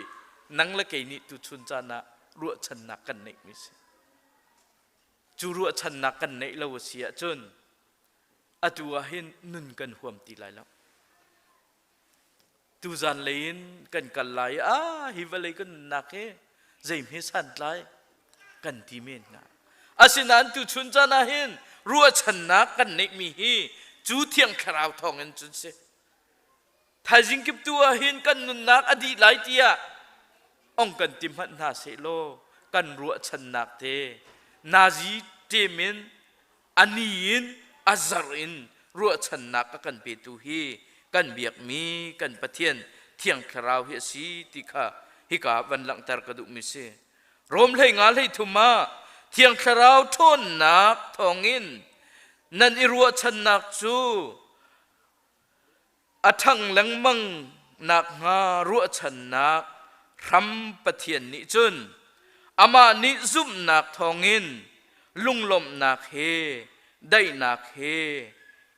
nang le kei nih tuchun caan ah ruahchannak kan neihmi si. Cu ruahchannak kan neih lo a si ahcun atu ah hin nun kan huam ti lai lo. Tuzan lei in kan kal lai i ah hi vawlei kan nunnak hi zeihme santlai kan ti men hnga. Asinain tuchun caan ah hin ruahchannak kan neihmi hi cu Thiang Thlarau thawngin cun si. Thaizing kip tu ah hin kan nunnak a dih lai tiah ong kan ti hmanh hna sehlaw kan ruahchannak te nazi ṭem in a ni in a zarh in ruahchannak a kan petu hi kan biakmi kan Pathian Thiang Thlarau hi a si ti kha hika van langhter ka duhmi si. Rom hlei nga 33 ah Thiang Thlarau ṭhawnnak thawngin nan i ruahchannak cu A ṭhang lengmang nakhnga ruahchannak hram Pathian nih cun amah nih zumhnak thawngin lunglawmhnak he daihnak he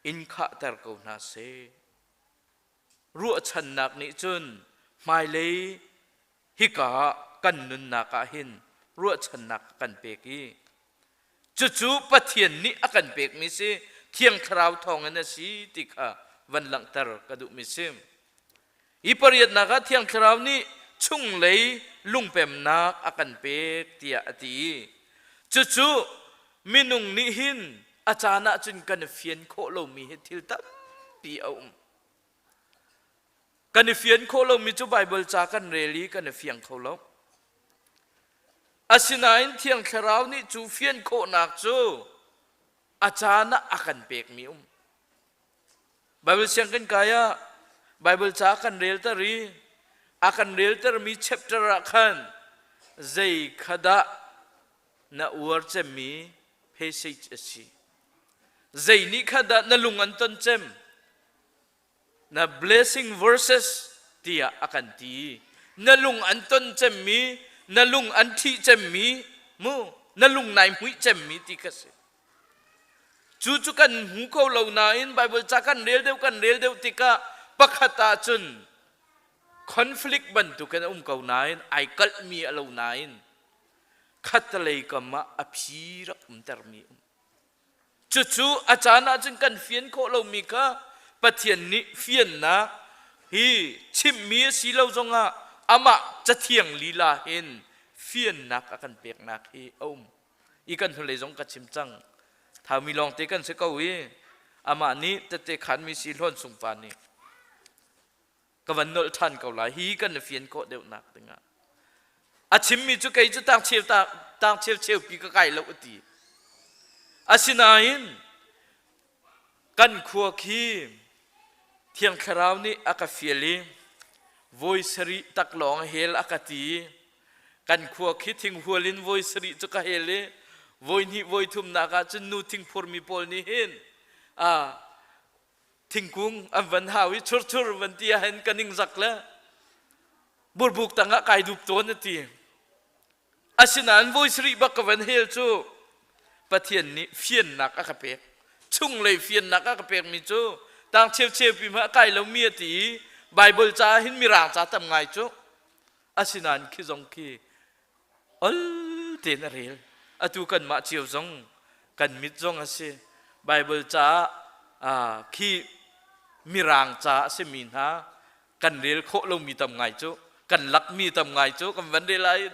in khahter ko hna seh. Ruahchannak nih cun hmailei hika ah kan nunnak ah hin ruahchannak a kan pek i cucu Pathian nih a kan pekmi si Thiang Thlarau thawngin a si ti kha van langhter ka duhmi si. Hi pariatnak ah Thiang Thlarau nih chunglei lungpemnak a kan pek tiah a ti i cucu minung nih hin a caan ahcun kan fian khawh lomi hi thil tampi a um. Kan i fian khawh lomi cu Baibal ca kan rel i kan i fiang kho lo. Asinain Thiang Thlarau nih cu fian khawhnak cu a caan ah a kan pekmi um. Baibal siang kan kai ah Baibal ca kan relter i a kan reltermi chapter ah khan zei kha dah na uar cemmi passage a si. Zei nih kha dah na lung an ton cem? Na blessing verses tiah a kan ti. Na lung an ton cemmi, na lung an ṭhih cemmi, mu, na lung nai hmuih cemmi ti kha si. Cu cu kan hmu kho lo nain Bible ca kan rel deuh kan rel deuh tikah pakhat ah cun conflict bantukin a um ko nain ai kalhmi a lo nain khattelei kam ah a phi rak umtermi um. Cucu a caan ahcun kan fian khawh lomi kha Pathian nih fiannak hi chimhmi a si lo zongah amah Cathiang lila hin fiannak a kan peknak hi a um. I kan hnulei zong ka chim cang. Thaumi lawngte kan si ko i amah nih tette khanmi si Hlawn Sung pa nih ka van nolh ṭhan ko lai hi kan i fian khawh deuhnak dingah a chimmi cu kei cu tang cheu tang cheu cheupi ka kai lo a ti asinain kan khua khi thiang thlarau nih a ka fial i voi sarih taklawng hel a ka ti kan khua khi thinghual in voi sarih cu ka hel i voi hnih voi thumnak ah cun nu thingphurmi pawl nih hin a Thingkung an van hau i churchur van ti ahhin ka ningzak le burbuk tangah kai dup tawn a ti. Asinain voi sarih bak ka van hel cu Pathian nih fiannak a ka pek. Chunglei fiannak a ka pekmi cu tang cheu pi hmanh a kai lomi a ti i Baibal caah hin mirang ca tam ngai cu. Asinain khi zong khi ol tein a rel. Atu kanmah cio zong kan mit zong a si. Baibal caah khi mirang ca a simi hna. Kan rel khawh lomi tam ngai cu, kan lakmi tam ngai cu kan van rel ahhin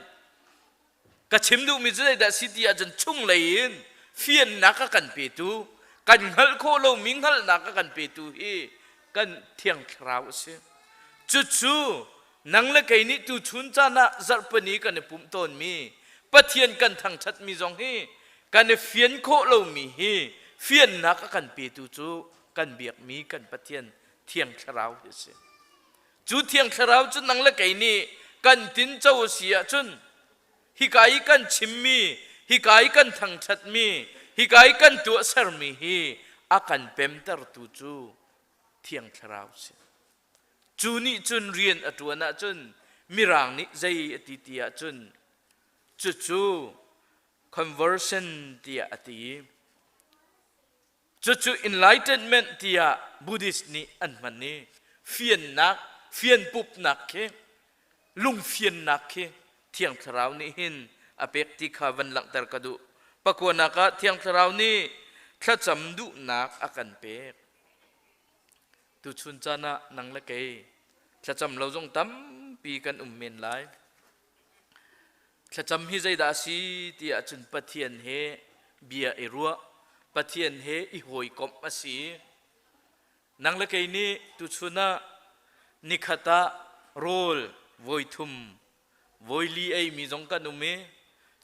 ka chim duhmi cu zeidah si ti ahcun chunglei in fiannak a kan petu, kan hngalh khawh lomi hngalhnak a kan petu hi kan Thiang Thlarau a si. Cucu nang le kei nih tuchun caan ah zarhpini kan i pumh tawnmi Pathian kan thangṭhatmi zong hi kan i fian khawh lomi hi fiannak a kan petu cu kan biakmi kan Pathian Thiang Thlarau hi a si. Cu Thiang Thlarau cu nang le kei nih kan tinco a si ahcun hika i kan chimmi, hika i kan thangṭhatmi, hika i kan tuahsermi hi a kan pemtertu cu Thiang Thlarau a si. Cu nih cun rian a ṭuan ahcun Mirang nih zei a ti ti ahcun cucu conversion tiah a ti. Cucu enlightenment tiah Buddhist nih an hman i fiannak, fianpupnak khi, lungfiannak khi Thiang Thlarau nih hin a pek ti kha van langhter ka duh. Pakuanak ah Thiang Thlarau nih thlacam duhnak a kan pek. Tuchun caan ah nang le kei thlacam lo zong tampi kan um men lai. Thlacam hi zeidah a si ti ahcun Pathian he bia i ruah, Pathian he i hawikomh a si. Nang le kei nih tuchun ah nikhat ah rawl voithum, voili eimi zong kan um i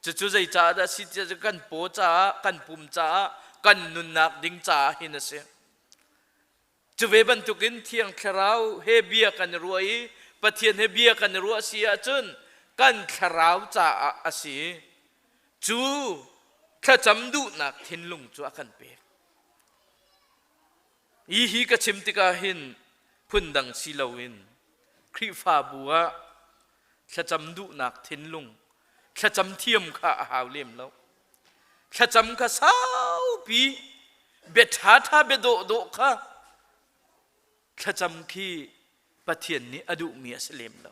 cucu zeicaah dah a si tiah kan paw caah, kan pum caah, kan nunnak ding caah hin a si. Cu ve bantukin Thiang Thlarau he bia kan i ruah i Pathian he bia kan i ruah si ahcun kan thlarau caah a si. Cu thlacam duhnak thinlung cu a kan pek. Hi hi ka chim tikah hin phundang si loin Khrihfabu ah thlacam duhnak thinlung, thlacam thiam kha a hau lem lo. Thlacam kha saupi bia ṭhaṭha bia dawhdawh kha thlacam khi Pathian nih a duhmi a si lem lo.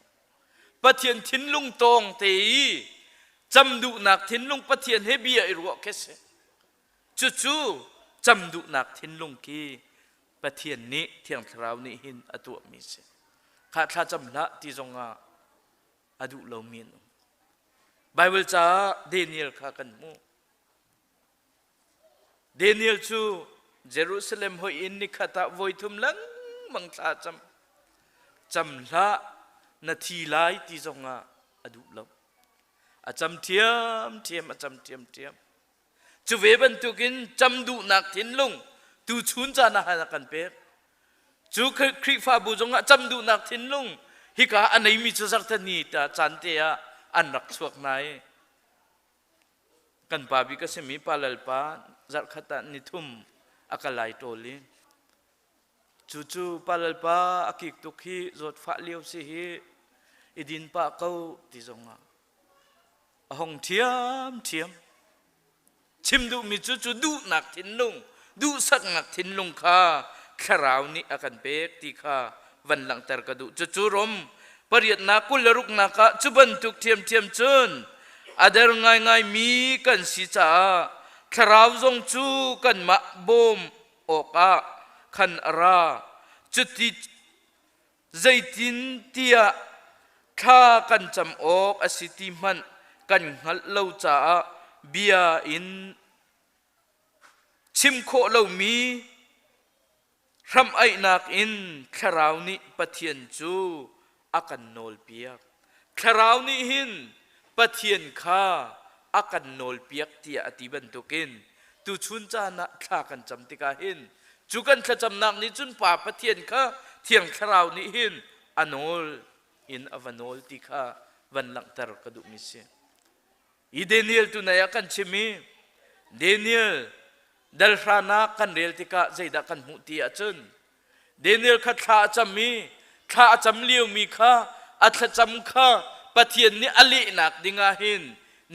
Pathian thinlung tawng te i cam duhnak thinlung Pathian he bia i ruah khi si. Cucu cam duhnak thinlung khi Pathian nih Thiang Thlarau nih hin a tuahmi si. Kha thla cam hlah ti zongah a duh lomi an um. Baibal caah Daniel kha kan hmuh. Daniel cu Jerusalem hoi in nikhat ah voithum lengmang thla cam. Cam hlah na thi lai ti zongah a duh lo. A cam ṭhiamṭhiam, a cam ṭhiamṭhiam. Cu ve bantukin cam duhnak thinlung tuchun caan ah a kan pek. Cu Khrihfabu zongah cam duhnak thinlung hika a neimi cu zarhteni ta caan te ah an rak chuak hna i kan pa bik a simi pa lalpa zarhkhat ah nithum a ka lai ṭawl i cucu pa lalpa a kik tuk hi zawtfah lio si hi i din pah ko ti zongah a hong ṭhiamṭhiam. Chim duhmi cu cu duhnak thinlung, duhsaknak thinlung kha Thlarau nih a kan pek ti kha van langhter ka duh. Cucu Rom pariatnak 26nak ah cu bantuk ṭhiamṭhiam cun a der ngaingaimi kan si caah Thlarau zong cu kanmah bawm awkah khan a ra. Cuti Zeitintiah thla kan cam awk a si ti hmanh kan hngalh lo caah bia in chim khawh lomi hram-aihnak in Thlarau nih Pathian cu a kan nawlpiak. Thlarau nih hin Pathian kha a kan nawlpiak tiah a ti bantukin tuchun caan ah thla kan cam tikah hin cu kan thlacamnak nih cun Pa Pathian kha Thiang Thlarau nih hin a nawl in a va nawl ti kha van langhter ka duhmi si. I Daniel tu nai ah kan chim i Daniel dal hranak kan rel tikah zeidah kan hmuh ti ahcun Daniel kha thla a cam i thla a cam liomi kha a thlacam kha Pathian nih a lehnak dingah hin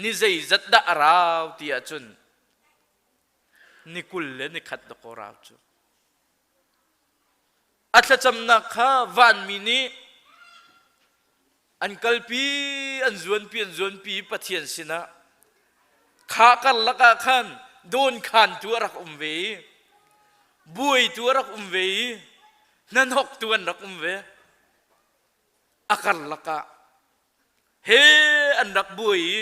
ni zeizat dah a rau ti ahcun ni 21 dakaw rau cu. A thlacamnak kha vanmi nih an kalpi an zuanpi an zuanpi Pathian sinah kha karlak ah khan dawnkhantu a rak um ve i buaitu a rak um ve i hnahnawktu an rak um ve. A karlak ah he an rak buai i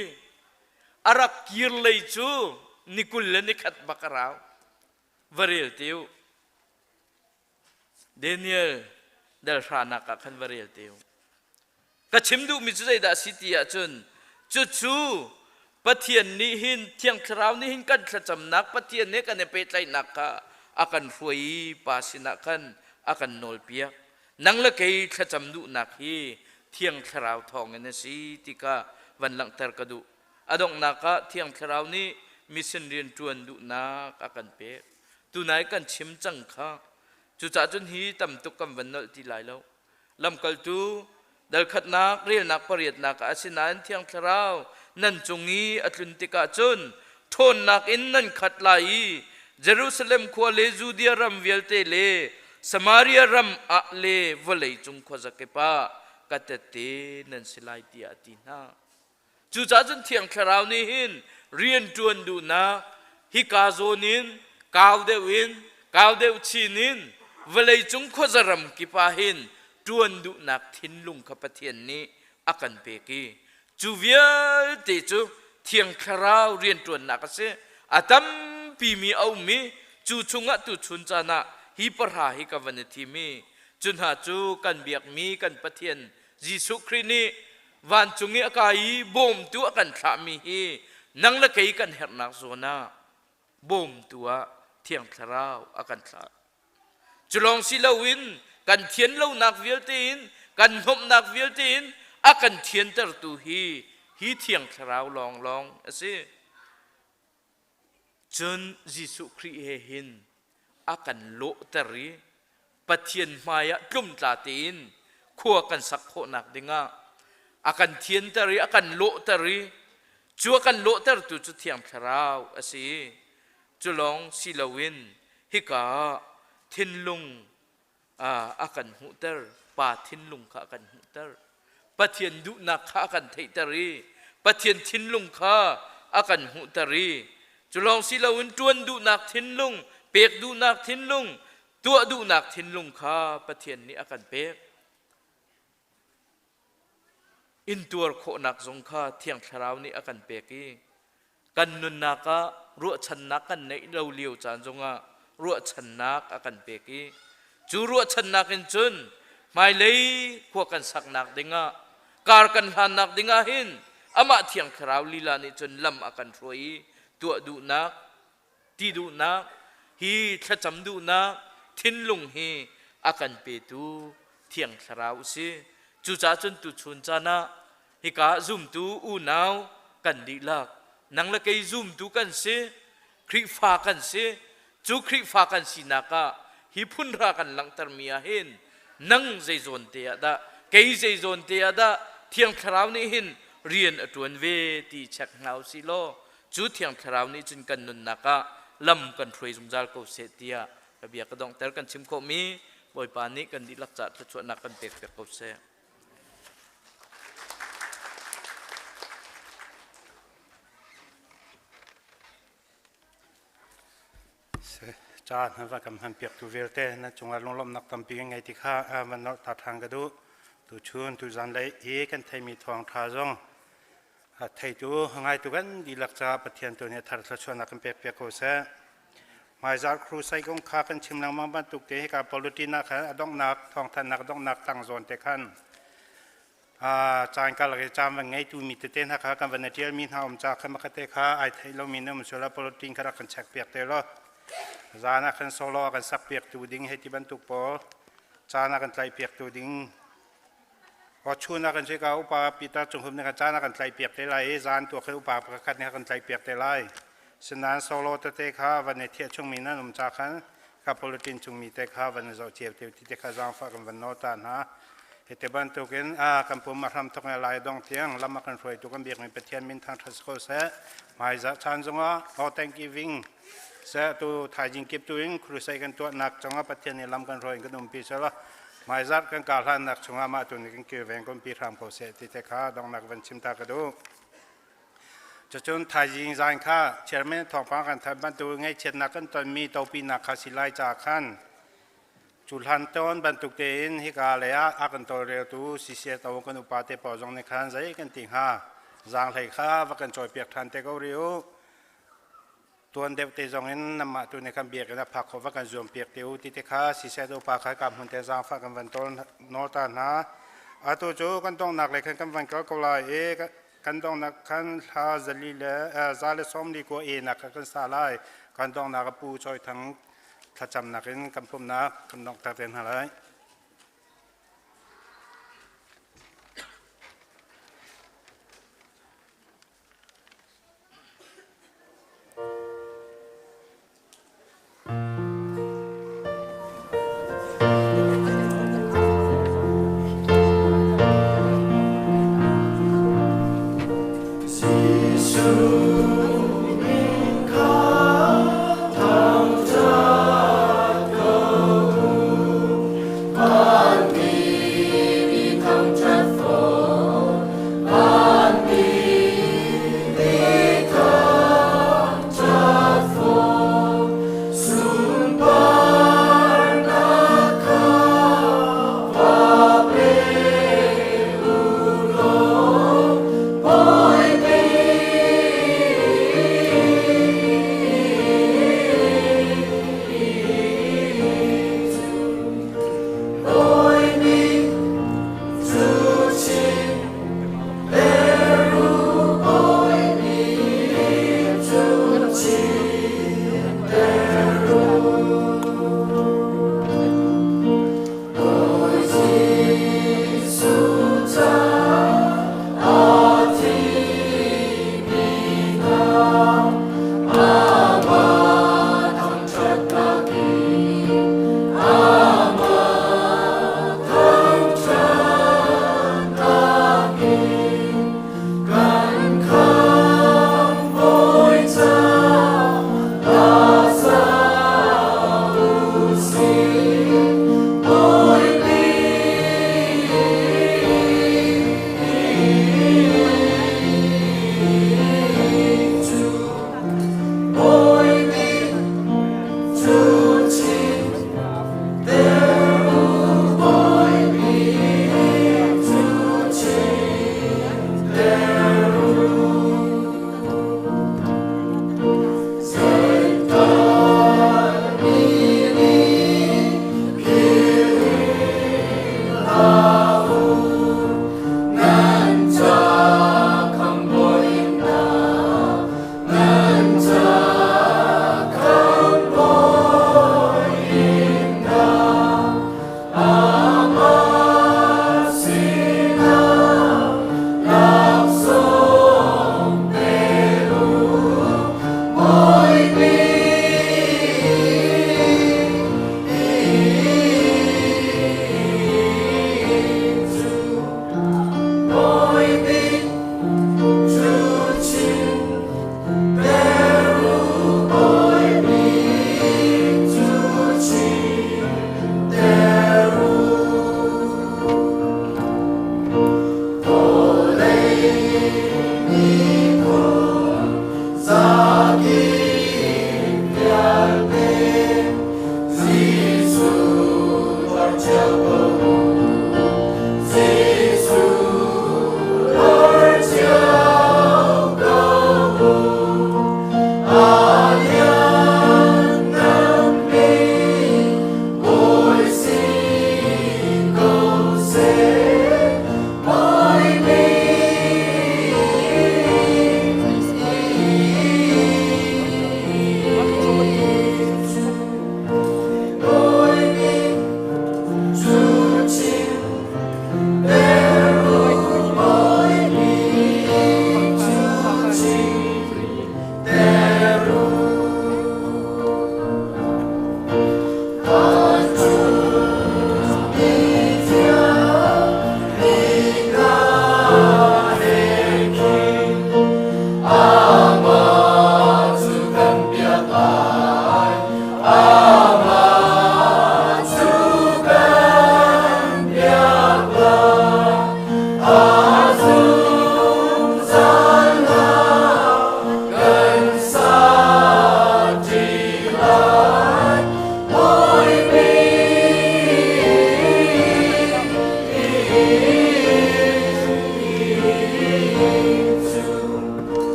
a rak kir lei cu ni 21 bak a rau. Va rel te u. Daniel dal hranak ah khan va rel te u. Ka chim duhmi cu zeidah a si ti ahcun cucu Pathian nih hin Thiang Thlarau nih hin kan thlacamnak Pathian he kan i pehtlaihnak kha a kan hruai i Pa sinah khan a kan nawlpiak. Nang le kei thlacam duhnak hi Thiang Thlarau thawngin a si ti kha van langhter ka duh. A donghnak ah Thiang Thlarau nih mission rian ṭuan duhnak a kan pek. Tunai kan chim cang kha. Cucaah cun hi tam tuk kan van nolh ti lai lo. Lamkaltu dalkhatnak relnak pariatnak ah asinain Thiang Thlarau nan cung i a tlun tikah cun ṭhawnnak in nan khat lai i Jerusalem khua le Judea ram vialte le Samaria ram ah le vawlei cung khuazakip ah ka tette nan si lai tiah a ti hna. Cucaah cun Thiang Thlarau nih hin rian ṭuan duhnak hika zawn in kau deuh in kau deuh chin in vawleicung khuaza ram kip ah hin ṭuan duhnak thinlung kha Pathian nih a kan pek i cu vialte cu Thiang Thlarau rianṭuannak a si. A tampi mi a um i cu chungah tuchun caan ah hi pahra hi ka van i thim i cu hna cu kan biakmi kan Pathian Jesuh Khrih nih vancung i a kai i bawmtu a kan thlahmi hi nang le kei kan herhnak zawn ah bawmtu ah Thiang Thlarau a kan thlah. Cu lawng si loin kan thian lonak vialte in kan hnomhnak vialte in a kan thiantertu hi hi Thiang Thlarau lawnglawng a si. Cun Jesuh Khrih he hin a kan lawhter i Pathian hmaiah tlumtla tein khua kan sak khawhnak dingah a kan thianter i a kan lawhter i cu a kan lawhtertu cu Thiang Thlarau a si. Cu lawng si loin hika ah thinlung a kan hmuhter, Pa thinlung kha a kan hmuhter. Pathian duhnak kha a kan theihter i Pathian thinlung kha a kan hmuhter i cu lawng si loin ṭuan duhnak thinlung, pek duhnak thinlung, tuah duhnak thinlung kha Pathian nih a kan pek. Intuar khawhnak zong kha Thiang Thlarau nih a kan pek i kan nunnak ah ruahchannak kan neih lo lio caan zongah ruahchannak a kan pek i cu ruahchannak in cun hmailei khua kan saknak dingah kar kan hlannak dingah hin amah Thiang Thlarau lila nih cun lam a kan hruai i tuah duhnak ti duhnak hi thlacam duhnak thinlung hi a kan petu Thiang Thlarau a si. Cucaah cun tuchun caan ah hika zumtu unau kan dihlak nang le kei zumtu kan si, Khrihfa kan si. Cu Khrihfa kan sinak ah hi phunhra kan langhtermi ah hin nang zei zawn te ah dah kei zei zawn te ah dah Thiang Thlarau nih hin rian a ṭuan ve ti check hna u sih law cu Thiang Thlarau nih cun kan nunnak ah lam kan hruai zungzal ko seh tiah ka bia ka donghter. Kan chim khawhmi Bawipa nih kan dihlak caah thluachuahnak kan pek piak ko seh. Ca na va kan hman piak tu vialte na cungah lunglawmhnak tampi kan ngei ti kha van nolh ta ṭhan ka duh. Tuchun tuzan lei i kan theimi thawngṭha zong theitu ngaitu kan dihlak caah Pathian tu nih thar thluachuahnak kan pek piak ko seh. Hmaizarh crusade kong kha kan chim lengmang bantuk te hika Palestine ah khan a donghnak thawngthanhnak donghnak tang zawn te khan caan karlak i caan van ngeitu mi tete hna kha kan van i ṭialmi hna um ca kha makhat te kha ai theih lomi na um sual ah Palestine kha rak kan check piak te law zan ah khan solo a kan sak piak tu ding hei ti bantuk pawl caan ah kan tlaih piak tu ding chun ah kan si ka upa Peter Cung nih kan caan a kan tlaihpiak te lai i zan tu khin upa pakhat nih a kan tlaihpiak te lai. Sinain solo tete kha van i thiah chungmi nan um ca khan ka bulletin chungmi te kha van i zoh cio te ti te kha zaangfah kan van nawl ta hna. Hi te bantukin kan pum a hram thok lai dong tiang lam a kan hruaitu kan biakmi Pathian min thangṭhat si ko seh. Hmaizah caan zongah oh thanksgiving seh tu thaizing kip tu in crusade kan tuahnak cungah Pathian nih lam kan hruai in kan umpi seh Hmaizarh kan karhlannak chungah mah tu nih kan kilveng kan pi hram ko seh ti te kha donghnak van chim ta ka duh. Cucun thaizing zan kha chairman thawngpang kan thanh bantuk ngaihchiatnak kan tonmi topinak kha si lai ca khan Cu hlan tawn bantuk tein hika lei ah a kan tawlreltu CCS kan upa te pawl zong nih khan zei kan ti hnga zaanghlei kha va kan cawipiak ṭhan te ko rih u. Tuan deuh te zong in nanmah tu nih khan biakinn a phak khawh va kan zuam piak te u ti te kha CCS upa kha ka hmun te zaangfah kan van tawl nawl ta hna. Atu cu kan donghnak lei khan kan van kal ko lai i kan donghnak khan hla zali le za le sawm li kua e nak kha kan sa lai. Kan donghnak a pu Choi Thang thlacamnak in kan pumhnak kan donghter te hna lai.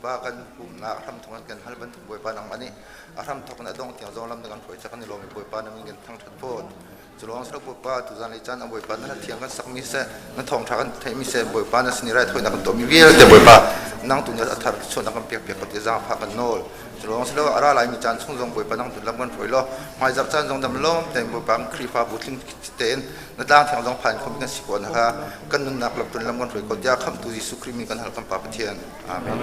Bawipa kan pumnak hramthawk in kan hal bantuk Bawipa nangmah nih a hramthawk in a dongh tiang zong lam na kan hruai ca kan i lawm i Bawipa na min kan thangṭhat fawn. Cu lawng si lo Bawipa tuzan lei caan ah Bawipa na thiang kan sakmi seh, na thawngṭha kan theihmi seh, Bawipa na sin i raithawinak kan tuahmi vialte Bawipa nang tu nih a thar chuahnak kan pekpiak ko ti zaangfah kan nawl. Cu lawng si lo a ra laimi caan chung zong Bawipa nang tu lam kan hruai law hmaizarh caan zong dam lawm tein Bawipa Khrihfabu tling tein na tlang thiang zong phan khomi kan si ko na kha kan nunnak lamtun lam kan hruai ko tiah khamhtu Jesuh Khrih min kan hal kan Pa Pathian. Amen.